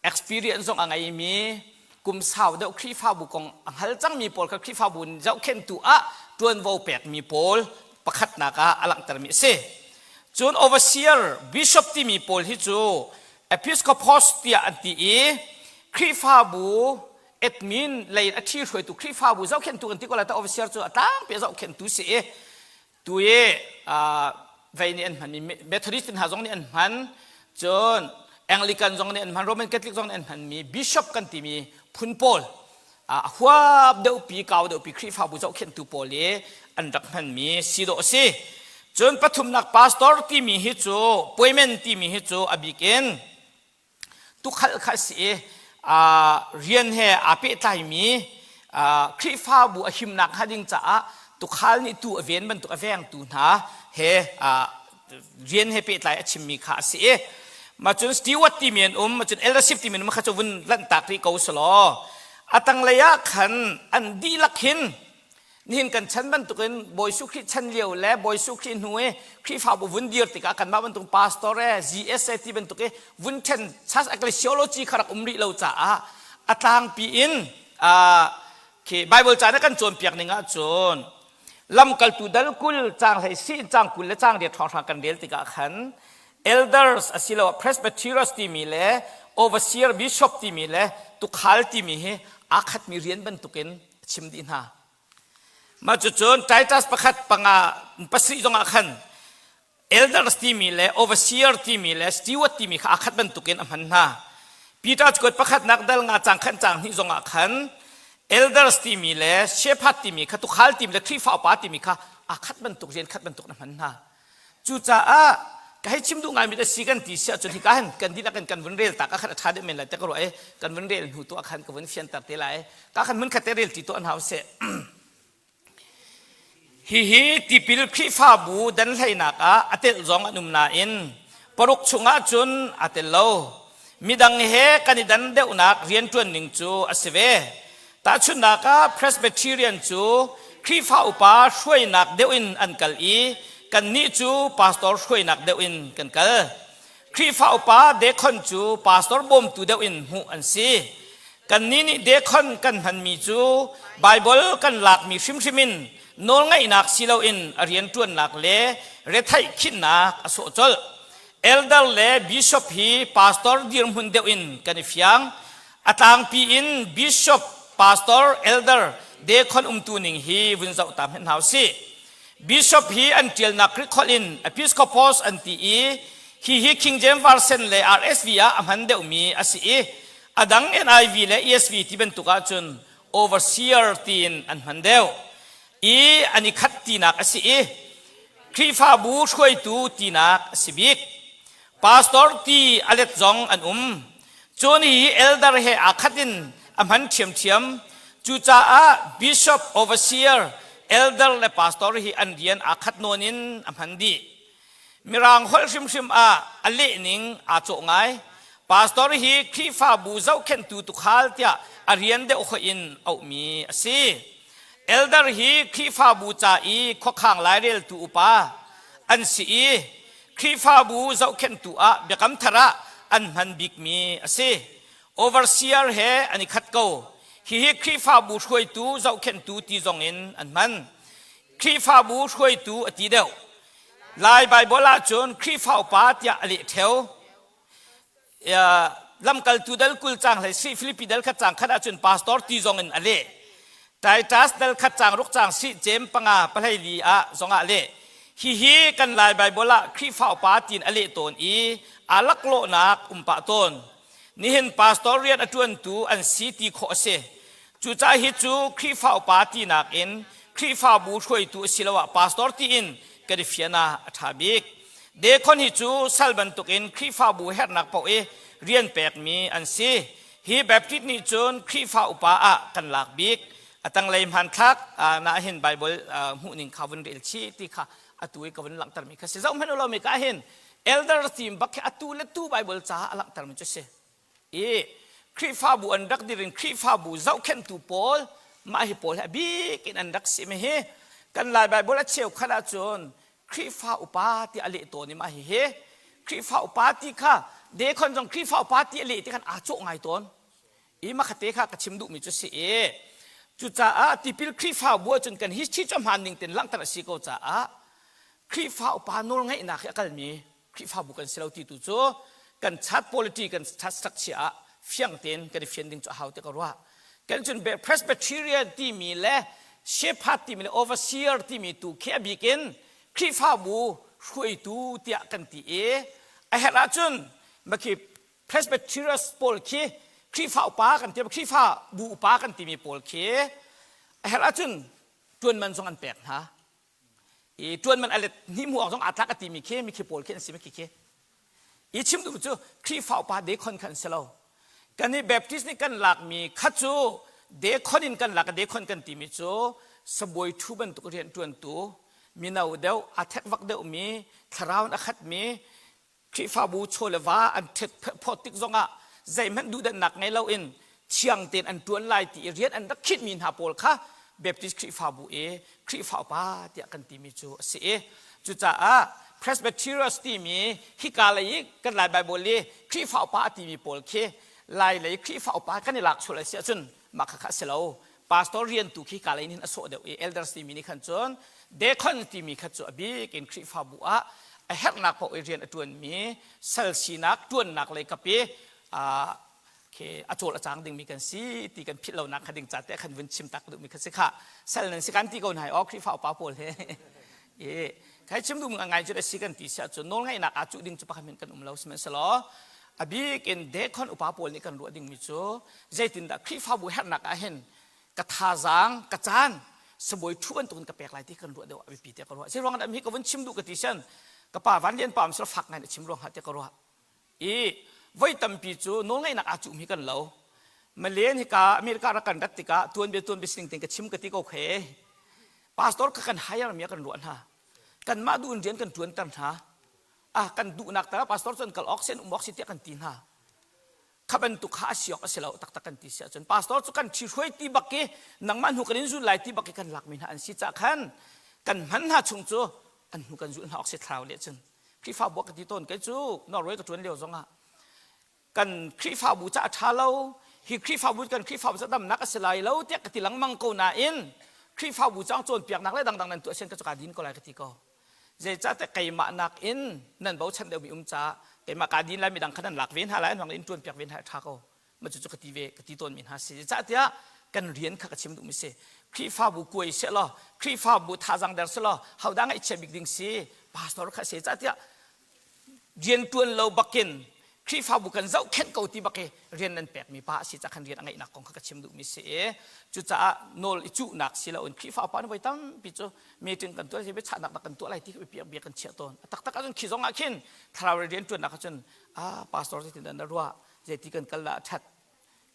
experience zong a ngeimi kum sau deuh Khrihfabu kong a hngal cangmi pawl kha Khrihfabu zohkhenhtu ah ṭuanvo pekmi pawl pakhatnak ah a langhtermi a si. Cun overseer bishop timi pawl hi cu episcopos tiah an ti i Khrihfabu admin lei in a ṭhi hruaitu Khrihfabu zohkhenhtu kan ti ko lai ta overseer cu a tlangpi a zohkhenhtu si i tu i vei nih an hmanmi Methodist hna zong nih an hman cun Anglican zong nih an hman Roman Catholic zong nih an hmanmi bishop kan timi phun pawl a huap deuhpi kau deuhpi Khrihfabu zohkhenhtu pawl i an rak hmanmi si dawh a si cun pathumnak pastor timi hi cu poimen timi hi cu a bik in tukhal kha a si i. Rian he aa pehtlaimi Khrihfabu a himnak hnga ding caah tukhal nih tu a ven bantuk a vengtu hna he rian he pehtlai a chimmi kha a si i mah cun steward timi an um, cun eldership timi an um kha cu vun lanhtak rih ko selaw a tanglei ah khan an dihlak hin nihin kan chan bantukin Bawi Jesuh Khrih chan lio le Bawi Jesuh Khrih hnu i Khrihfabu vun dir tikah kanmah bantuk pastor e GSA ti bantuk i vun ṭhen church ecclesiology kha rak um rih lo caah a tlangpi in khi Bible ca na kan cawnpiak ning ahcun lamkaltu dal 20 caang hlei si caang 20 le caang riat hrawnghrang kan rel tikah khan elders asiloah presbyterians timi le overseer bishop timi le tukhal timi hi aa khatmi rian bantukin a chim dih hna. Mah cucun Titus pakhat panga pasarih zongah khan elders timi le overseer timi le steward timi kha aa khat bantukin a hman hna. Peter cakuat pakhatnak dal nga cang khan cang hnih zongah khan elders timi le shepherd timi kha tukhal timi le Khrihfa upa timi kha aa khat bantuk rian khat bantuk na hman hna. Cucaah ka hei chim duh ngaimi a si kan ti si ahcun hika hin kan dihlak in kan vun rel tak ah khan a ṭha deuh men lai te ka ruah i kan vun rel hnu tu ah khan ka vun fianter te lai. Ka khan hmun khat te rel ti tuah hna usih. Hihi tipil Khrihfabu danhleinak ah a telh zong an um nain paruk chungah cun aa tel lo. Midang he kan i dan deuhnak rianṭuan ning cu a si ve. Tahchunhnak ah Presbyterian cu Khrihfa upa hruainak deuh in an kal i kannih cu pastor hruainak deuh in kan kal. Khrihfa upa dekhon cu pastor bawmtu deuh in hmuh an si. Kannih nih dekhon kan hmanmi cu Baibal kan lakmi hrimhrim in nawlngaihnak si loin a rianṭuannak le retheih khinnak a sawh colh. Elder le bishop hi pastor dirhmun deuh in kan i fiang. A tlangpi in bishop, pastor, elder, dekhon umtu ning hi vun zoh ta hmanh hna usih. Bishop hi an ṭialnak Greek holh in episkopos an ti i hihi King James Version le RSV ah a hman deuhmi a si i a dang NIV le ESV ti bantuk ahcun overseer tiin an hman deuh i an i khat tinak a si i Khrihfabu hruaitu tinak a si bik. Pastor ti a let zong an um. Cun hi elder he aa khat in a hman ṭhiamṭhiam. Cucaah bishop, overseer, elder le pastor hi an rian aa khat nawn in a hman dih. Mirang holh hrimhrim ah a lehning aa cawh ngai. Pastor hi Khrihfabu zohkhenhtu tukhal tiah a rian deuh hoih in auhmi a si. Elder hi Khrihfabu ca i khuakhang laireltu upa an si i Khrihfabu zohkhenhtu ah Biakam Thar ah an hman bikmi a si. Overseer he an i khat ko. Hihi Khrihfabu hruaitu zohkhenhtu ti zong in an hman. Khrihfabu hruaitu a ti deuh. Lai Baibal ahcun Khrihfa upa tiah a leh ṭheo. Lamkaltu dal 20 caang hlei si Filipi dal khat caang khat ahcun pastor ti zong in a leh. Titus dal khat caang ruk caang si jem panga pahlei li ah zongah a leh. Hihi kan Lai Baibal ah Khrihfa upa tiin a leh tawn i aa laklawhnak um pah tawn. Nihin pastor rian a ṭuantu an si ti khawh a si. Cucaah hi cu Khrihfa upa tinak in Khrihfabu hruaitu asiloah pastor tiin kan i fian ah a ṭha bik. Dekhon hi cu sal bantukin Khrihfabu herhnak paoh i rian pekmi an si. Hi Baptist nih cun Khrihfa upa ah kan lak bik. A tanglei hmanthlak na hin Bible hmuhning kha vun rel chih ti kha atu i ka vun langhtermi kha si. Zoh hmanh u law mi ka hin elder team bak khi atu le tu Bible caah a langhtermi cu si. I Khrihfabu an rak dir in Khrihfabu zohkhenhtu pawl mah hi pawl hi a bik in an rak si mi hi kan Lai Bible a cheukhat ahcun Khrihfa upa ti a leh tawn i mah hi hi Khrihfa upa ti kha dekhon zong Khrihfa upa ti a leh ti khan aa cawh ngai tawn i makhate kha ka chim duhmi cu si i cucaah tipil Khrihfabu ahcun kan history cu hmaan ning ten langhter a si ko caah Khrihfa upa nawlngaihnak hi a kalmi Khrihfabu kan si lo ti tu cu kan chat polity kan chat structure ah fiang tein kan i fian ding cu a hau ti ka ruah. Kan cun Presbyterian timi le Shepherd timi le Overseer timi tu khi a bik in Khrihfabu hruaitu tiah kan ti i a herh ahcun makhi Presbyterians pawl khi Khrihfa upa kan ti Khrihfabu upa kan timi pawl khi a herh ahcun ṭuanman zong an pek hna. I ṭuan man a let hnih hmuh awk zong aa tlak a timi khi mikhi pawl khi an si mikhi khi. I chim duh cu Khrihfa upa dekhon kha an si lo. Kan i Baptist nih kan lakmi kha cu dekhon in kan lak dekhon kan timi cu sabuai ṭhu bantuk rian ṭuantu mino deuh a thek vak deuhmi thlarau in a khatmi Khrihfabu chaw le va an ṭhet phawt tik zongah zeihmanh duhdanhnak ngei loin thiang tein an ṭuan lai ti i rian an rak khinhmi hna pawl kha Baptist Khrihfabu i Khrihfa upa tiah kan timi cu a si i cucaah Presbyterians timi hika lei i kan Lai Baibal i Khrihfa upa a timi pawl khi Lai lei Khrihfa upa kan i lak sual a si ahcun mah kha kha a si lo. Pastor rian tu khi ka lei nih a sawh deuh i elders timi nih khan cun deacon timi kha cu a bik in Khrihfabu ah a herhnak paoh i rian a ṭuanmi sal sinak ṭuannak lei kap i khi a cawl a cang dingmi kan si ti kan philh lonak kha ding ca te khan vun chim tak duhmi kha si kha sal nan si kan ti ko hna o Khrihfa upa pawl he i khai chim duh ngai cu a si kan ti si ahcun nawl ngeihnak aa cuh ding cu pakhat men kan um lo sihmanhsehlaw a bik in deacon upa pawl nih kan ruah dingmi cu zeitindah Khrihfabu herhnak ah hin ka thazaang ka caan sabawi thu bantukin ka pek lai ti kan ruah deuh a biapi tiah ka ruah. Zeiruang ah hi ka vun chim duh ka ti sian ka pa Van Lian pa sal fak ngai na chim ruang ha tiah ka ruah. I voi tampi cu nawlngeihnak aa cuhmi kan lo. Malen hika America rak kan rat tikah tuanbia tuanbia sining tein ka chim ka ti ko khe. Pastor kha kan hire mi kan ruah hna. Kanmah duh in rian kan ṭuanter hna. Ah kan duhnak tara pastor cu an kal awk si an um awk si tiah kan ti hna. Kha bantuk kha a si awk a si lo taktak kan ti si ahcun pastor cu kan ṭhihruai ti bak i nangmah hnu kan in zul lai ti bak i kan lakmi hna an si cah khan kan hman hna chung cu an hnu kan zulh hna awk si thlarau le cun Khrihfabu ka ti tawn kei cu Norway ka ṭuan lio zongah kan Khrihfabu ca a ṭha lo hi Khrihfabu kan Khrihfabu ca damnak a si lai lo tiah ka ti lengmang ko nain Khrihfabu cang cawnpiaknak le dangdang nan tuah sian ka cu kaa din ko lai ka ti ko Zeicahtiah keimah nakin nan bochan deuhmi um caah keimah kaa din lai midang kha nan lak ve hna lai an in ṭuan piak ve hna ṭha ko. Mah cucu ka ti ve ka ti tawnmi hna si. Zeicahtiah kan rian kha ka chim duhmi si. Khrihfabu kuai seh law, Khrihfabu thazaang der seh law, hodah ngaihchia bik ding si? Pastor kha si. Zeicahtiah rian ṭuan lo bakin Khrihfabu kan zohkhenh ko ti bak i rian nan pekmi pa a si ca khan rian a ngeihnak kong kha ka chim duhmi si i cucaah nawl i cuhnak si loin Khrihfa upa nih voi tampi cu meeting kan tuah biachahnak dak kan tuah lai ti biak bia kan chiah tawn a taktak ahcun khi zong ah khin thlarau rian ṭuannak ahcun ah pastor zeitin dah na ruah zeiti kan kal dah a ṭhat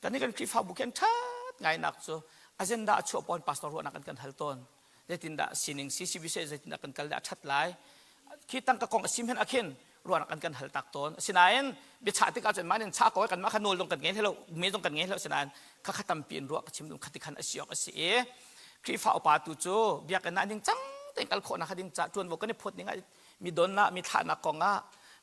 kan nih kan Khrihfabu khi an ṭhat ngainak cu agenda a chuah pawn pastor ruahnak an kan hal tawn zeitindah sining CCBC zeitindah kan kal dah a ṭhat lai khi tangka kong a sim hen akhin ruahnak an kan hal tak tawn asinain biachah tikah cun mah nin chah ko kan mah kha nawl zong kan ngei hlei lo me zong kan ngei hlei lo asinain kha kha tampi in ruah ka chim dum khati khan a si awk a si i Khrihfa upa tu cu biakinn ah ding cang tein kal khawhnak kha ding ca ṭuanvo kan i phawt ning ah mi donnak mi thlahnak kong ah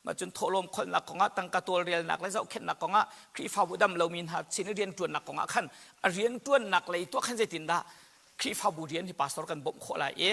mah cun thawhlawm kholhnak kong ah tangka tawlrelnak le zohkhenhnak kong ah Khrihfabu dam lomi hna sin i rianṭuannak kong ah khan a rianṭuannak lei tuah khan zeitindah Khrihfabu rian hi pastor kan bawmh khawh lai i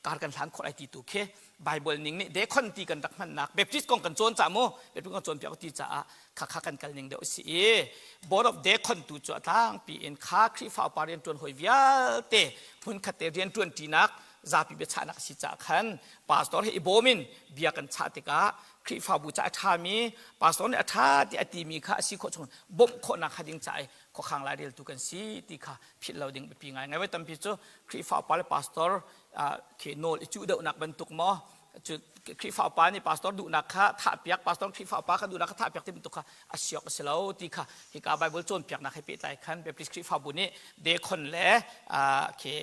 kar kan hlan khawh lai ti tu khi Bible ning nih dekhon ti kan rak hmannak Baptist kong kan cawn ca mu Baptist kong cawnpiak ti caah kha kha kan kal ning deuh si i Board of Deacon tu cu a tlangpi in kha Khrihfa upa rian ṭuan hawi vialte hmunkhat te rian ṭuan ṭinak zapi biachahnak a si caah khan pastor he i bawm in bia kan chah tikah Khrihfabu ca a ṭhami pastor nih a ṭha ti a timi kha a si khawh chung bawmh khawhnak kha ding ca i khuakhang laireltu kan si ti kha philh lo ding biapi ngai ngai voi tampi cu Khrihfa upa le pastor khi nawl i cuh deuhnak bantuk maw cu Khrihfa upa nih pastor duhnak kha thahpiak pastor Khrihfa upa kha duhnak kha thahpiak ti bantuk kha a siok a si lo ti kha hika Bible cawnpiaknak he pehtlai khan Baptist Khrihfabu nih dekhon le khi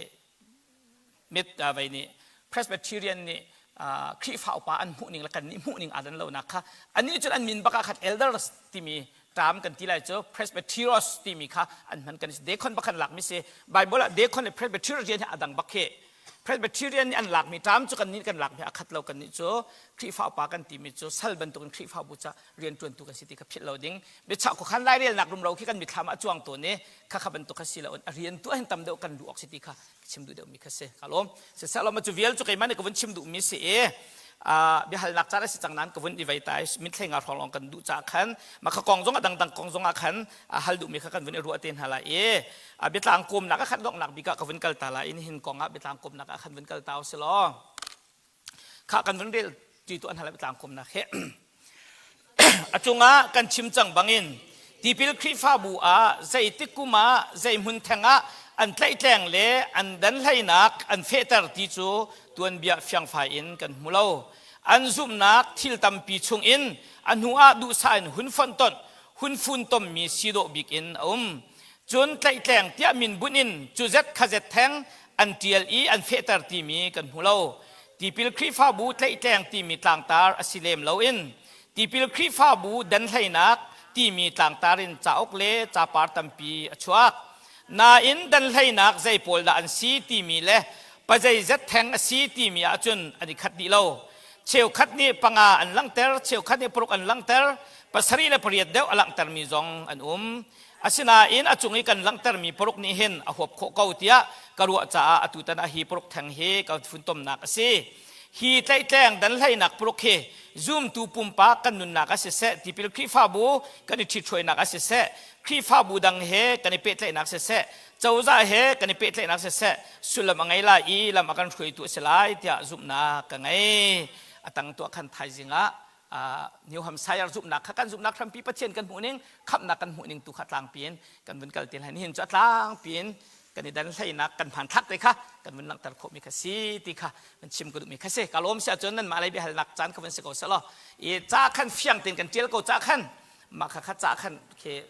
mit vei nih Presbyterian nih Khrihfa upa an hmuh ning le kan nih hmuh ning aa dan lonak kha annih cun an min bak ah khan elders timi term kan ti lai cu Presbyteros timi kha an hman kan deacon bak kan lakmi si Bible ah deacon le Presbyterian hi a dang bak hi Presbyterian nih an lakmi term cu kan nih kan lakmi a khat lo kan nih cu Khrihfa upa kan timi cu sal bantukin Khrihfabu ca rianṭuantu kan si ti kha philh lo ding biachah khuakhan lairelnak rumro khi kan mithlam ah cuang tawn i kha kha bantuk kha si lo a rian tu hin tam deuh kan duh awk si ti kha chim duh deuhmi kha si ka lawm siseh lo cu vial cu keimah nih ka vun chim duhmi si i biahalnak caan a si cang nain ka vun i vei tai mithlei nga hrawng lawng kan duh caah khan mah kha kong zong a dangdang kong zong ah khan hal duhmi kha kan vun i ruah te hna lai i biatlang kawmnak ah khan donghnak bik ah ka vun kal ta lai in hin kong ah biatlang kawmnak ah khan vun kal ta usih law Kha kan vun rel ti tu an hal tlangkawmnak he a cungah kan chim cang bangin tipil Khrihfabu ah zeitik kum ah zei hmun theng ah an tlaihtleng le an dan hleinak an fehter ti cu tuanbia fiangfai in kan hmu lo. An zumhnak thil tampi chungin a hnu ah duhsah in hun fonhtonh. hun funtommi si dawh bik in a um. Cun tlaihtleng tiah min bunh in cu zet kha zet theng an ṭial i an fehter timi kan hmu lo. Tipil Khrihfabu tlaihtleng timi tlangtar a si lem loin Tipil Khrihfabu danhleinak timi tlangtar in cauk le capar tampi a chuak. Nain danhleinak zei pawl dah an si timi le pazeizet theng a si timi ahcun an i khat dih lo. Cheukhat nih panga an langhter, cheukhat nih paruk an langhter, pasarih le pariat deuh a langhtermi zong an um. Asinain a cung i kan langhtermi paruk nih hin a huap khawh ko tiah ka ruah caah atutan ah hi paruk theng hi ka funtomnak a si. Hi tlaihtleng danhleinak paruk hi zumtu pumpak kan nunnak ah siseh, tipil Khrihfabu kan i ṭhithruainak ah siseh, Khrihfabu dang he kan i pehtlaihnak siseh, cozah he kan i pehtlaihnak siseh, sullam a ngei lai i lam a kan hruaitu a si lai tiah zumhnak ka ngei. A tang tuah khan thaizing ah New Hampshire zumhnak kha kan zumhnak hrampi Pathian kan hmuh ning khamhnak kan hmuh ning tu kha tlangpi in kan vun kal te lai nihin cu a tlangpi in kan i dan hleinak kan hmanthlak te kha kan vun langhter khawhmi kha si ti kha kan chim ka duhmi kha si ka lawm si ahcun nanmah lei biahalnak caan kha vun si ko selaw i ca khan fiang tein kan tial ko ca khan mah kha kha ca khan khi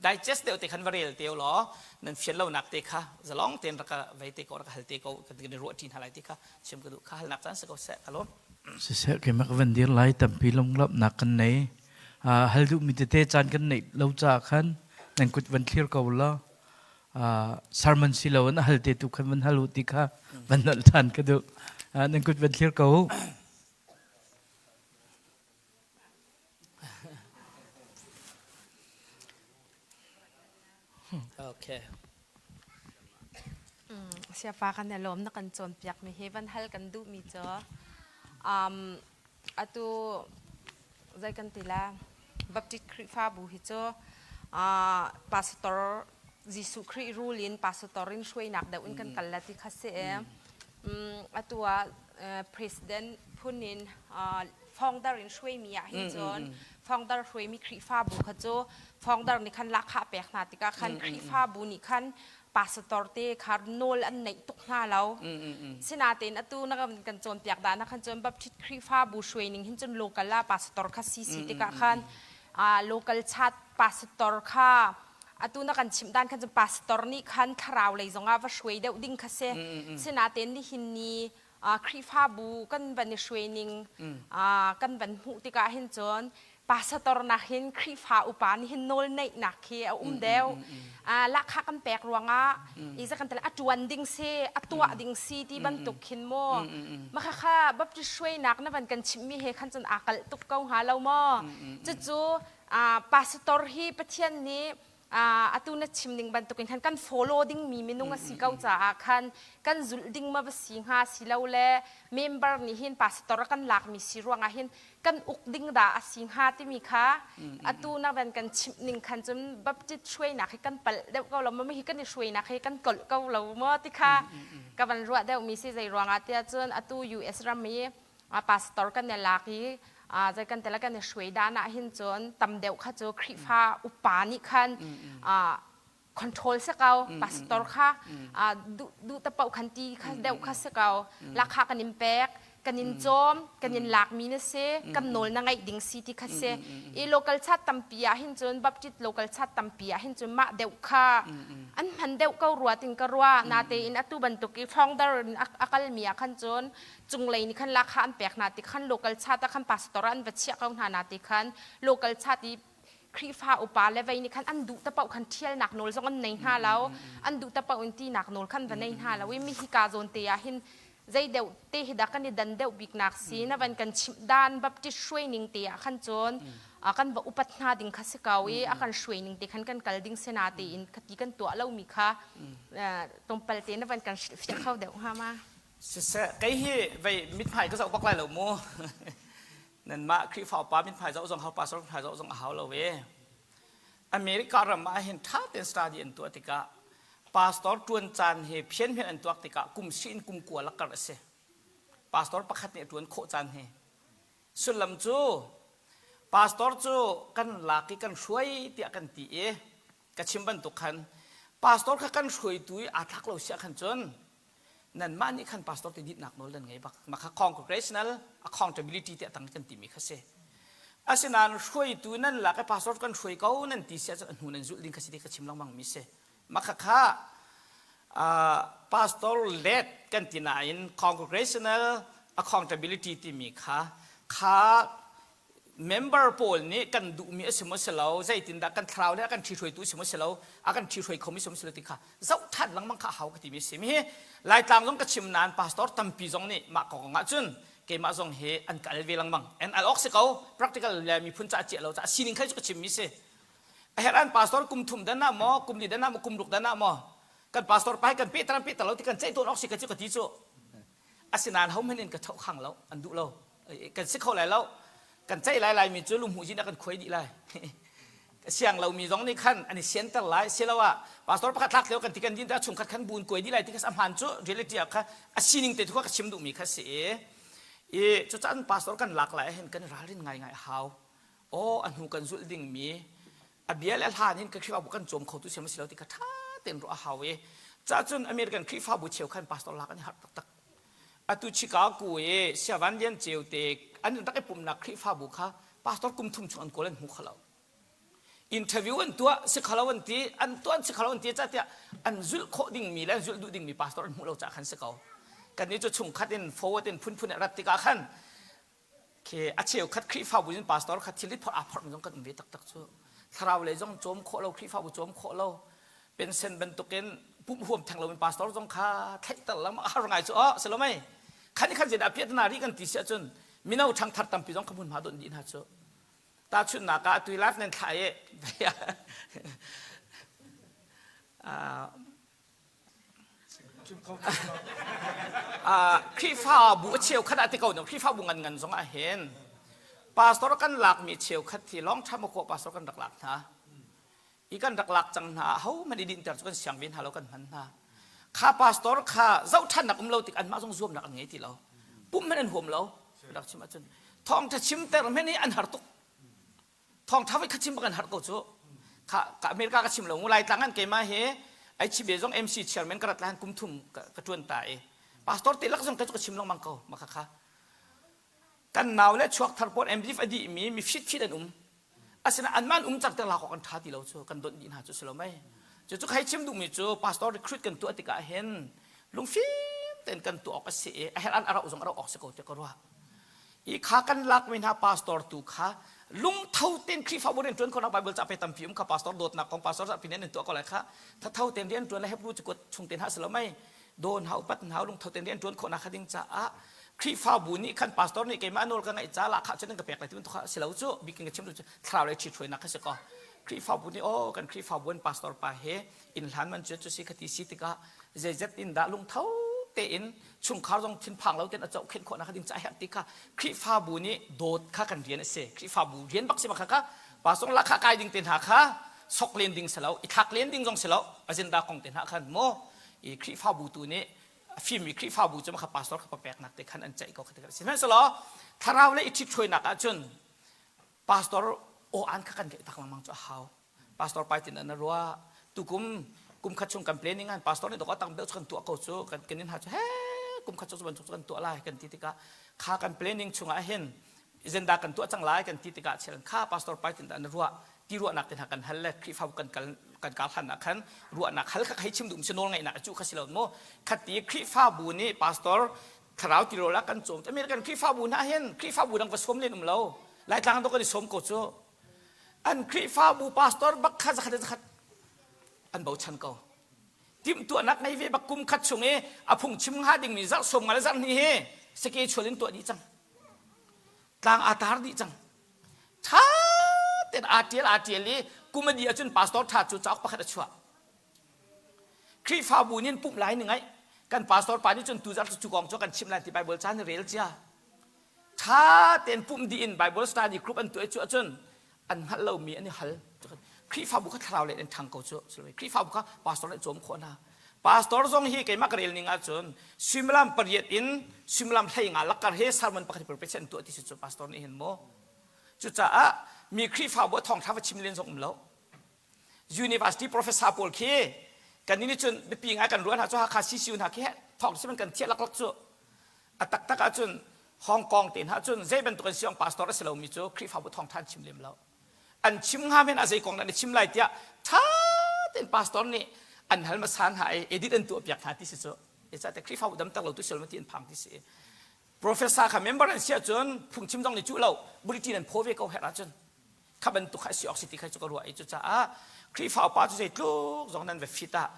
digest deuh te khan va rel te law nan fian lonak te kha zalong tein rak ka vei te ko rak ka hal te ko kan kan i ruah ṭi hna lai ti kha chim ka duh kha halnak caan si ko seh ka lawm Siseh keimah ka van dir lai tampi lunglawmhnak kan nei. Hal duhmi tete caan kan neih lo caah khan nan kut van thlir ko law sermon si lo in a hal te tu khan van hal u ti kha van nolh ṭhan ka duh. Nan kut van thlir ko u. Okay. Siapa kan i lawm na kan cawnpiak mi hi van hal kan duh mi cu um, atu zei kan ti la Baptist Khrihfabu hi cu uh, pastor Jesuh Khrih rule in pastor in hruainak deuh in kan kal la ti kha si e. Um, atu ah president phun in founder in hruaimi ah hin cun founder hruaimi Khrihfabu kha cu founder nih khan lahkhah pek hna tikah khan Khrihfabu nih khan pastor te kha nawl an neih tuk hna lo. Sinain atu na kan cawnpiak dah na khan cun Baptist Khrihfabu hruai ning hin cun local ah pastor kha si si tikah khan local chat pastor kha atu na kan chimh dan khan cun pastor nih khan thlarau lei zongah va hruai deuh ding kha si. Sinain nihin ni Khrihfabu kan van i hruai ning kan van hmuh tikah hin cun pastor nak hin Khrihfa upa nih hin nawl neihnak khi a um deuh. Lahkhah kan pek ruangah i kan a tuan ding si, a tuah ding si ti bantuk khin mu. Maka kha Baptist hruainak na van kan chimmi he khan cun aa kalh tuk ko hnga lo maw? Cucu pastor hi Pathian nih atu na chim ning bantukin khan kan follow ding mi minung a si ko caah khan kan zulh ding ma va si hnga si lo le member nih hin pastor a kan lak mi si ruangah hin kan uk ding dah a si hnga timi kha atu na van kan chimh ning khan cun Baptist hruainak hi kan palh deuh ko lo ma hi kan i hruainak hi kan kolh ko lo maw ti kha ka van ruah deuh mi si zei ruangah tiah cun atu US ram i pastor kan i lak i zei kan tela kan i hruai dan ah hin cun tam deuh kha cu Khrihfa upa nih khan control se ko pastor kha duh ta paoh khan ti kha deuh kha se ko lakha kan in pek kan in cawm kan in lak mi na si kan nawl na ngaih ding si ti kha si i local chat tampi ah hin cun Baptist local chat tampi ah hin cun mah deuh kha an hman deuh ko rua tin ka rua natein atu bantuk i founder in a kal mi ah khan cun cunglei nih khan lakha an pek hna ti khan local chat ah khan pastor an va chiah ko hna na ti khan local chat i Khrihfa upa le vei nih khan an duh ta paoh khan ṭhialnak nawl zong an nei hna lo an duh ta paoh in tinak nawl khan va nei hna lo i mi hika zawn te ah hin zei deuh te hi dah kan i dan deuh biknak si na van kan chimh dan Baptist hruai ning te ah khan cun kan va upat hna ding kha si ko i a kan hruai ning te khan kan kal ding si na tein khati kan tuah lomi kha tlawmpal te na van kan hrilhfiah kho deuh hnga ma Siseh, kei hi vei mithmai ka zoh bak lai lo mu. Nanmah Khrihfa upa mithmai zoh zong hau pastor mithmai zoh zong a hau lo ve. America ram ah hin ṭha tein study an tuah tikah pastor ṭuan caan hi phianhmian an tuak tikah kum si in kum kua lakar a si. Pastor pakhat nih a ṭuan khawh caan hi. Sullam cu pastor cu kan lak i kan hruai tiah kan ti i ka chim bantuk khan pastor kha kan hruaitu i aa thlak lo siah khan cun nanmah nih khan pastor te ditnak nawl nan ngei bak mah kha congregational accountability tiah tang kan timi kha si. Asinain hruaitu nan lak i pastor kan hruai ko nan ti si ahcun a hnu nan zulh ding kha si ti ka chim lengmang mi si. Mah khakha pastor led kan ti nain congregational accountability timi kha kha member pawl nih kan duhmi a si maw si lo zeitindah kan thlarau le a kan ṭhihruaitu a si maw si lo a kan ṭhihruai khomi si maw si lo ti kha zoh ṭhan lengmang kha a hau ka timi a si mi hi Laitlang zong ka chim nain pastor tampi zong nih mah kong ah cun keimah zong hi an ka al ve lengmang an al awk si ko practical le miphun ca ciah lo ca sining khai cu ka chimmi si a herh an pastor kum thum dan ah maw kum li dan ah maw kum ruk dan ah maw kan pastor pa hi kan peh taran peh lo ti kan ceih tawn awk si ka cu ka ti cu asinain ho hmanh in ka thoh khang lo an duh lo kan si kho lai lo kan ceih lai lai mi cu lungmuh jin ah kan khuai dih lai siang lomi zong nih khan an i sianter lai siloah pastor pakhat thlak lio kan ti kan din ta chungkhat khan buun kuai dih lai ti kha a hmaan cu reality ah kha a sining te thu ka chim duhmi kha si i i cucaah pastor kan lak lai hin kan ralrin ngai ngai hau aw a hnu kan zulh ding mi a bia le hlan in ka Khrihfabu kan cawm kho tu siam si lo ti kha ṭha tein ruah a hau i cahcun American Khrihfabu cheu khan pastor lak an i harh taktak atu Chicago i Siavan Lian Ceu te an rak i pumnak Khrihfabu kha pastor kum thum chung an kawl an hmu kho lo interview an tuah si khalo an ti an tuah si khalo an ti ca tiah an zulh khawh dingmi le an zulh duh dingmi pastor an hmuh lo ca khan si ko kan nih cu chungkhat in forward in phunphun rat tikah khan khi a cheukhat Khrihfabu in pastor kha thil phorh aa phorh mi zong kan um ve taktak cu thlarau lei zong cawm khawh lo Khrihfabu cawm khawh lo pension bantukin pumh huam theng loin pastor zong kha thlaihter lam a har ngai cu oh si lo mei khan khan zeidah piatna ri kan ti si ahcun mino ṭhangthar tampi zong kha hmunhma donh dih hna cu tahchunhnak ah atu life nan thlah i Khrihfabu a cheukhat ah ti ko no Khrihfabu ngan ngan zong ah hin pastor kan lakmi cheukhat hi long time ago pastor kan rak lak hna i kan rak lak cang hna ho man i dinter cu kan siang ve hna lo kan hman hna kha pastor kha zoh ṭhannak um lo tik anmah zong zuamnak an ngei ti lo pum hmanh an huam lo rak chim ahcun thawngṭha chimter hmanh hi an har tuk thawngṭha voi khat chim bak an har ko cu kha ka America ka chim lo ngu Laitlang an keimah hi ai chibe zong MC chairman ka rat lan kum thum ka ṭuan ta i pastor te lak zong ka cu ka chim lengmang ko ma kha kha kan nau le chuak thar pawl MDF a dih mi mi fit fit an um asina anman um cang te la kan tha ti lo cu kan donh dih hna cu si lo mei cu cu khai chim duhmi cu pastor recruit kan tuah tikah hin lungfim tein kan tuah awk a si i a herh an a rauh zong a rauh awk si ko te ka ruah i kha kan lak mi hna pastor tu kha lungtho tein Khrihfabu rian ṭuan khawhnak Bible ca pe tampi um kha pastor dawtnak kong pastor zapi nih an tuah ko lai kha thatho tein rian ṭuan le Hebrew cakuat chung tein ha si lo mei dawn hau pat hau lungtho tein rian ṭuan khawhnak kha ding caah Khrihfabu nih khan pastor nih keimah nawl ka ngeih ca lah kha cun ka pek lai ti bantuk kha si lo cu bikin ka chim cu thlarau lei ṭhithruainak kha si ko Khrihfabu nih aw kan Khrihfabu an pastor pa he inn hlan man cu cu si kha ti si tikah zeizat in dah lungtho tein chungkhar zong thinphang lo tein a zohkhenh khawhnak ding ca herh ti kha Khrihfabu nih dawt kha kan rian a si Khrihfabu rian bak si bak kha kha pastor lakha kai ding te hna kha sok len ding si lo i thlak len ding zong si lo agenda kong te hna khan maw i Khrihfabu tu nih a fimmi Khrihfabu cu kha pastor kha papeknak te khan an ceih ko kha ti sihmanhsehlaw thlarau le i ṭhithruainak ahcun pastor aw an kha kan ngeih tak lengmang cu a hau pastor pai tin an ruah tukum kum khat chung kan planning an pastor nih dok tam deuh cu kan tuah ko cu kan kan in ha cu he kum khat chung cu bantuk cu kan tuah lai kan ti tikah kha kan planning chungah hin zenda kan tuah cang lai kan ti tikah chel kha pastor pai tin an ruah ti ruahnak te hna kan hal le Khrihfabu kan kal kan kal hlan ah khan ruahnak hal kha hei chim duh si nawl ngaihnak cu kha si lo mu khati Khrihfabu nih pastor thlarau tirawl ah kan cawm American Khrihfabu hna hin Khrihfabu dang va sawm len um lo Laitlang do kan i sawm ko cu an Khrihfabu pastor bak kha zakhat zakhat an bochan ko timhtuahnak ngei ve bak kum khat chung i a phung chim hnga dingmi zarh sawm nga le zarh hnih hi seke chual in tuah dih cang tlang aa tar dih cang ṭha tein aa ṭial aa ṭial i kum a dih ahcun pastor ṭha cu cauk pakhat a chuah Khrihfabu nih pumh lai ni ngaih kan pastor pa nih cun tuzarh cu cu kong cu kan chimh lai ti Bible ca ni rel cia ṭha tein pumh dih in Bible study group an tuah cu ahcun an hngalh lomi an i hal Khrihfabu kha thlarau lei an ṭhang ko cu Khrihfabu kha pastor nih cawm khawh hna pastor zong hi keimah ka rel ning ahcun suimilam pariat in suimilam 15 lakkar he sermon pakhat per an tuah ti si cu pastor nih hin maw cucaah mi Khrihfabu a thawngṭha va chim len zong um lo university professor pawl khi kan nih cun biapi ngai kan ruah hna cu Hakha CCU hna khi thawng si man kan thiah laklak cu a taktak ahcun. Hong Kong te hna cun zei bantuk an si ong pastor a si lomi cu Khrihfabu thawngṭha an chim lem lo. An chim hnga men ah zei kong dah na chim lai tiah ṭha tein pastor nih an hal hmasa hna i edit an tuah piak hna ti si cu. Zeicahtiah Khrihfabu damter lo tu si lo ti an phang ti si. Professor kha member an si ahcun phungchim zong nih cuh lo bulletin an phaw ve ko herh ahcun kha bantuk kha a si awk si ti kha cu ka ruah i cucaah Khrihfa upa cu zeitluk zong nan va fit ah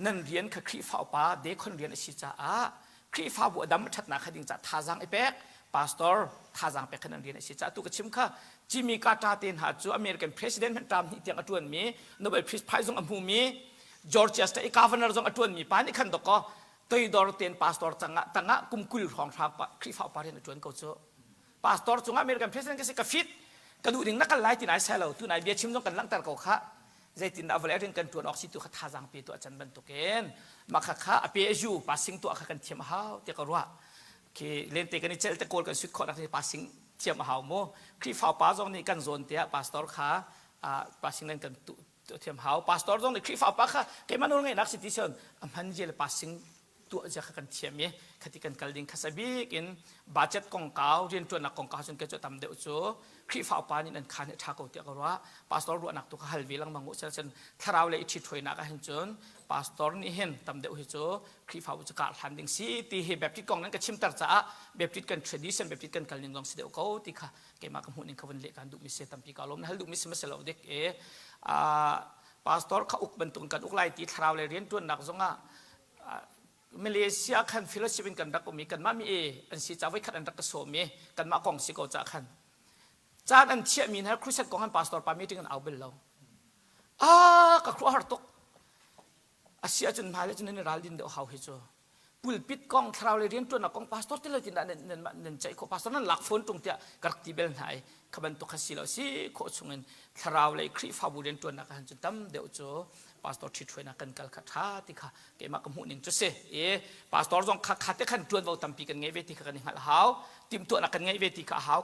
nan rian kha Khrihfa upa dekhon rian a si caah Khrihfabu a dam a ṭhatnak kha ding caah thazaang i pek pastor thazaang pek kha nan rian a si caah tu ka chim kha Jimmy Carter te hna cu American president hmanh term hnih tiang a ṭuanmi Nobel Peace Prize zong a hmumi Georgia State governor zong a ṭuanmi pa nih khan dawkaw toidor tein pastor tangah tangah kum 20 hrawnghrang Khrihfa upa rian a ṭuan ko cu pastor cungah American president ka si ka fit ka duh ding na kal lai ti nai sai lo tu nai bia chim zong kan langhter ko kha zeitin dah vawlei rian kan ṭuan awk si tu kha thazaang pe tu a can bantukin mah kha kha a pe a yu passing tuah kha kan thiam a hau ti ka ruah khi lente kan i celh te kawl kan sut khawh nak passing thiam a hau mu Khrihfa pa zong nih kan zawn te ah pastor kha passing nan kan tu thiam hau pastor zong nih Khrihfa pa kha keimah nawl ngeihnak si ti sian a hman zia le passing tuah zia kha kan thiam i khati kan kal ding khasa bik in budget kongkau rianṭuannak kongkau cun ke cu tam deuh cu Khrihfa upa nih nan khan hi ṭha ko tiah ka ruah pastor ruahnak tu kha hal ve lengmang u cun thlarau le i ṭhithruainak ah hin cun pastor nih hin tam deuh hi cu Khrihfabu cu kar hlan ding si ti hi Baptist kong nan ka chimter caah Baptist kan tradition Baptist kan kal ning zong si deuh ko ti kha keimah ka hmuh ning kha vun leh kan duh mi si tampi ka lawm na hal duh mi si ma si lo dik e pastor kha uk bantuk kan uk lai ti thlarau le rianṭuannak zongah Malaysia khan fellowship in kan rak um i kanmah mi e an si ca voikhat an rak ka sawm i kanmah kong si ko ca khan caan an chiah mi hna crusade kong han pastor pa meeting an au bel lo ah ka khuah har tuk a si ahcun hmai le cun nan ral din deuh hau hi cu pulpit kong thlarau le rianṭuannak kong pastor te lo tin dah nan nan ceih khawh pastor nan lak phone tung tiah ka rak ti bel hna i kha bantuk kha si lo si khawh chungin thlarau lei Khrihfabu rianṭuannak ah cun tam deuh cu pastor ṭhithruainak kan kal kha ṭha ti kha keimah ka hmuh ning cu si i pastor zong kha kha te khan ṭuanvo tampi kan ngei ve ti kha kan i hngalh hau timhtuahnak kan ngeih ve ti kha a hau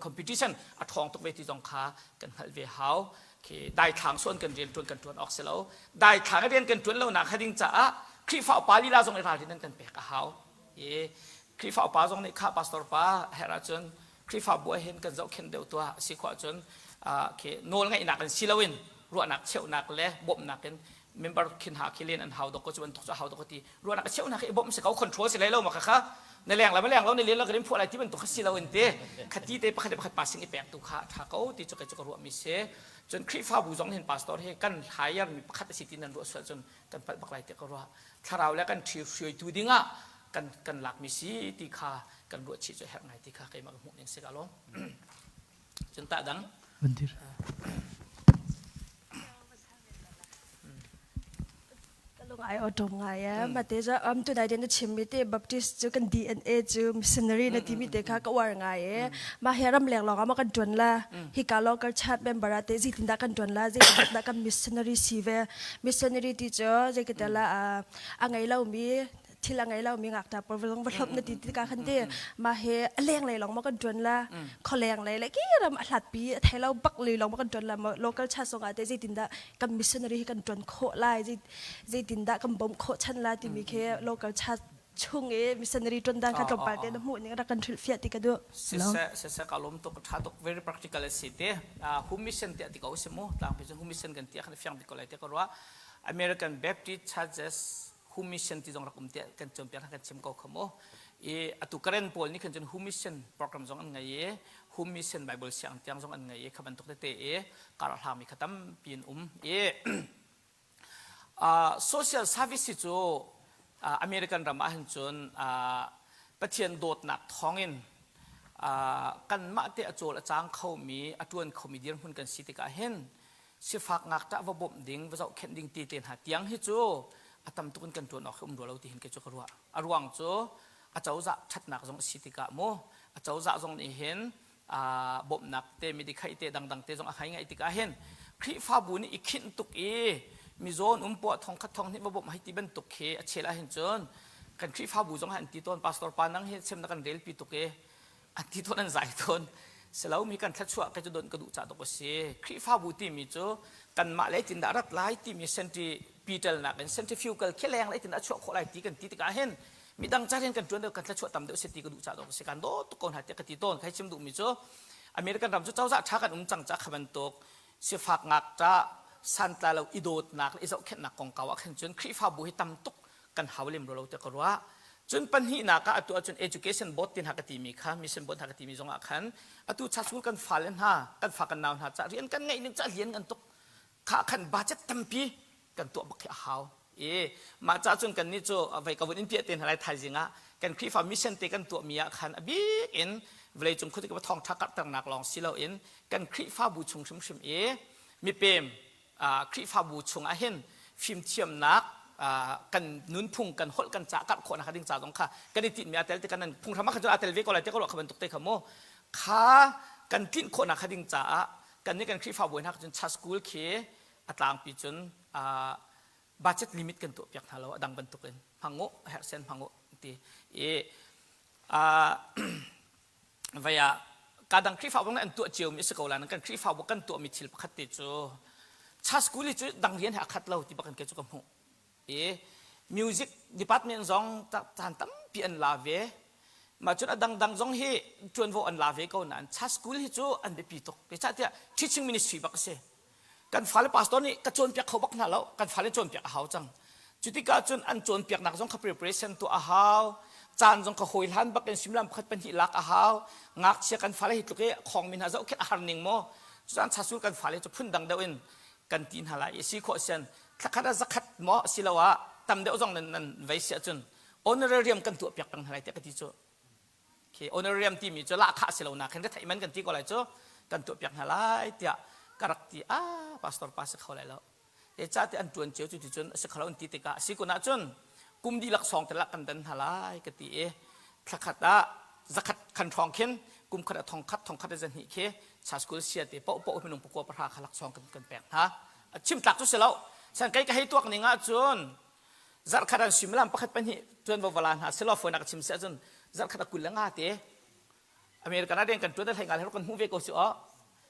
competition a ṭhawng tuk ve ti zong kha kan hngalh ve hau khi daithlang suan kan rian ṭuan kan ṭuan awk si lo daithlang i rian kan ṭuan lo nak ding caah Khrihfa upa lila zong i ralrin an kan pek a hau i Khrihfa upa zong nih kha pastor pa herh ahcun Khrihfabu ah hin kan zohkhenh deuh tuah a si khawh ahcun khi nawl ngeihnak in si loin ruahnak cheuhnak le bawmhnak in member khin ha khi len an hau dok ko cu bantuk cu hau dok ti ruahnak cheuhnak hi bawmh si ko control si lai lo ma kha kha na leng la ma leng lo na len lo ka rim phuah lai ti bantuk kha si lo in te khati te pakhat le pakhat passing i pek tu kha tha ko ti cu kai cu ka ruah mi si cun Khrihfabu zong hin pastor hi kan hire mi pakhat a si ti nan ruah sual cun kan palh bak lai ti ka ruah thlarau le kan ṭhi hruaitu dingah kan kan lakmi si ti kha kan ruah chih cu herh ngai ti kha keimah ka hmuh ning si ka lawm cun tah dang Lung ai awṭawm ngai e. Mate cu um tunai te na chimmi te Baptist cu kan DNA cu missionary na timi te kha ka uar ngai e. Mah hi ramleng lawng ah ma kan ṭuan la. Hika local church member ah te zeitindah kan ṭuan la, zeitindah kan missionary si ve. Missionary ti cu zeikitel ah a ngei lomi thil a ngei lomi ngakṭah pawl zong va hlawp na ti tikah khan ti mah hi a leng lei lawng maw kan ṭuan la khualeng lei le ki ram a hlatpi a thei lo bak lei lawng maw kan ṭuan la maw local church zong ah te zeitindah kan missionary hi kan ṭuan khawh lai zeitindah kan bawmh khawh chan la timi khi local church chung i missionary ṭuan dan kha tlawmpal te na hmuh ning rak kan hrilhfiah ti ka duh. Siseh siseh ka lawm tuk ṭha tuk very practical a si te home mission tiah ti ko si mu tlangpi cu home mission kan ti khan fiang bik ko lai ti ka ruah American Baptist Churches home mission ti zong rak um tiah kan cawnpiak kan chim ko kha mu i atu Karen pawl nih khan cun home mission program zong an ngei i home mission Bible siang tiang zong an ngei i kha bantuk tete i kar hlangmi kha tampi an um i social service hi cu American ram ah hin cun Pathian dawtnak thawngin kanmah te a cawl a cang khomi a ṭuan khomi dirhmun kan si tikah hin sifak ngakṭah va bawmh ding va zohkhenh ding ti te hna tiang hi cu a tam tuk in kan ṭuan awk hi um rua lo ti hin kei cu ka ruah. A ruang cu a cozah ṭhatnak zong a si tikah mu a cozah zong nih hin bawmhnak te midikhaih te dangdang te zong a hai ngaih tikah hin Khrihfabu nih i khinh tuk i mizawn um poah thongkhat thong hnih va bawmh hei ti bantuk khi a chel ahhin cun kan Khrihfabu zong an ti tawn pastor pa nang hi sem na kan relpi tuk i an ti tawn an zai tawn silo mi kan thlachuah kai cu don ka duh ca tuk a si Khrihfabu timi cu kanmah lei tin dah rat lai timi centripetal nak in centrifugal khi leng lei tin a chuah khawh lai ti kan ti tikah hin. Midang ca rian kan ṭuan deuh kan thluachuah tam deuh si ti ka duh caah dawh ka si. Kan dawt tuk ko hna tiah ka ti tawn. Kai chim duhmi cu American ram cu cozah ṭha kan um cang caah kha bantuk sifak ngakṭah santlai lo i dawtnak le i zohkhenhnak kongkau ah khan cun Khrihfabu hi tam tuk kan hau lem lo tiah ka ruah. Cun pahnihnak ah atu ahcun education board ti hna ka timi kha mission board hna ka timi zong ah khan atu cha school kan fale hna kan fa kan nau hna ca rian kan ngeih ning ca lian kan tuk kha khan budget tampi kan tuah bak khi a hau i mah ca cun kan nih cu vei ka vun in piah te hna lai thaizing ah kan Khrihfa mission te kan tuah mi ah khan a bik in vawleicung khuazakip thawngtha karhternak lawng si loin kan Khrihfabu chung hrimhrim i mipem Khrihfabu chung ah hin fimthiamnak kan nunphung kan holh kan ca karh khawhnak ding ca zong kha kan i tinhmi a tel ti kan phunghram ah khan cun a tel ve ko lai ti ka ruah kha bantuk te kha mu kha kan tlinh khawhnak kha ding caah kan nih kan Khrihfabu hna cun cha school khi a tlangpi cun budget limit kan tuah piak hna lo a dang bantuk in hmang u herhsen hmang u ti i vei ah kadang Khrihfabu nih an tuah cio mi a si ko lai kan Khrihfabu kan tuah mi thil pakhat te cu cha school hi cu dang rian he a khat lo ti bak in ke cu ka hmuh i music department zong caan tampi an la ve mah cun a dangdang zong hi ṭuanvo an la ve ko nain cha school hi cu an biapi tuk zeicahtiah teaching ministry bak a si kan fale pastor nih ka cawnpiak kho bak hna lo kan fale cawnpiak a hau cang cu tikah cun an cawnpiaknak zong kha preparation tuah a hau caan zong kha hawi hlan bak in suimilam pakhat pahnih lak a hau ngakchia kan fale hi tluk i khawngmi hna zohkhenh a har ning maw cucaan chasul kan fale cu phun dang deuh in kan ti hna lai i si khawh sian thlakhat ah zakhat maw asiloah tam deuh zong nan nan vei si ahcun honorarium kan tuah piak peng hna lai tiah ka ti cu khi honorarium timi cu lahkhah si lo nak hin retheih man kan ti ko lai cu kan tuah piak hna lai tiah ka rak ti ah pastor pa si kho lai lo te ca te an tuan cio cu ti cun a si kho lo an ti tikah a si kun ahcun kum dihlak sawng te lak kan dan hna lai ka ti i thlakhat ah zakhat khan hrawng khin kum khat ah thong khat thong khat zan hnih khi cha school sia te po po minung pakua pahra kha lak sawng kan kan pek hna chim tlak cu si lo san kai ka hei tuak ning ah cun zarhkhat an suimilam pakhat pahnih tuanvo vala hna selaw phone a ka chim si ahcun zarhkhat a 25 te American ah rian kan tuan hlei ngal kan hmu ve ko si aw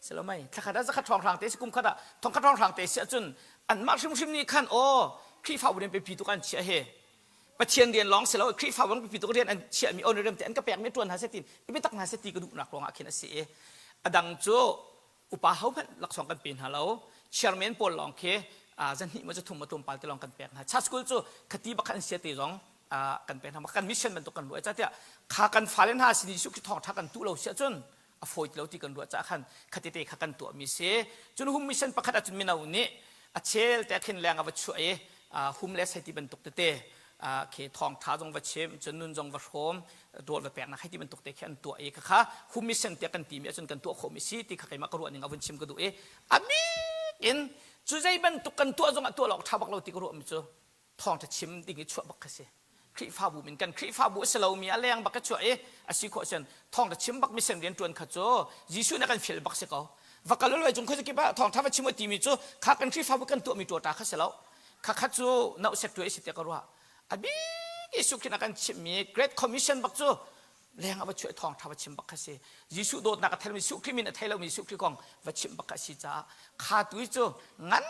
silo mai thlakhat ah zakhat thong hrang te si kum khat ah thong khat thong hrang te si ahcun anmah hrimhrim nih khan aw Khrihfabu rian pipi tu kan chiah he Pathian rian lawng silo Khrihfabu rian pipi tu rian an chiah mi honorarium te an ka pek mi tuan hna se tin i biatak hna se ti ka duhnak ruangah khin a si i adang cu upa hohmanh laksawng kan pe hna lo chairman pawl lawng khi zan hnih maw thum maw tlawmpal te lawng kan pek hna church school cu khati bakhat an sia te zong kan pek hna kan mission bantuk kan ruah tiah kha kan fale hna sin Jesuh Khrih thawngtha kan tuh lo sia cun a fawi ti lo ti kan ruah caah khan khati te kha kan tuah mi si cun hum mission pakhat ahcun mino nih a chel te khin leng a va chuah i hum le sei ti bantuk tete khi thawngtha zong va chim cun nun zong va hrawm rawl va peknak hei ti bantuk te khi an tuah i khakha hum mission tiah kan timi ahcun kan tuah khawhmi si ti kha keimah ka ruah ning a vun chim ka duh i a bik in cu zei bantuk kan tuah zong ah tuah lawk ṭha bak lo ti ka ruahmi cu thawngṭha chim ding i chuah bak kha si Khrihfabu min kan Khrihfabu a si lomi a leng bak ka chuah i a si khawh cun thawngṭha chim bak mission rian ṭuan kha cu Jesuh nih a kan fial bak si ko va kal loi cung khuazakip ah thawngṭha va chim u timi cu kha kan Khrihfabu kan tuahmi ṭuaṭa kha si lo kha kha cu nauh sek tu si tiah ka ruah a bik Jesuh Khrih a kan chimhmi Great Commission bak cu leng ah va chuah thawngṭha va chim bak kha si Jesuh dawtnak a theimi Jesuh Khrih min a thei lomi Jesuh Khrih kong va chimh bak kha si caah kha tu hi cu ngan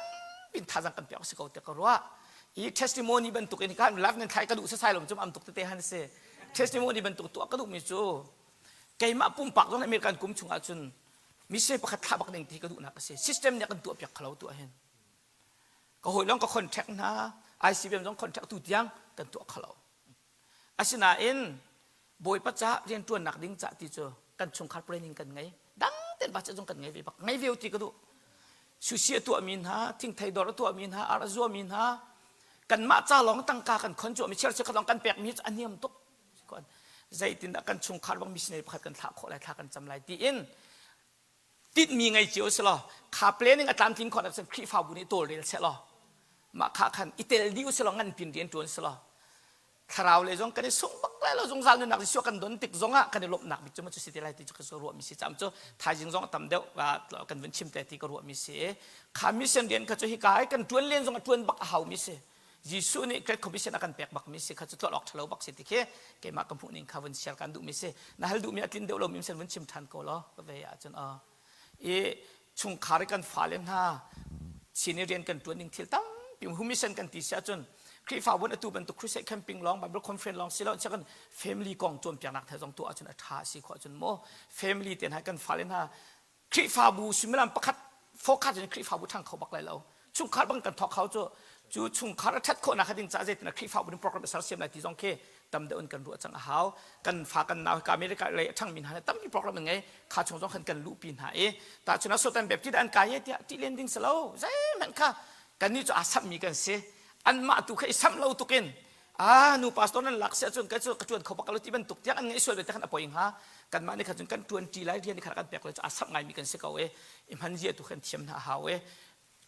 pin thazang kan pek si ko tiah ka ruah i testimony bantuk in kan live nan thlai ka duh sasai lo cum am tuk tete han si testimony bantuk tuah ka duhmi cu keimah pumpak zong American kum chungah cun mise pakhat thlah bak ding ti ka duhnak a si system nih kan tuah piak khalo tu hin ka hawi lawng ka contact hna ICBM zong contact tu tiang kan tuah khalo asinain bawipa ca rianṭuannak ding ca ti cu kan chungkhar planning kan ngei dang ten ba zong kan ngei ve bak ngei ve ti ka duh sushi a tuahmi hna thingthei dawr a tuahmi hna ar a zuami hna kanmah ca lawng tangka kan khon cuahmi chiar chiar lawng kan pekmi cu a niam tuk zeitindah kan chungkhar bang missionary pakhat kan thlah khawh lai thla kan cam lai tiin tinhmi ngei cio si law kha planning a tlamtlin khawh cun Khrihfabu nih tawlrel seh law mah kha khan i tel dih usih law ngan pin rian ṭuan si law thlarau le zong kan i sung bak lai lo zungzal nunnak Jesuh kan don tik zong ah kan i lawmhnak bik cu ma cu si te lai ti cu ka ruahmi si cam cu thaizing zong a tam deuh kan vun chim te ti ka ruahmi si kha mission rian kha cu hika i kan ṭuan len zong a ṭuan bak a haumi si Jesuh nih Great Commission a kan pek bakmi si kha cu tlawt awk ṭhalo bak si ti khi keimah ka hmuh ning kha vun share kan duhmi si na hal duhmi a tlin deuh lomi sen vun chim ṭhan ko law ka ve ahcun a i chungkhar i kan fale hna sin i rian kan ṭuan ding thil tampi mission kan ti si ahcun. Khrihfabu in atu bantuk crusade camping lawng Bible conference lawng si lo in kan family kong cawnpiaknak the zong tuah ahcun a ṭha si khawh ahcun maw family te hna kan fale hna Khrihfabu suimilam pakhat focus in Khrihfabu ṭhang kho bak lai lo. Chungkhar bang kan thawk hau cu cu chungkhar a ṭhat khawhnak ding caah zeitin Khrihfabu in program sersiam lai ti zong khi tam deuh in kan ruah cang a hau. Kan fa kan nau ka America lei a ṭhangmi hna tampi program an ngei kha chung zong khan kan luhpi hna i tahchun ah Sotan Baptist an kai e tiah ṭih len ding si lo zeihmanh kha kannih cu aa samhmi kan si anmah tu kha i samh lo tukin ah nu pastor nan lak si ahcun ka cu ka ṭuan kho bak lo ti bantuk tiang an ngaih sual ve te khan a poi hnga kanmah nih khan cun kan ṭuan ṭi lai rian nih khan kan pek lai cu aa samh ngaimi kan si ko e i hman zia tu khan thiam hna a hau e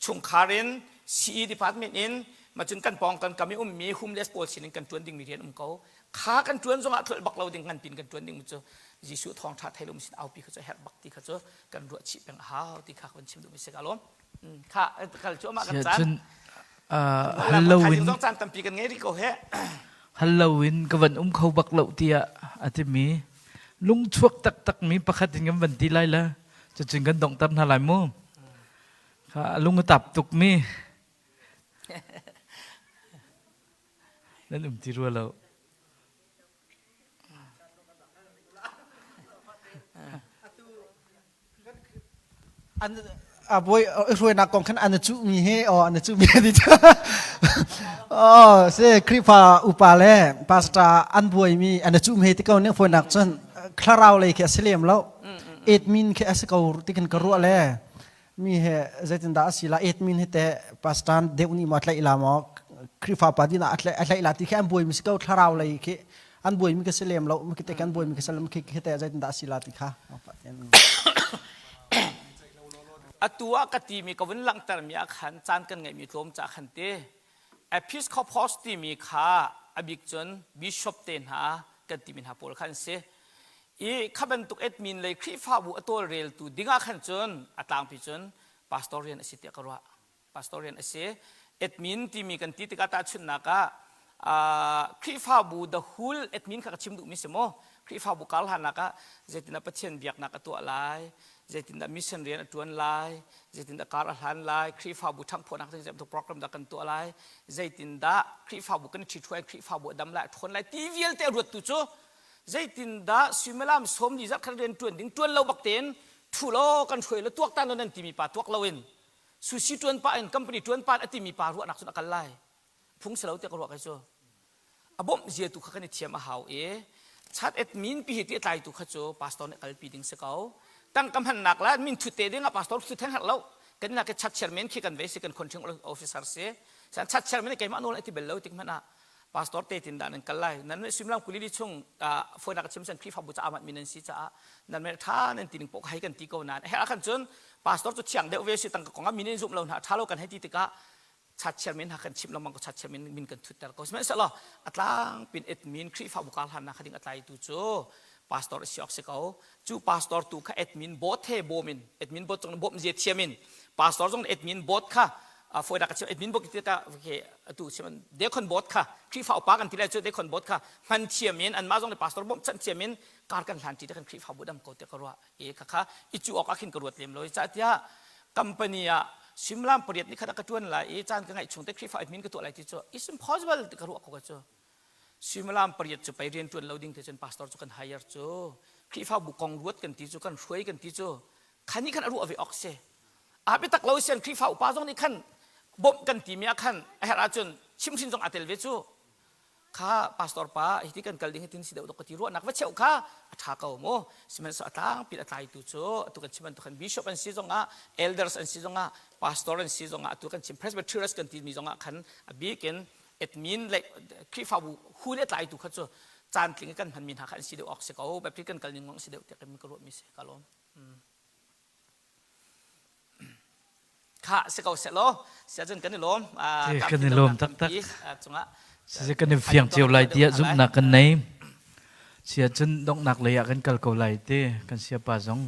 chungkhar in CE department in macun kan pawng kan kam i ummi homeless pawl sin in kan ṭuan dingmi rian um ko kha kan ṭuan zongah tlolh bak lo ding ngan pin kan ṭuan ding cu Jesuh thawngṭha thei lo sin aupi kha cu herh bak ti kha cu kan ruah chih peng a hau ti kha kan chim duhmi si ka lawm Kha kal cu amah kan caan. Hal loin zong caan tampi kan ngei rih ko he. Hal loin ka van um kho bak lo tiah a timi lungchuak taktak mi pakhat in kan van ti lai la cucun kan donghter hna lai mu. Kha lung a tap tuk mi. Nan um ti rua lo. An a bawi hruainak kong khan an cuh mi he o an cuh mi ti oh se Khrihfa upa le pastor an buai mi an cuh mi ti ko ne fonak cun thlarau lei khi a si lem lo admin khi a si ko ti kan ka ruah le mi he zeitindah a si la admin hi te pastor deuh nih maw tlaih la maw Khrihfa pa din ah a tlaih la ti khi an buai mi si ko thlarau lei khi an buai mi ka si lem lo mi te kan buai mi ka si lem khi khi te zeitindah a si la ti kha atu ah ka ti mi ka vun langhter mi ah khan caan kan ngeih mi tlawm ca khan te episcopos timi kha abik cun bishop te hna kan ti mi hna pawl khan si I kha bantuk admin lei Khrihfabu a tawlreltu dingah khan cun a tlangpi cun pastor rian a si tiah ka ruah. Pastor rian a si. Admin timi kan ti tikah tahchunhnak ah Khrihfabu the whole admin kha ka chim duhmi si maw? Khrihfabu kar hlannak ah zeitindah Pathian biaknak a tuah lai, zeitindah mission rian a tuan lai, zeitindah kar a hlan lai, Khrihfabu ṭhanghphawhnak ding zeibantuk program dah kan tuah lai, zeitindah Khrihfabu kan i ṭhithuai, Khrihfabu a dam lai, a ṭhawn lai ti vialte a ruattu cu Zeitindah suimilam sawmli zarh khat rian ṭuan ding ṭuan lo bak tein ṭhu law kan hruai law tuaktan law nan timi pa tuak loin sushi ṭuan pah in company ṭuan pah a timi pa ruahnak cun a kal lai. Phung si lo tiah ka ruah kai cu. A bawmh zia tu kha kan i thiam a hau i chat admin pi hi ti a tlaitu kha cu pastor nih kalpi ding si ko. Tangka hmannak la min thut te ding ah pastor thut theng herh lo. Kan nak chat chairman khi kan ve si kan control officer si. Chat chairman keimah nawl ai ti bel lo tik hmanh ah pastor te tin dah nan kal lai nan meh suimilam kulili chung foinak chim sen Khrihfabu ca amat mi nan si caah nan meh tha nan ti ning pok hai kan ti ko nan he khan cun pastor cu thiang deuh ve si tangka kong ah min in zum lo hna tha lo kan hei ti tikah chat chairman ha kan chim lengmang ko chat chairman min kan thut ter ko sihmanhsehlaw atlang pin admin Khrihfabu kar hlan nak ding atlai tu cu pastor si ok si ko cu pastor tu kha admin board he bawm in admin board zong bawm zia thiam in pastor zong admin board kha foi dak chim admin board ti ka ke atu chim dekhon board kha Khrihfa upa kan ti lai cu dekhon board kha hman thiam in anmah zong le pastor bawm chan thiam in kar kan hlan ti te kan Khrihfa bu dam ko te ka ruah e kha kha i cu ok akhin ka ruat lem lo cha tia company ah simlam pariat ni khat ka tuan lai i caan ka ngaih chung te Khrihfa admin ka tuah lai ti cu it's impossible ti ka ruah ko ka cu Suimilam pariat cu pei rian ṭuan lo ding te cun pastor cu kan hire cu Khrihfabu kong ruat kan ti cu kan hruai kan ti cu khan nih khan a ruah ve awk si. A biatak lo sian Khrihfa upa zong nih khan bawmh kan timi ah khan a herh ahcun chimhhrin zong aa tel ve cu. Kha pastor pa hiti kan kal ding hitin si deuh dok ka ti ruahnak va cheuh kha a ṭha ko mu. Sihmanhsehlaw a tlangpi a tlaitu cu atu kan chim bantuk khan bishop an si zongah elders an si zongah pastor an si zongah atu kan chim presbyterians kan timi zongah khan a bik in admin le Khrihfabu hu le tlaitu kha cu caan tling kan hmanmi hna kha an si deuh awk si ko Baptist kan kal ning si deuh tiah ka ruahmi si ka lawm kha si ko seh law sia cun kan i lawm kan i lawm taktak cungah si kan i fiang cio lai tiah zumhnak kan nei sia cun donghnak lei ah kan kal ko lai te kan siapa zong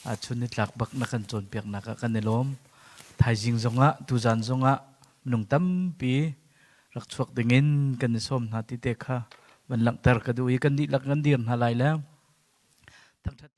a chun ni tlak bak na kan cawnpiaknak ah kan i lawm thaizing zongah tuzan zongah minung tampi rak chuak dingin kan i sawm hna ti te kha van langhter ka duh i kan dihlak kan dir hna lai le thangṭhat.